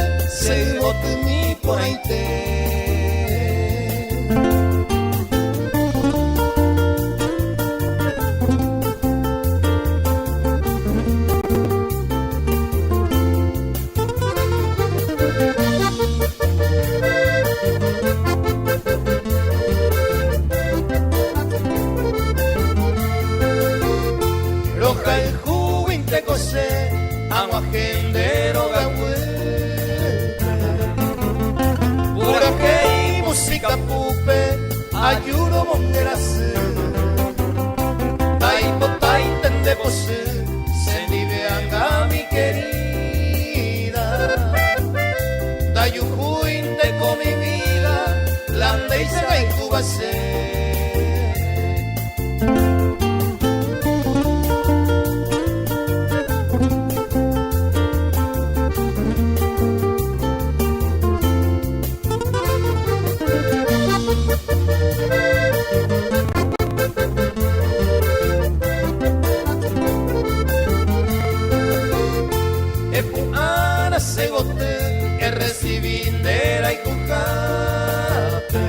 che yvotymi porãite. Rohayhúguinteko che ag̃uahẽ nde rogaguýpe. Purahéi música púpe aju romongerasy. Ndaipotáinte nde pochy chendive anga mi querida. Ndajuhúinte ko mi vida la ndéicha rayhúva che. Epu'ãna che goty erresivi nde rayhuhápe.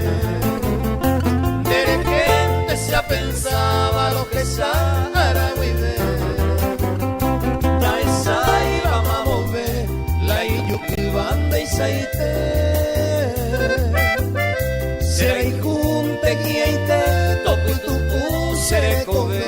Nde rehénte che apensáva rohecha ára guive. Ndahecháiva mamove la ijukýva ndeichaite. Che rayhúnte hi'ãite topytu'u che rekove.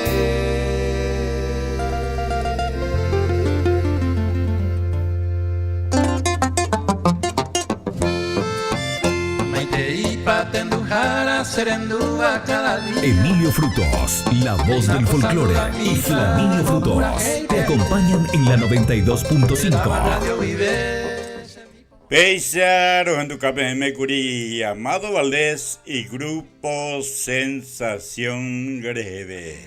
Emilio Frutos, la voz del folclore, y Flaminio Frutos te acompañan en la 92.5. Péicha rohenduka peẽme kuri Amado Valdés y Grupo Sensación reheve.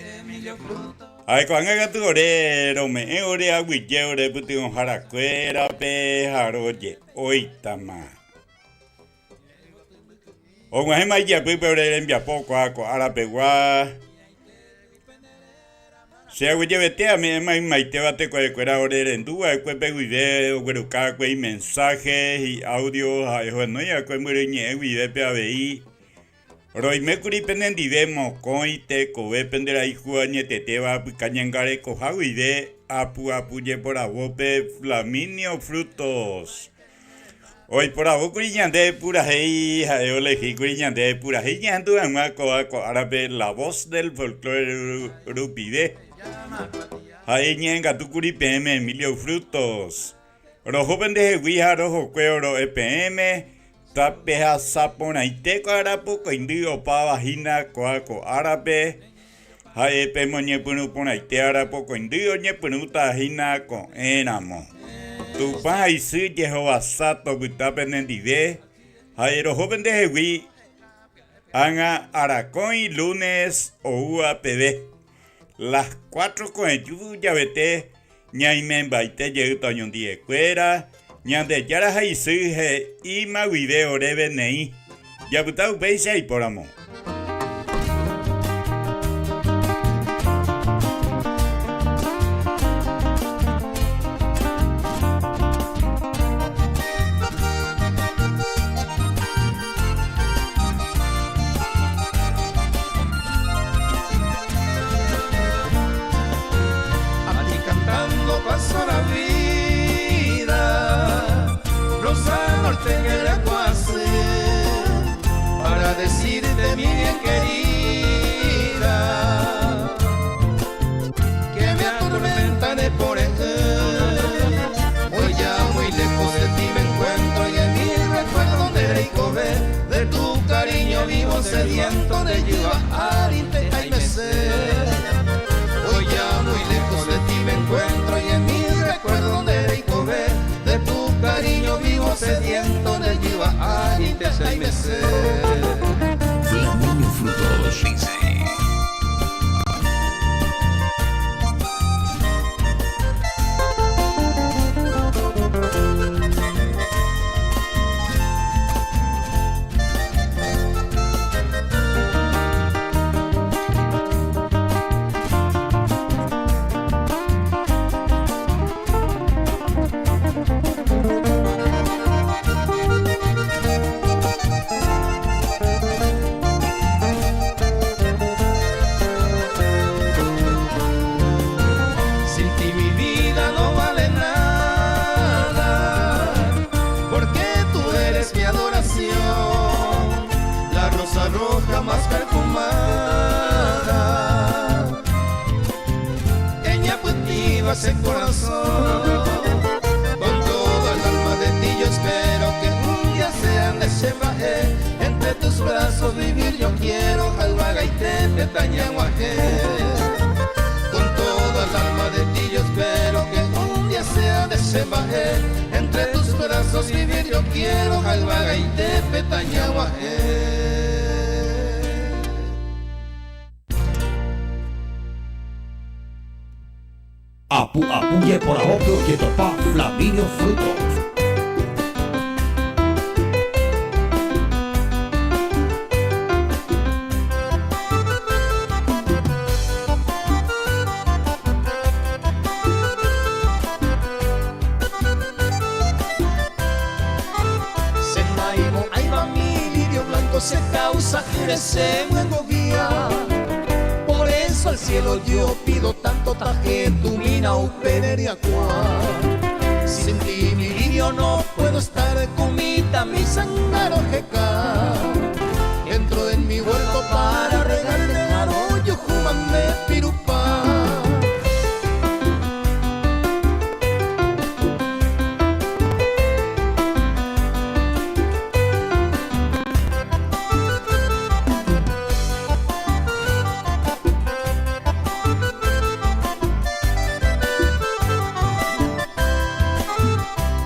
Ha ko'ág̃a katu ore rome'ẽ ore aguyje ore pytyvõharakuérape ha roje'óitama. Og̃uahẽma ijapýpe ore rembiapo kua ko ára pegua. Che aguyjevete ame'ẽ maymaitéva tekohekuéra ore rendu va'ekue pe guive ogueruka va'ekue imensáhe, hi'áudio ha ohenói va'ekue mbyry ñe'ẽ guivépe avei. Roime kuri penendive mokõi tekove pende rayhu añetetéva apyka ñangarekoha guive apuapu jeporavópe Flaminio Frutos. Oiporavókuri ñande purahéi ha'e olehíkuri ñande purahéi ñahendu hag̃ua kóva ko árape La Voz del Folklore rupive. Ha'e iñe'ẽngatúkuri peẽme Emilio Frutos. Roho pendehegui ha rohokue oro'e peẽme, tapehasa porãite ko arapokõindy opáva hína kóa ko árape, ha'e pemoñepyrũ porãite arapokõindy oñepyrũta hína ko'ẽramo. Tupã ha isy jehovasa topyta penendive, ha'e roho pendehegui ág̃a arakõi lunes oúva peve. Las cuatro ko'ẽju javete ñaimembaite jeýta oñondive-kuéra, Ñandejára ha isy he'íma guive oréve neĩ, japyta upéicha aipóramo. Aquí cantando paso la vida, Rosa norteña el aguacé, para decirte mi bien querida, que me atormentaré por él. Hoy ya muy lejos de ti me encuentro y en mi recuerdo de de tu cariño vivo sediento de lluvia arinte ay me sé. Hoy ya muy lejos de ti me encuentro y en mi recuerdo de de tu cariño vivo sediento de lluvia arinte ay me sé. Flaminio Frutos dice. Sin ti mi vida no vale nada, porque tú eres mi adoración, la rosa roja más perfumada. Ella ese corazón, con todo el alma de ti yo espero que un día sean de Shebae, entre tus brazos vivir yo quiero, Jalbagaite, Petañaguaje. Con todo el alma de ti yo espero que un día sea de Shebae, entre tus brazos vivir yo quiero, Jalbagaite, Petañaguaje. Apu apu jeporavópe ojetopa Flaminio Frutos. Mi lirio blanco se causa crece guía. Por eso al cielo yo pido tanto taje tu mina upeneria. Sin ti mi lirio no puedo estar con mi tamisangarojeca. Entro en mi huerto para regarte arroyo jumande pirupa.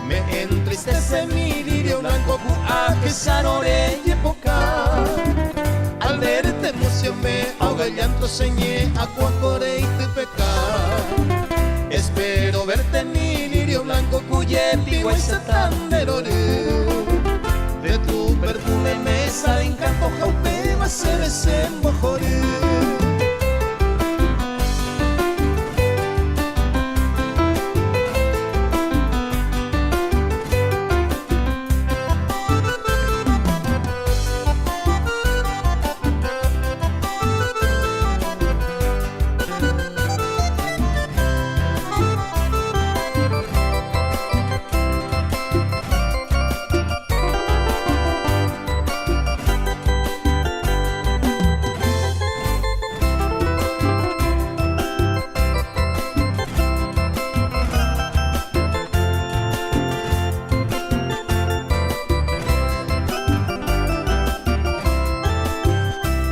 Me entristece mi Ahesarõ rejepoka. Al verte emoción me ahoga el llanto señé acuacore y tupeka. Espero verte mi lirio blanco cuye pigo y De tu perfume me sale encanto jaupema se desembojorí.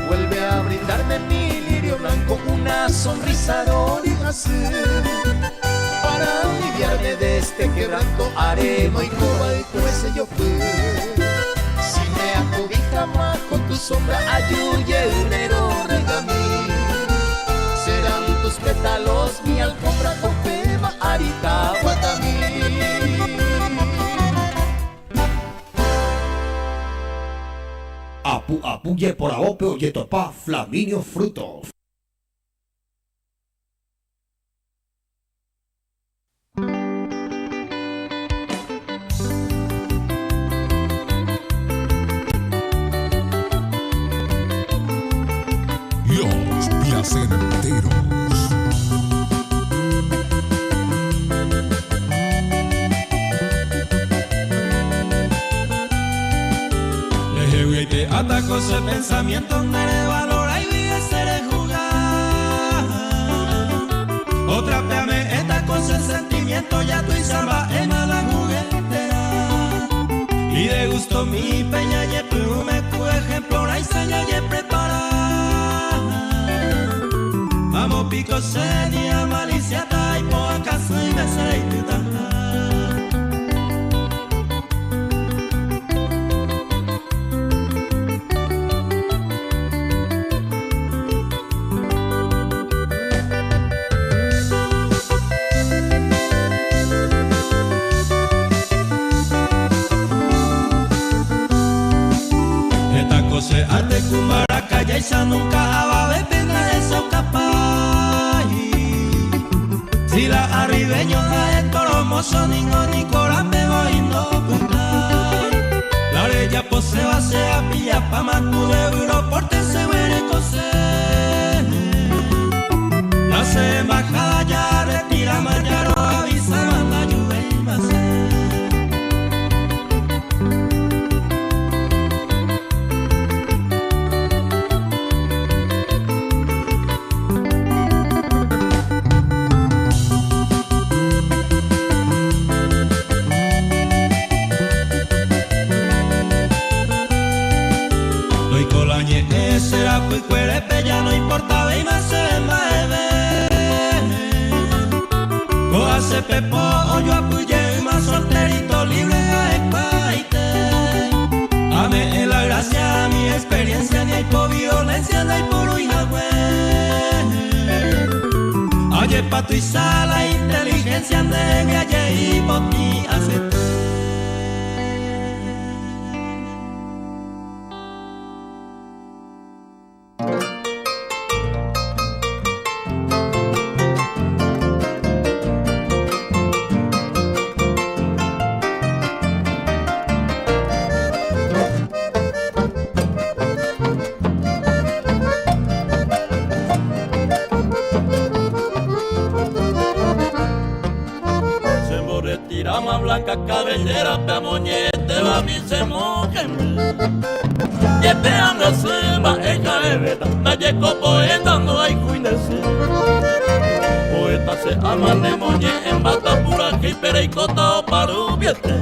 Vuelve a brindarme mi lirio blanco una sonrisa azul para aliviarme de este quebranto areno y cuba y cuece yo fui. Si me acobija bajo tu sombra ayuye enero regami. Serán tus pétalos mi alfombra copema arita guatami. Apu apu yeporaópe ojetopa Flaminio Frutos. Los placenteros. Le ataco ese pensamiento, no valora y vive ser jugar. Otra peame esta cosa el sentimiento, ya tu y samba en mala juguetera. Y de gusto mi peña ye plume cu ejemplo y saña ye prepara. Vamos pico senia malicia taipo acaso y me seré Esta cosa arte kumaraca ya isa nunca ababe pena eso capaz. Si la arribeño a toro mozo ningo ni cora me voy no puta. La orella poseba sea pilla pa macu de euro porte se huere cose. La se embajada ya retira mayaro avisa manda lluvia y más. Será pues cuerepe ya no importa ve y más se mueve. Coase pepo o yo apoyé más solterito libre a espaite. Ame en la gracia mi experiencia ni hay por violencia ni hay por huijagüe. Aye pato y sala inteligencia de mi aye y boti hace. Cabellera pe moñete va mi se moje Yepe anga sema eja eveta na yeko poeta no hay cuinese Poeta se ama ne moñe en bata pura que y cota o parubiete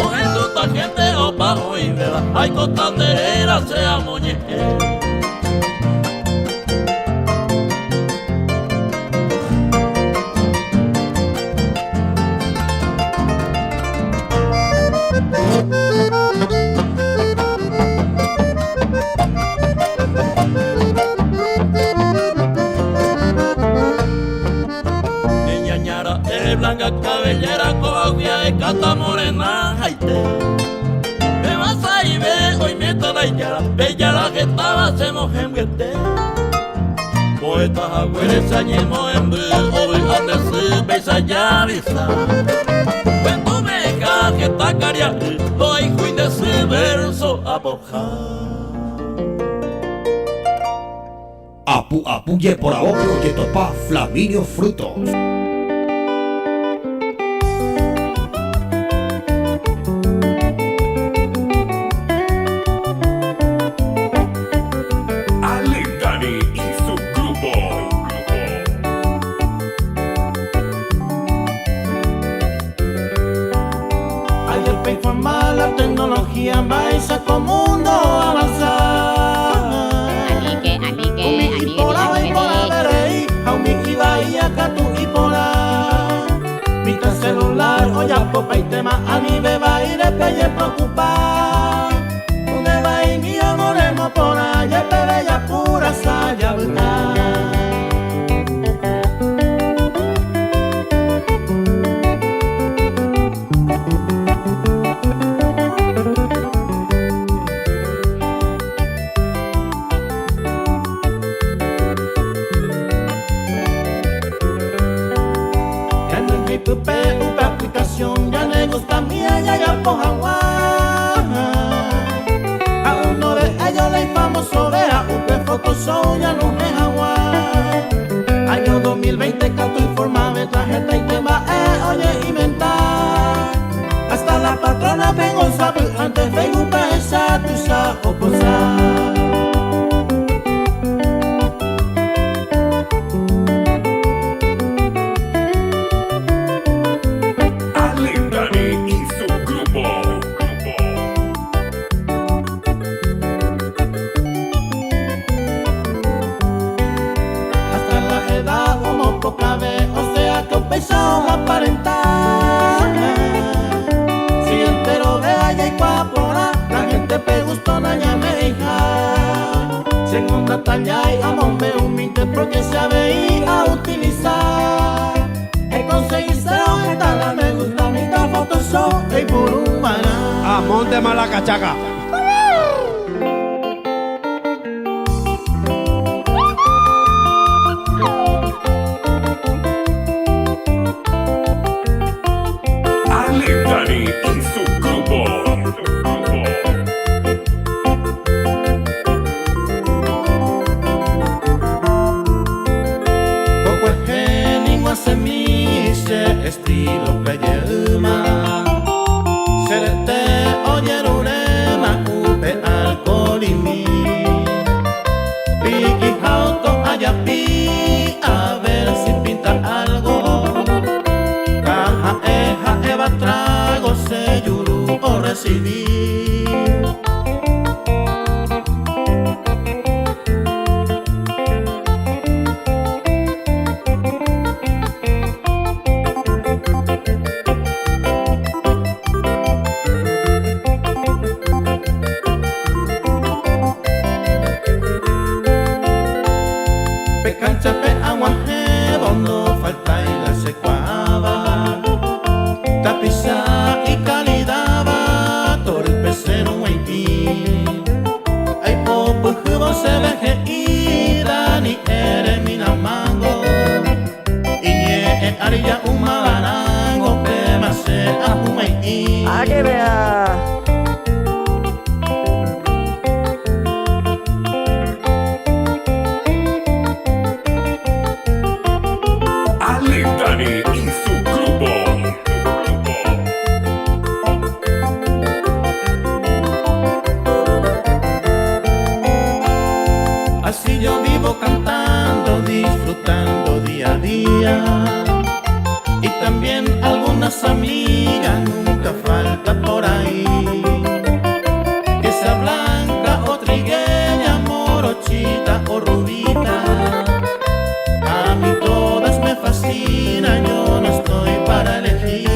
Ojendo ta gente o pa oivera hay costanera se amoñe. Jepe jara hetáva chemohembyete. Poeta haguére che añemohemby ovy'a nde sy péicha javisa. Cuento meha heta karia'y ndohaihúi nde sy verso apoha. Apu apu jeporavópe ojetopa Flaminio Frutos. Ale Dani y su grupo. Ayer pa informar la tecnología vais a con mundo avanzar. Anike, anike, Umi anike, ipora anike. ipora berei, haumi iba iakatu ipora. Mita celular oya popa y tema ani beba y de pelle preocupar. Donde va y mi amoremo por allá bella pura saya buta. Ya no es mi upe aplicación, ya le gusta mía, ya ya po jaguar. A uno de ellos le famoso vea, upe Photoshop, ya no es jaguar. Año 2020, cato informa, ve tarjeta y tema, oye, inventar. Hasta la patrona vengo sabe, antes Facebook pa esa tusa o posar. Ale Dani y su grupo. Hasta la edad como poca vez, o sea que un peso aparentar. Si entero de allá y cuapora, la gente pe gustona ya me hija. Si en otra talla y amor me humilde porque se veía utilizar. He conseguirse aumentar me gusta mi Photoshop y por un maná. A Monte Malacachaca. Ale Dani y su grupo. Poco es genio hace mise estilo peyema. Serete oyerurema upe alcoholimi. Piki auto ayapi a ver si pinta algo. Caja eja eva trago se yuru o recibí. Pe cancha pe aguajebo no falta y la secuaba. Tapiza y calidaba torpe cero haití. Ay popo jubo se veje ida ni ere mina mango. Y ñe arilla uma barango pe mase ajumaití. Ah, que vea. Ale Dani y su grupo. Así yo vivo cantando, disfrutando día a día. Y también algunas amigas nunca falta por ahí. Que sea blanca o trigueña, morochita o rubita. A mí todas me fascinan, yo no estoy para elegir.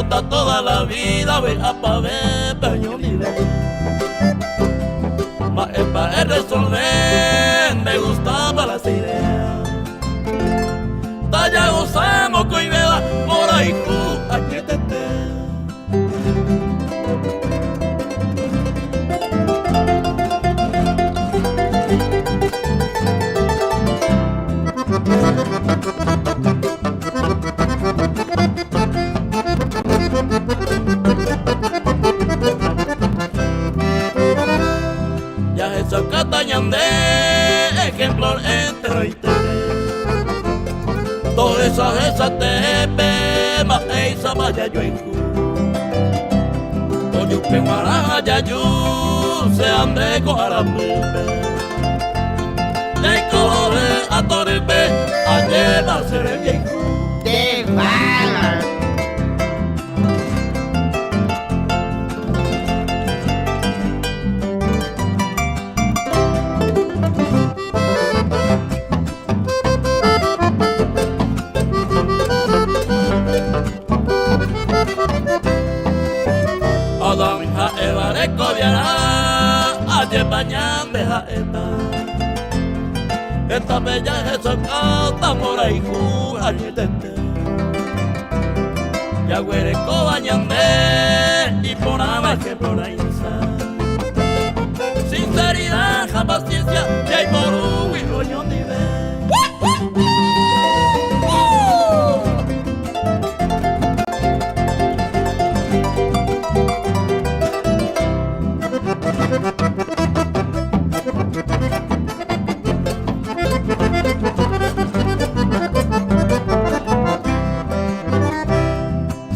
Jaikóta toda la vida vy'apavépe oñondive. Mba'épa erresolve nde gustápa las ideas. Tajagosa mokõivéva mborayhu añetete. Jahechaukáta ñande ejemplo enteroite. Tohecha hesatépe mba'éichapa jajoayhu. Tojupe g̃uarã ha jaju che ha nde ko arapýpe. Jaikove atorýpe ajépa che rembiayhu. ¡Qué bárbaro! Adán ha Eva rekoviarã ajépa ñande ha'éta. Hetápe jahechaukáta mborayhu añetete. Jaguerekóva ñande iporãva ejemplo-rãicha. Sinceridad ha paciencia jaiporúgui oñondive.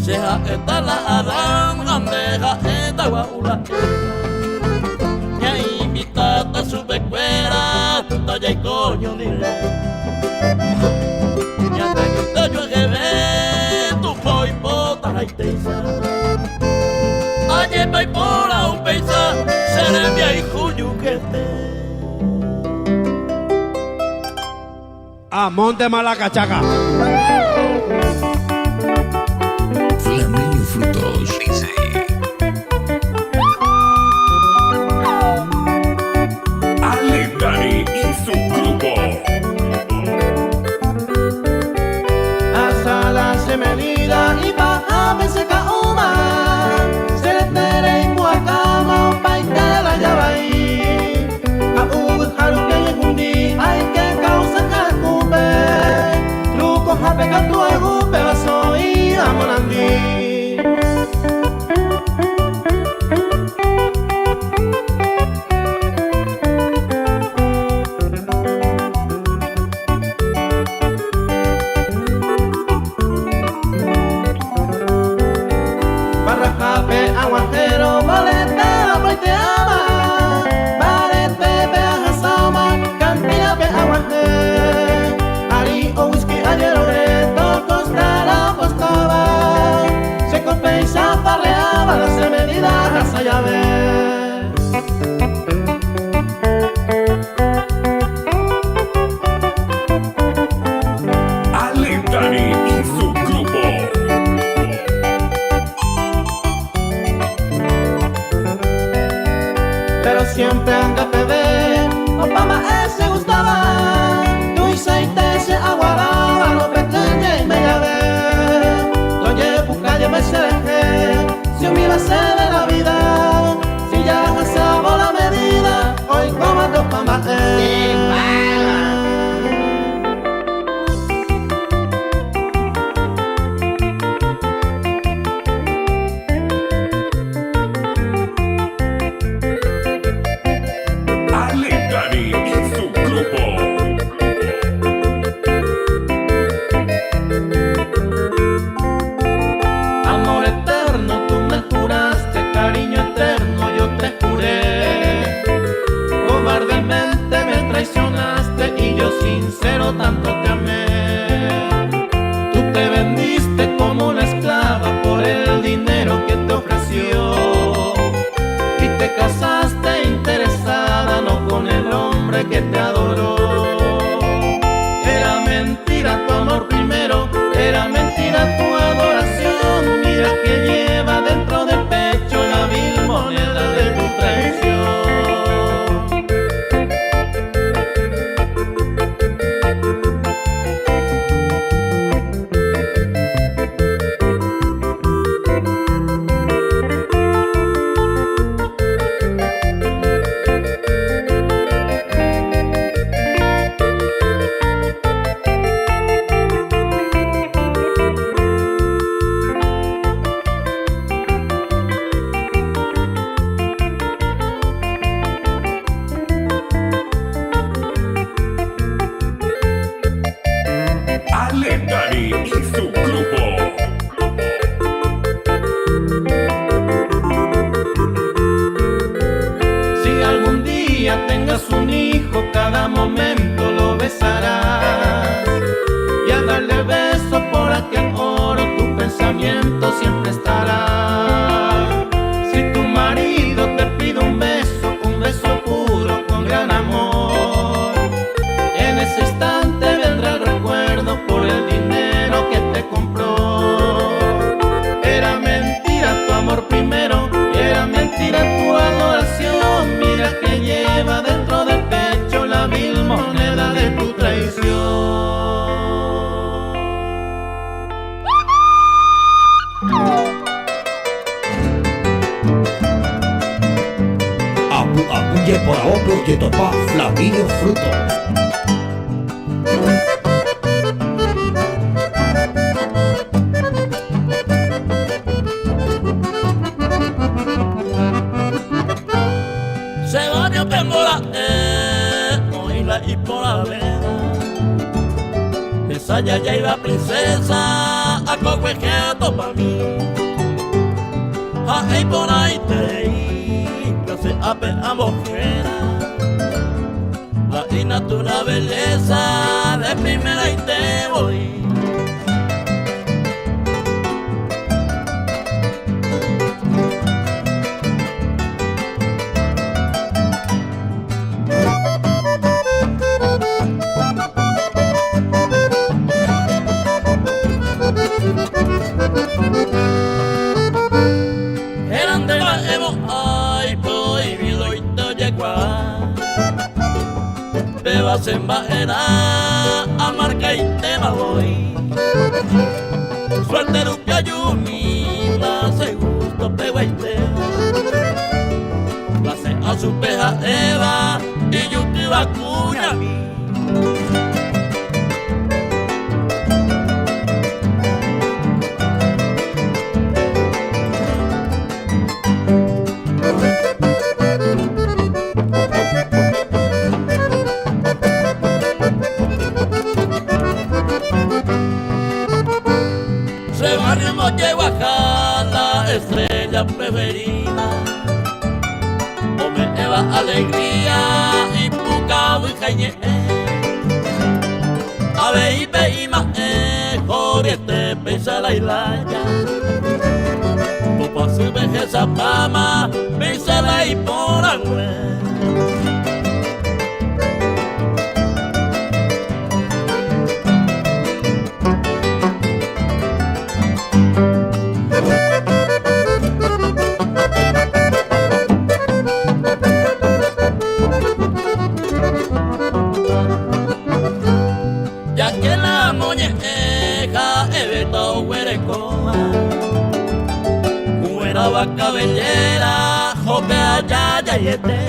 Che ha'éta la Adán ha nde ha'éta gua'u la Eva. Ñainvitáta chupekuéra tajaiko oñondive. Ñande ñoite ojueheve Tupã oipota haitéicha. Ajépa ipóra upéicha che rembiayhu jukete. Amóntema la cachaca. Flaminio Frutos dice. Ale Dani y su grupo. Asala se medida y baja se cauma. Se le tere y muacama o paita la llave Ale Dani y su grupo. Pero siempre anga bebé, Obama ese gustaba, tu y se aguaraba, lo pequeña y me llave. Oye, busca yo me sé, si me iba a ser de la vida, si ya pasaba la medida, hoy como tu mamá. Ale Dani y su grupo. Amor eterno, tú me juraste. tengas un hijo, cada momento lo besarás. Y al darle el beso por aquel oro, tu pensamiento siempre estará. Si tu marido te pide un beso puro con gran amor, en ese instante vendrá el recuerdo por el dinero que te compró. Era mentira tu amor primero, era mentira tu adoración. Mira que lleva dentro del pecho la vil moneda de tu traición. Apu apu jeporavo jetopa Flaminio Frutos. Se bañó pembola, oíla y por la vena. Esa ya ya iba princesa, a cocuejeto pa' mí. A ei por ahí te clase ape a mojera. La inatura belleza de primera y te voy. Eran de la Evo, ay, prohibido y te yegua. Beba semba era, a marca y te voy. Suerte rupia yumi, se gusto pegua y te. Place a su peja Eva, y yo te vacuña mi. Se barrio lleva la estrella preferida. O me eva alegría y puca jañe. A ve y pe y ma e, joriete pesa la ilaya. Popa su vejeza pama, pesa la y por angüe. Ya que la moñeja eveta huerecoa, Cuera vaca bellera, jope allá ya yete.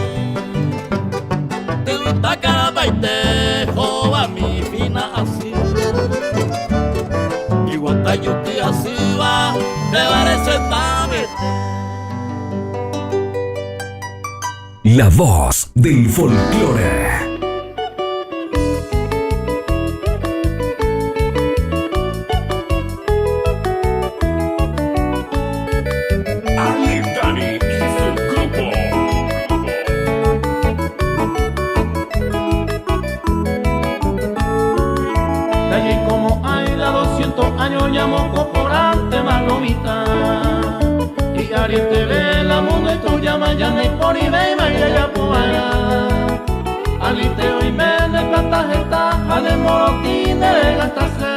Te carabaite, joba mi fina así. Igual yo que así va, te parece tamete. La voz del folclore. Ale Dani y su grupo. De allí como hay la 200 años llamo coporante malomita. Y Ariel ve la mundo y tú llamas ya ni por y ve y ya poaya. Aliteo y me de plata jeta, jale morotín de gastase.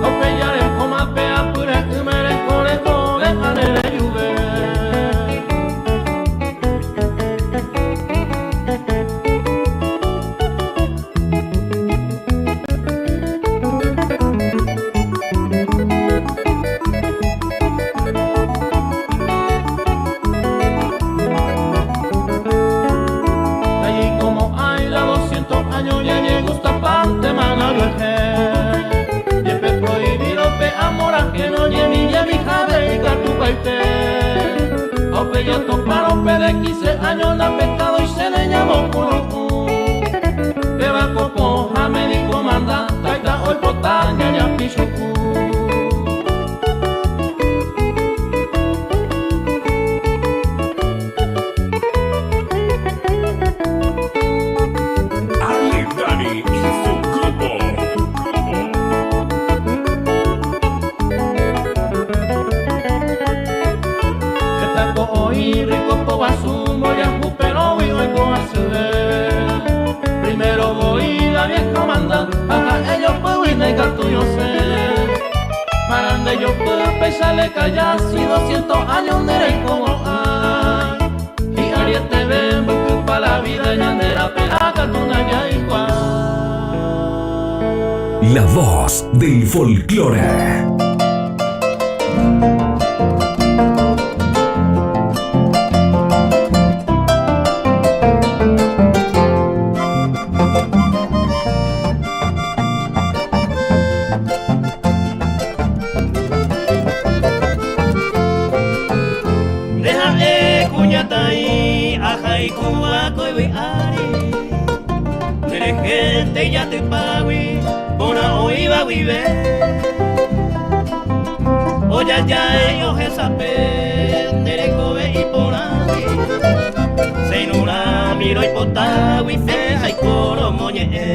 No pellare coma pea pure umere core core jale de juve. Allí como hay la 200 años ya llegó esta parte manalo eje. Yepe prohibido pe amor ajeno yemi yemi jabe y tu paite. Ope ya toparon pe de 15 años la pescado y se le llamó curucu. Beba copo jame comanda taita hoy potaña ya pichucu. Jopy péicha lekajásy doscientos años ndereikomo'ãi. Hi'arieteve mbykypa la vida ñande rape'a katu ndajaikuaái. La voz del folklore. Nde ha'e kuñataĩ ahayhúva ko yvy ári, nde rehénte ijatypágui porã oĩva guive. Ojajái ohesape nde rekove iporãgui, che irũrãmi roipotágui pe aiko romoñe'ẽ.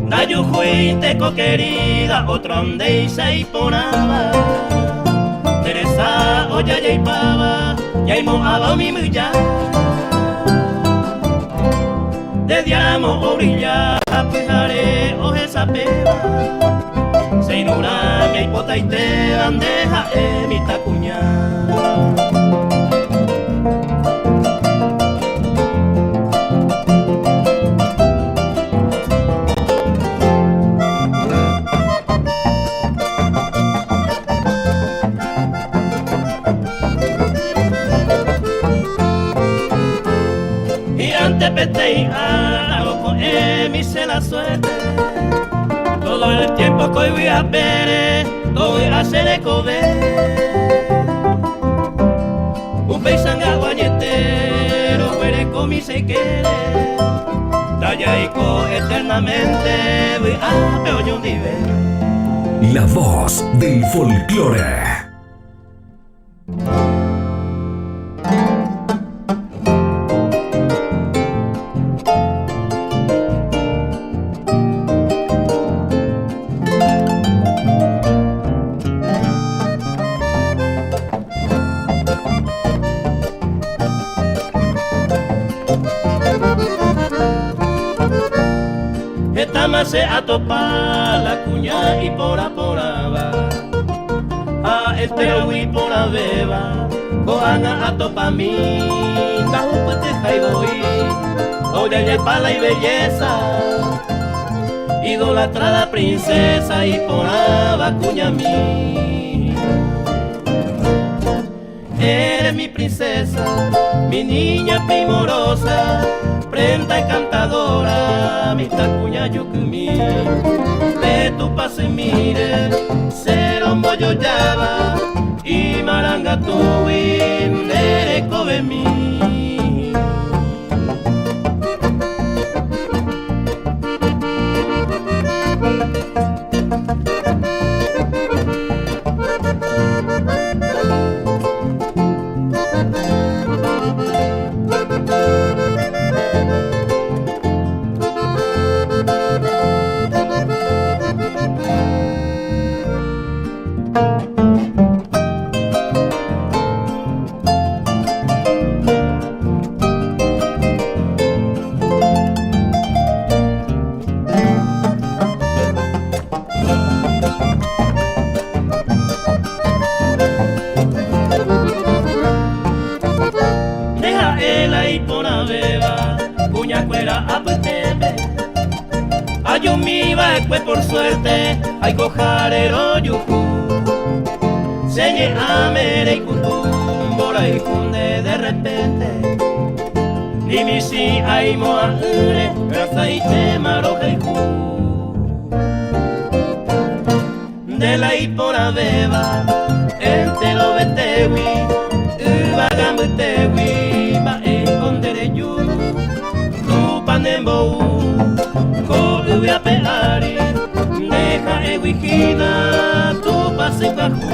Ndajuhuinte ko querida otro ndéicha iporãva Nde resa ojajaipáva ñaimo'ãva umi myja Dediáramo obrilla ha pyhare ohesapéva Che irũrãme aipotaitéva nde ha'e mitãkuña. Hi'ánte peteĩ ára oko'ẽmi che la suerte Todo el tiempo ko yvy apére tovy'a che rekove Upéicha nga'u añete roguerekomi che ykére Tajaiko eternamente vy'ápe oñondive. La voz del folklore. Hetáma che atopa la kuña iporã porãva Ha enterogui iporãvéva Ko'ág̃a atopami ndahupytyhái voi Ojajepa la ibelleza Idolatrada princesa iporãva kuñami Eres mi princesa, mi niña primorosa, prenda encantadora, mi tacuña yucumí. De tu paso y mire, cero mbojojáva, y marangatúgui nde rekovemi. Nde ha'e la iporãvéva kuñakuéra apytépe Ajumi va'ekue por suerte aikoháre rojuhu Che ñe'ãme reikutu mborayhu nde de repente Ni michĩ aimo'ã'ỹre rasaitéma rohayhu Nde la iporãvéva enterovetégui yvága mbytégui mba'éiko nde reju Tupã nembou ko yvy ape ári nde ha'égui hína Tupã sy pyahu.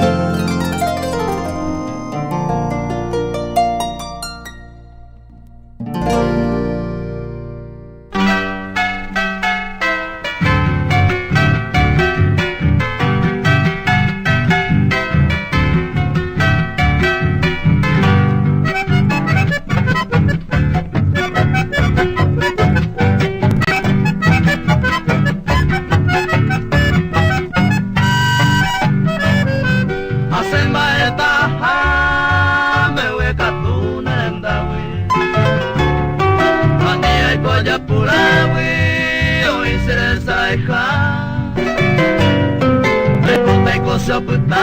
Aiko se opyta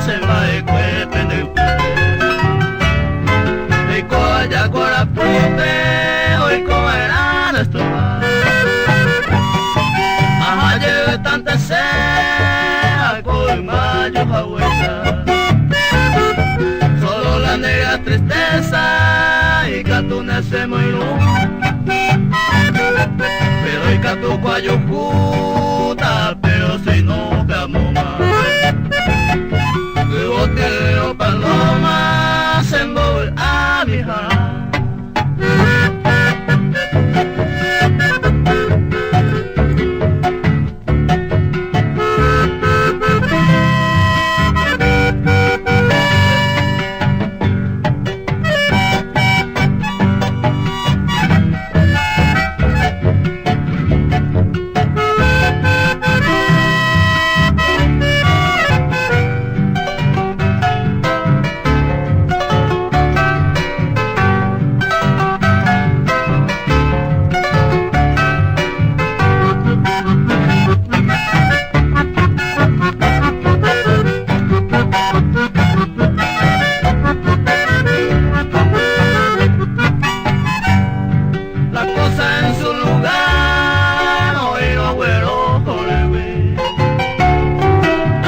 che mba'ekue pende ypýpe. Eiko aja korapýpe oikova'erã restuva. Aha jeýtante che ako yma johaguéicha. Solo la negra tristeza ikatúne chemoirũ. Pero ikatu ko ajuhúta pero si no pe amóma. Yvoty paloma chembovy'a mija. La cosa en su lugar, hoy no güero,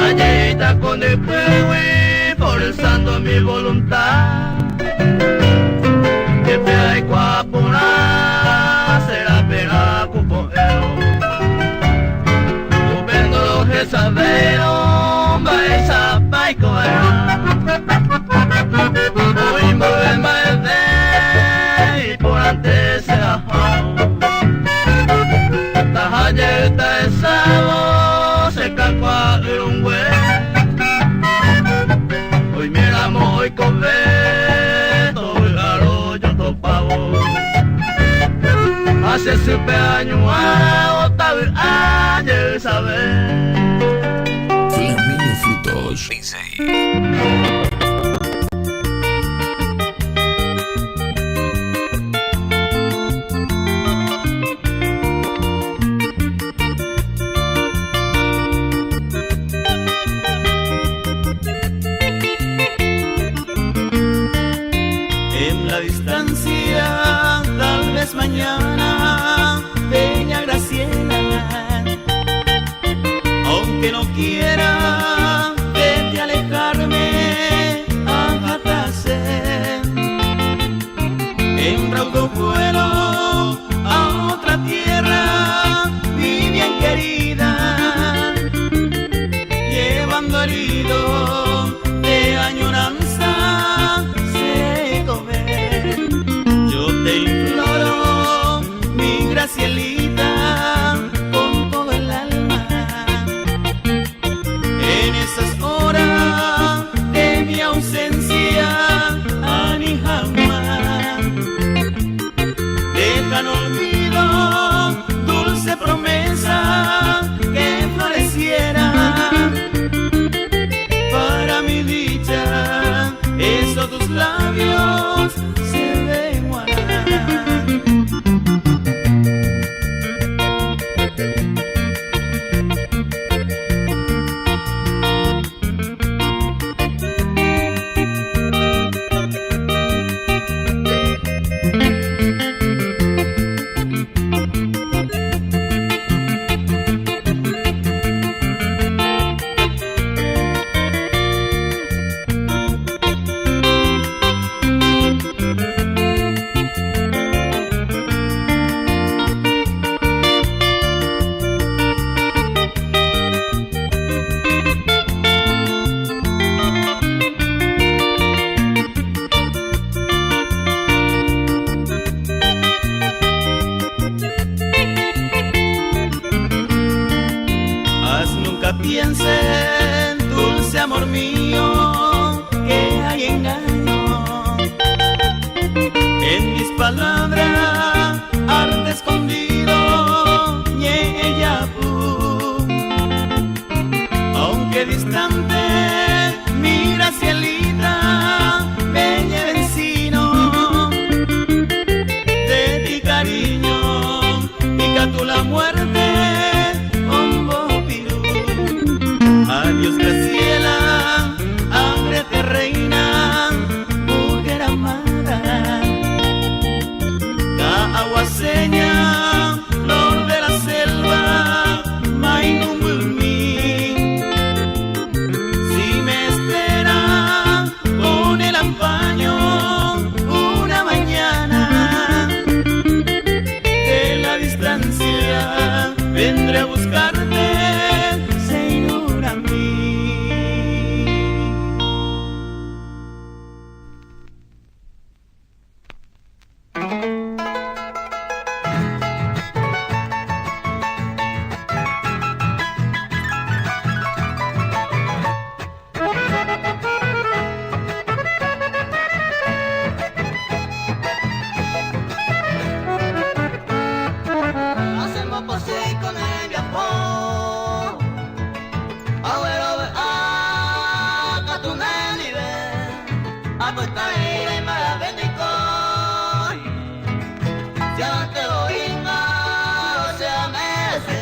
Allí con el forzando mi voluntad. Que pe hay cuapura, será pena cupoero. Upendo lo que sabero, va esa paico Hoy me y por antes se Tajayeta esa voz se cacua irungüe. Hoy miramos hoy con hoy arroyo topavo. Hace supe año otavi ayer saber. Flaminio Frutos. En la distancia, tal vez mañana, bella Graciela, aunque no quiera de ti alejarme, ajatase en raudo vuelo a otra tierra, mi bien querida, llevando herido de añoranza seco ver. Yo te imploro, mi Gracielita, con todo el alma. En esas horas de mi ausencia, ani jamás. Deja en olvido dulce promesa que floreciera para mi dicha, esos tus labios se ven acompaño una mañana. De la distancia vendré a buscarte, Señor, a mí. Hacemos pose con el viapo. Abuelo, a Catunelive, a Costa y Marabendico. Si te oinga, o sea, mese.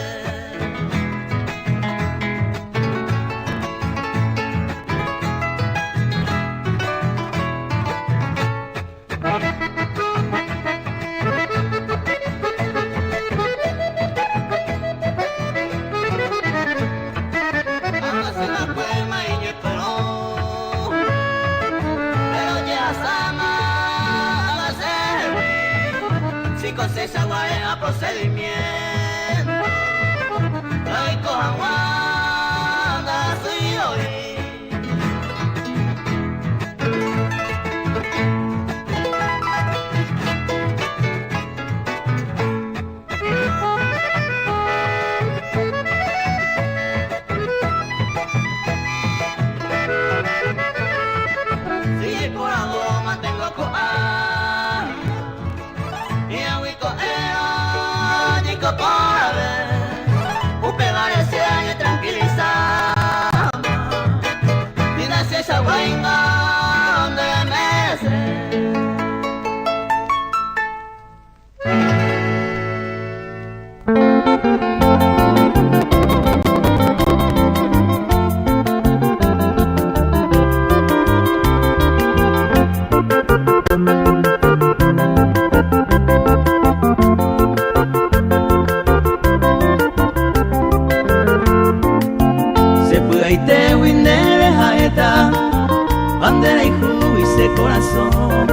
Procedimiento. Ay, coja, soy hoy. Si por algo mantengo coa Y aguico ero Nico por Upe parece y tranquiliza Y nace esa guainga donde me Se puede winere jaeta, bandera y juice corazón.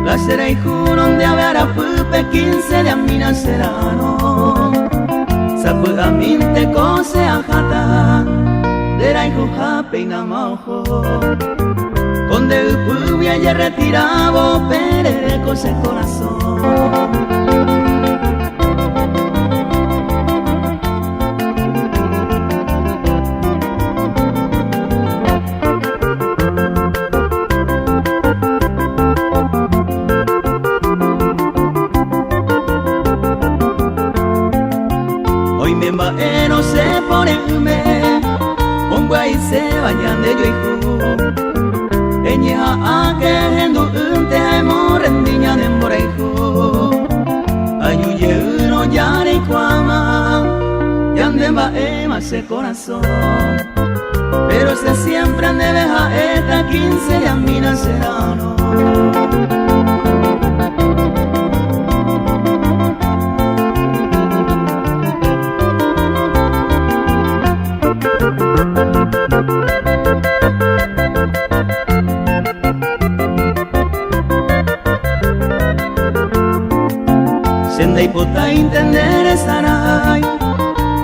La será y juro de haber a pupe 15 de amina serano. Sapu aminte cose ajata, dera y juja peina mojo. Conde upubia ya retirabo, pere cose corazón. Hoy me no se pone me Pongo ahí se vayan de yo hijo Eña a que hendu unte morendiña de morejo Ayuye uno yare cuama Yande ba ema se corazón. Pero se siempre ande deja esta 15 de amina serano. Senda y pota entender sarai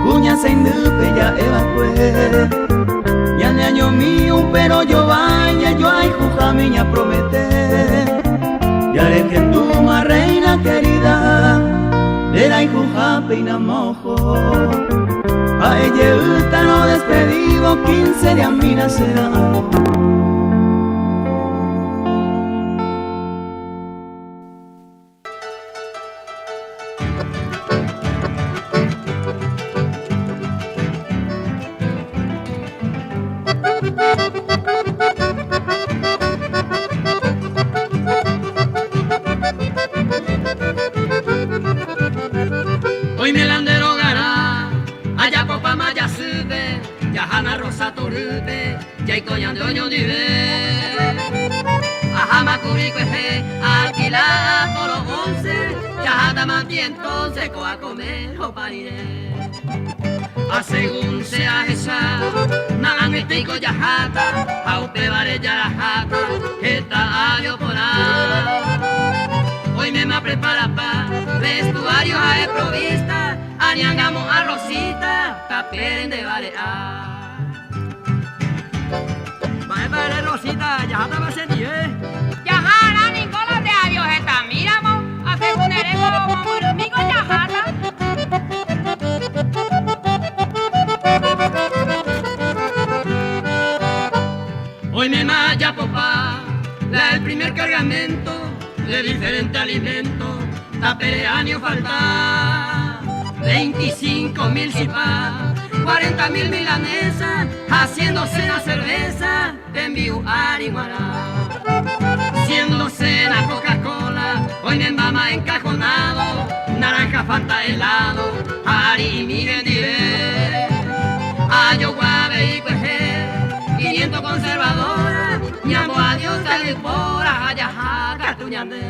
Cuña se indupe ya evacue Ya ne año mío pero yo vaya yo ay juja miña promete. Ya le que tu ma reina querida Era y juja peina mojo. A ella no despedido 15 de amina será. Hoy me landero gará, allá popa maya sube, ya jana rosa torube, ya y coñan de oño nive. Ajá macurico eje, alquila por los once, ya jata mantiento, seco a comer o pariré. Asegún che ahecha, na'ag̃uitéiko jaháta ha upévare jaraháta heta avio porã. Oiméma preparapa vestuario ha'e provista, aniangamo'ã Rosita tapére nde vare'a. Mba'épa ere Rosita, jahátapa chendive? Jaharã ningo la nde avio hetamíramo, asegún eréko mombyrymíko jaháta. Oiméma ajapopa la el primer cargamento de diferente alimento, tapére ani ofalta. 25 mil chipa, 40 mil milanesa, haciendo cena cerveza, tembi'u ári g̃uarã. Siendo cena Coca-Cola, oimembáma encajonado, naranja Fanta helado, ari rendive. Ajogua avei kuehe, 500 conservadora, ñambo adiós talipora, jaha katu ñande.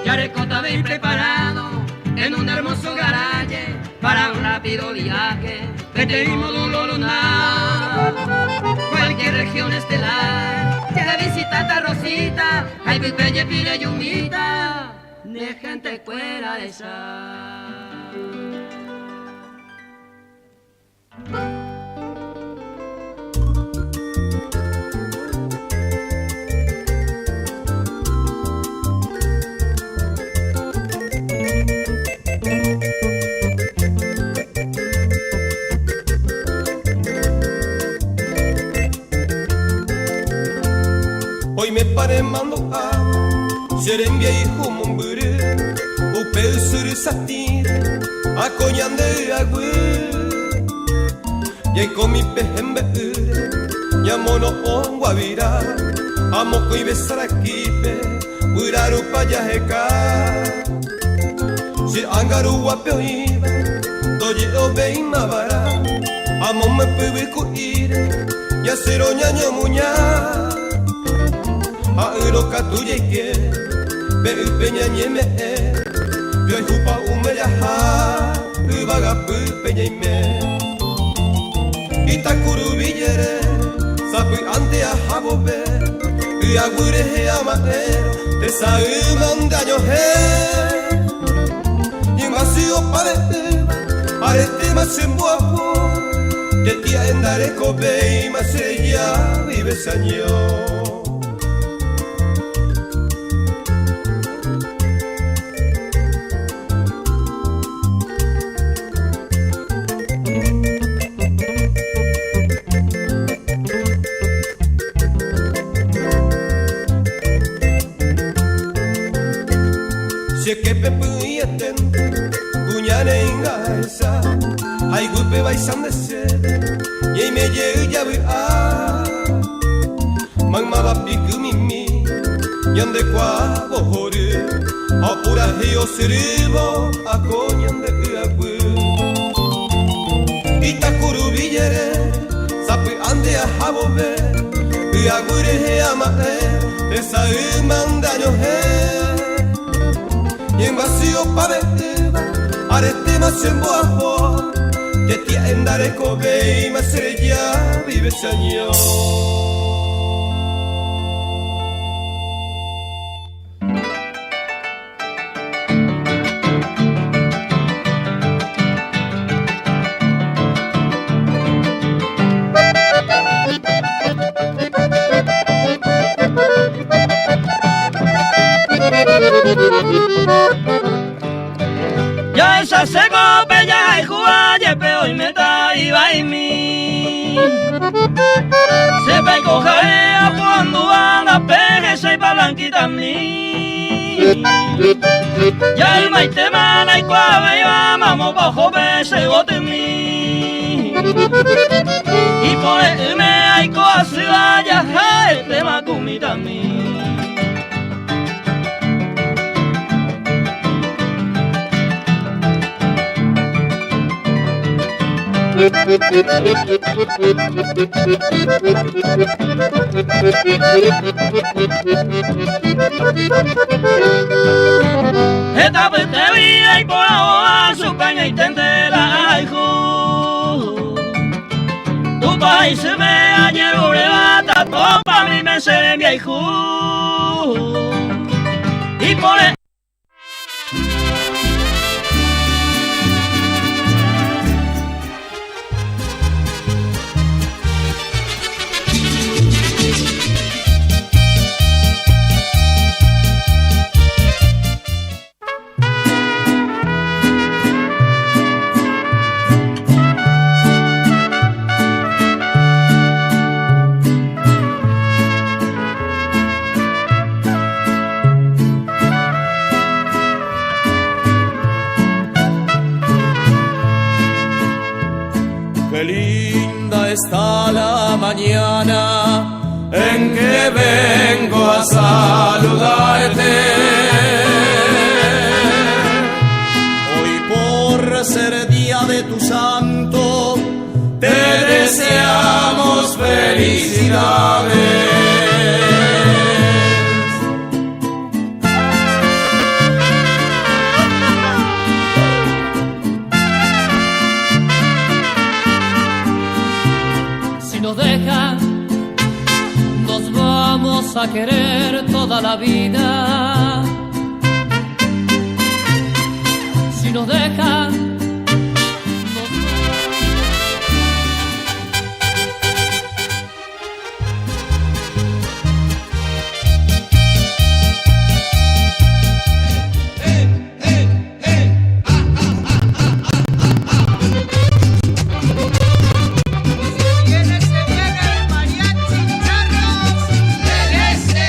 Yarekóta avei preparado en un hermoso garaje para un rápido viaje peteĩ módulo lunar. Cualquier región estelar ya visitata Rosita, ha ipype jepi rejumíta, ne hentekuéra recha. Hoy me paré mandu'a che rembiayhu mombyry upe ysyry satĩre ako ñande y'aguy Jaikomi pe hembe'ýre ñamono'õ guavira ha mokõive sarakípe guyra rupa jaheka Che ánga ruguápe oĩva ndoje'ovéima vara amo mepyvy ku'íre ñasẽrõ ñañomuña Ha ỹrõ katu jaike pe ýpe ñañeme'ẽ joayhu pa'ũme jaha yvagapýpe ñaime Itakuruvi jere sapy'ánte aha vove y'aguy rehe ama'ẽrõ tesa'ýma ndañohẽ Ñembyasy opave'ỹva aretéma chemboapo tetia'e ndarekovéima chereja vive cheaño. Che képe py'ỹietente kuña neĩnga ahecha ha iguýpe vaicha nde chéve ñaime jey javy'a Maymáva pikymimi ñandekuaávo hory ha opurahéi osyrývo ako ñande y'aguy Itakuruvi jere sapy'ánte aha vove y'aguy rehe ama'ẽ tesa'ýma ndañohẽ Ñembyasy opave'ỹva aretéma chemboapo tetia'e ndarekovéima chereja vive cheaño. Ya esa seco pella y juga yepe hoy me iba y mi. Se pe coja cuando anda peje se pa blanquita mi. Ya el maite mana y cuave yo mamo pa jope se gote mi. Y por el me hay coasila ya el tema kumita mi. Heta apytégui aiporavo chupe añoiténte la ahayhu. Tupã isýme ajeruréva tatopamíme che rembiayhu. Ipore. Qué linda está la mañana en que vengo a saludarte. Hoy por ser día de tu santo, te deseamos felicidades. Si nos dejan, nos vamos a querer toda la vida. Si nos dejan, Viene, se viene el mariachi Charros del Este.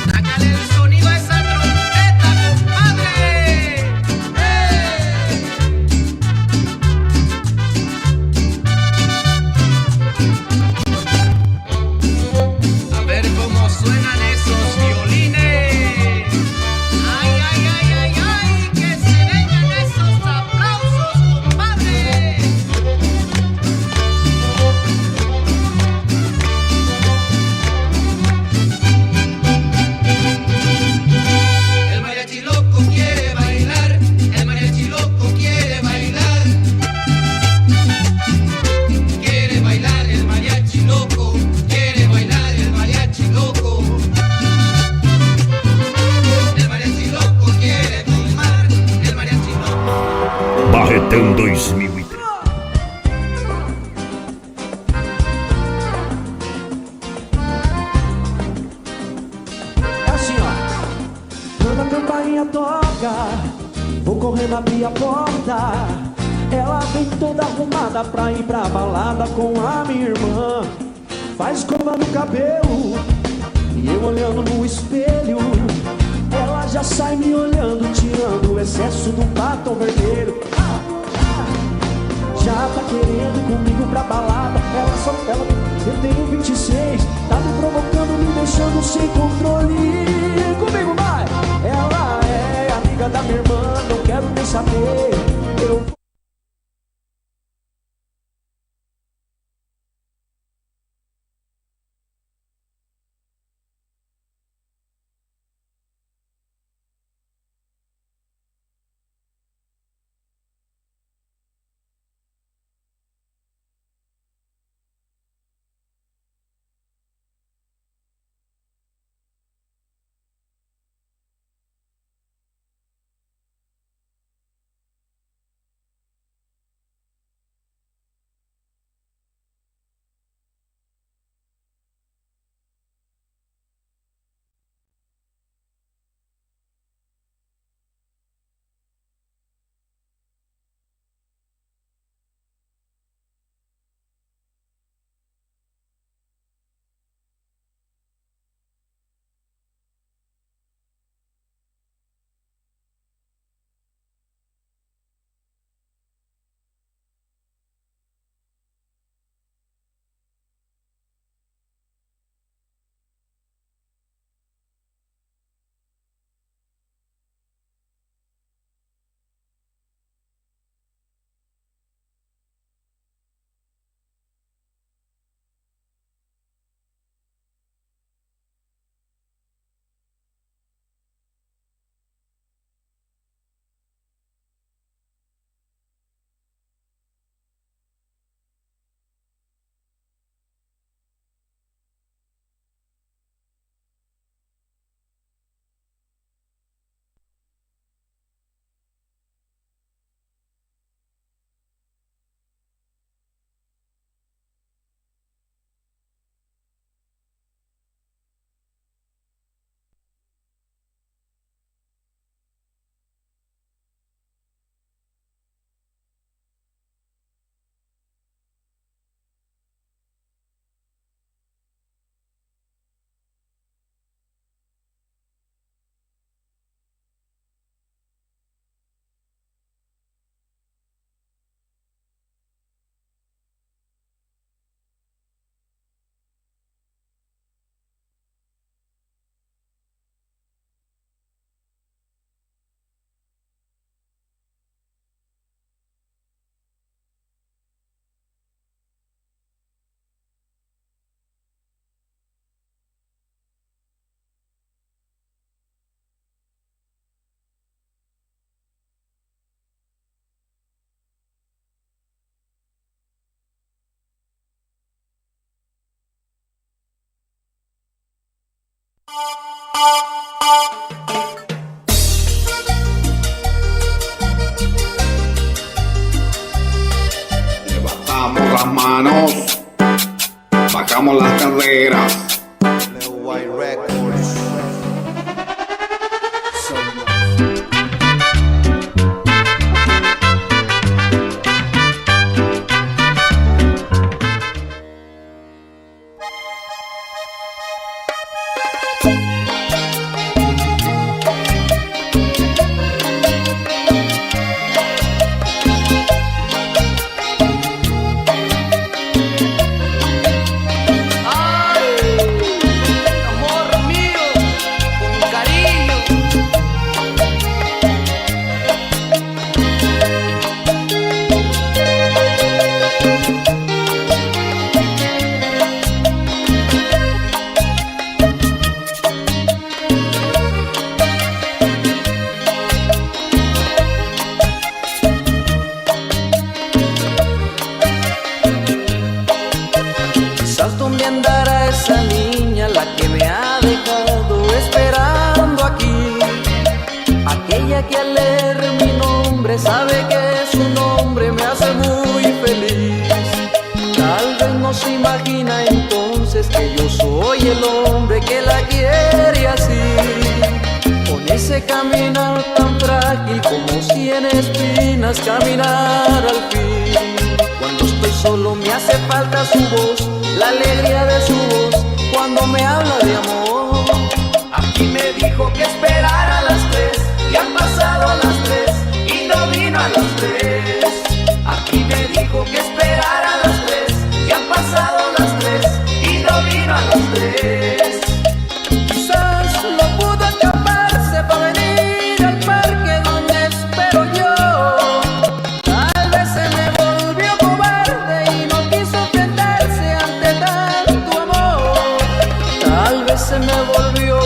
Sácale el sonido a esa trompeta, compadre. A ver cómo suenan esos violines. Ay, ay, ay, ay, ay, que se vengan esos aplausos, compadre. El mariachi loco quiere bailar, el mariachi loco quiere bailar. Quiere bailar el mariachi loco, quiere bailar el mariachi loco. El mariachi loco quiere tomar, el mariachi loco. Barretão 2003. É assim, ó. Quando a campainha toca, vou correndo abrir a porta. Ela vem toda arrumada pra ir pra balada com a minha irmã. Faz escova no cabelo e eu olhando no espelho. Ela já sai me olhando, tirando o excesso do batom vermelho. Já tá querendo ir comigo pra balada. Ela só, ela, eu tenho 26, tá me provocando, me deixando sem controle. Comigo vai! Ela é amiga da minha irmã, não quero nem saber. Eu Levantamos las manos, bajamos las caderas. Quizás dónde andará esa niña, la que me ha dejado esperando aquí. Aquella que al leer mi nombre sabe que su nombre me hace muy feliz. Tal vez no se imagina entonces que yo soy el hombre que la quiere así. Con ese caminar tan frágil como si en espinas caminar al fin. Cuando estoy solo me hace falta su voz, la alegría de su voz cuando me habla de amor. Aquí me dijo que esperara a las 3 y han pasado las 3 y no vino a las 3. Aquí me dijo que esperara a las 3 y han pasado las 3 y no vino a las 3. Quizás no pudo escaparse pa' venir al parque donde espero yo. Tal vez se me volvió cobarde y no quiso enfrentarse ante tanto amor. Tal vez se me volvió.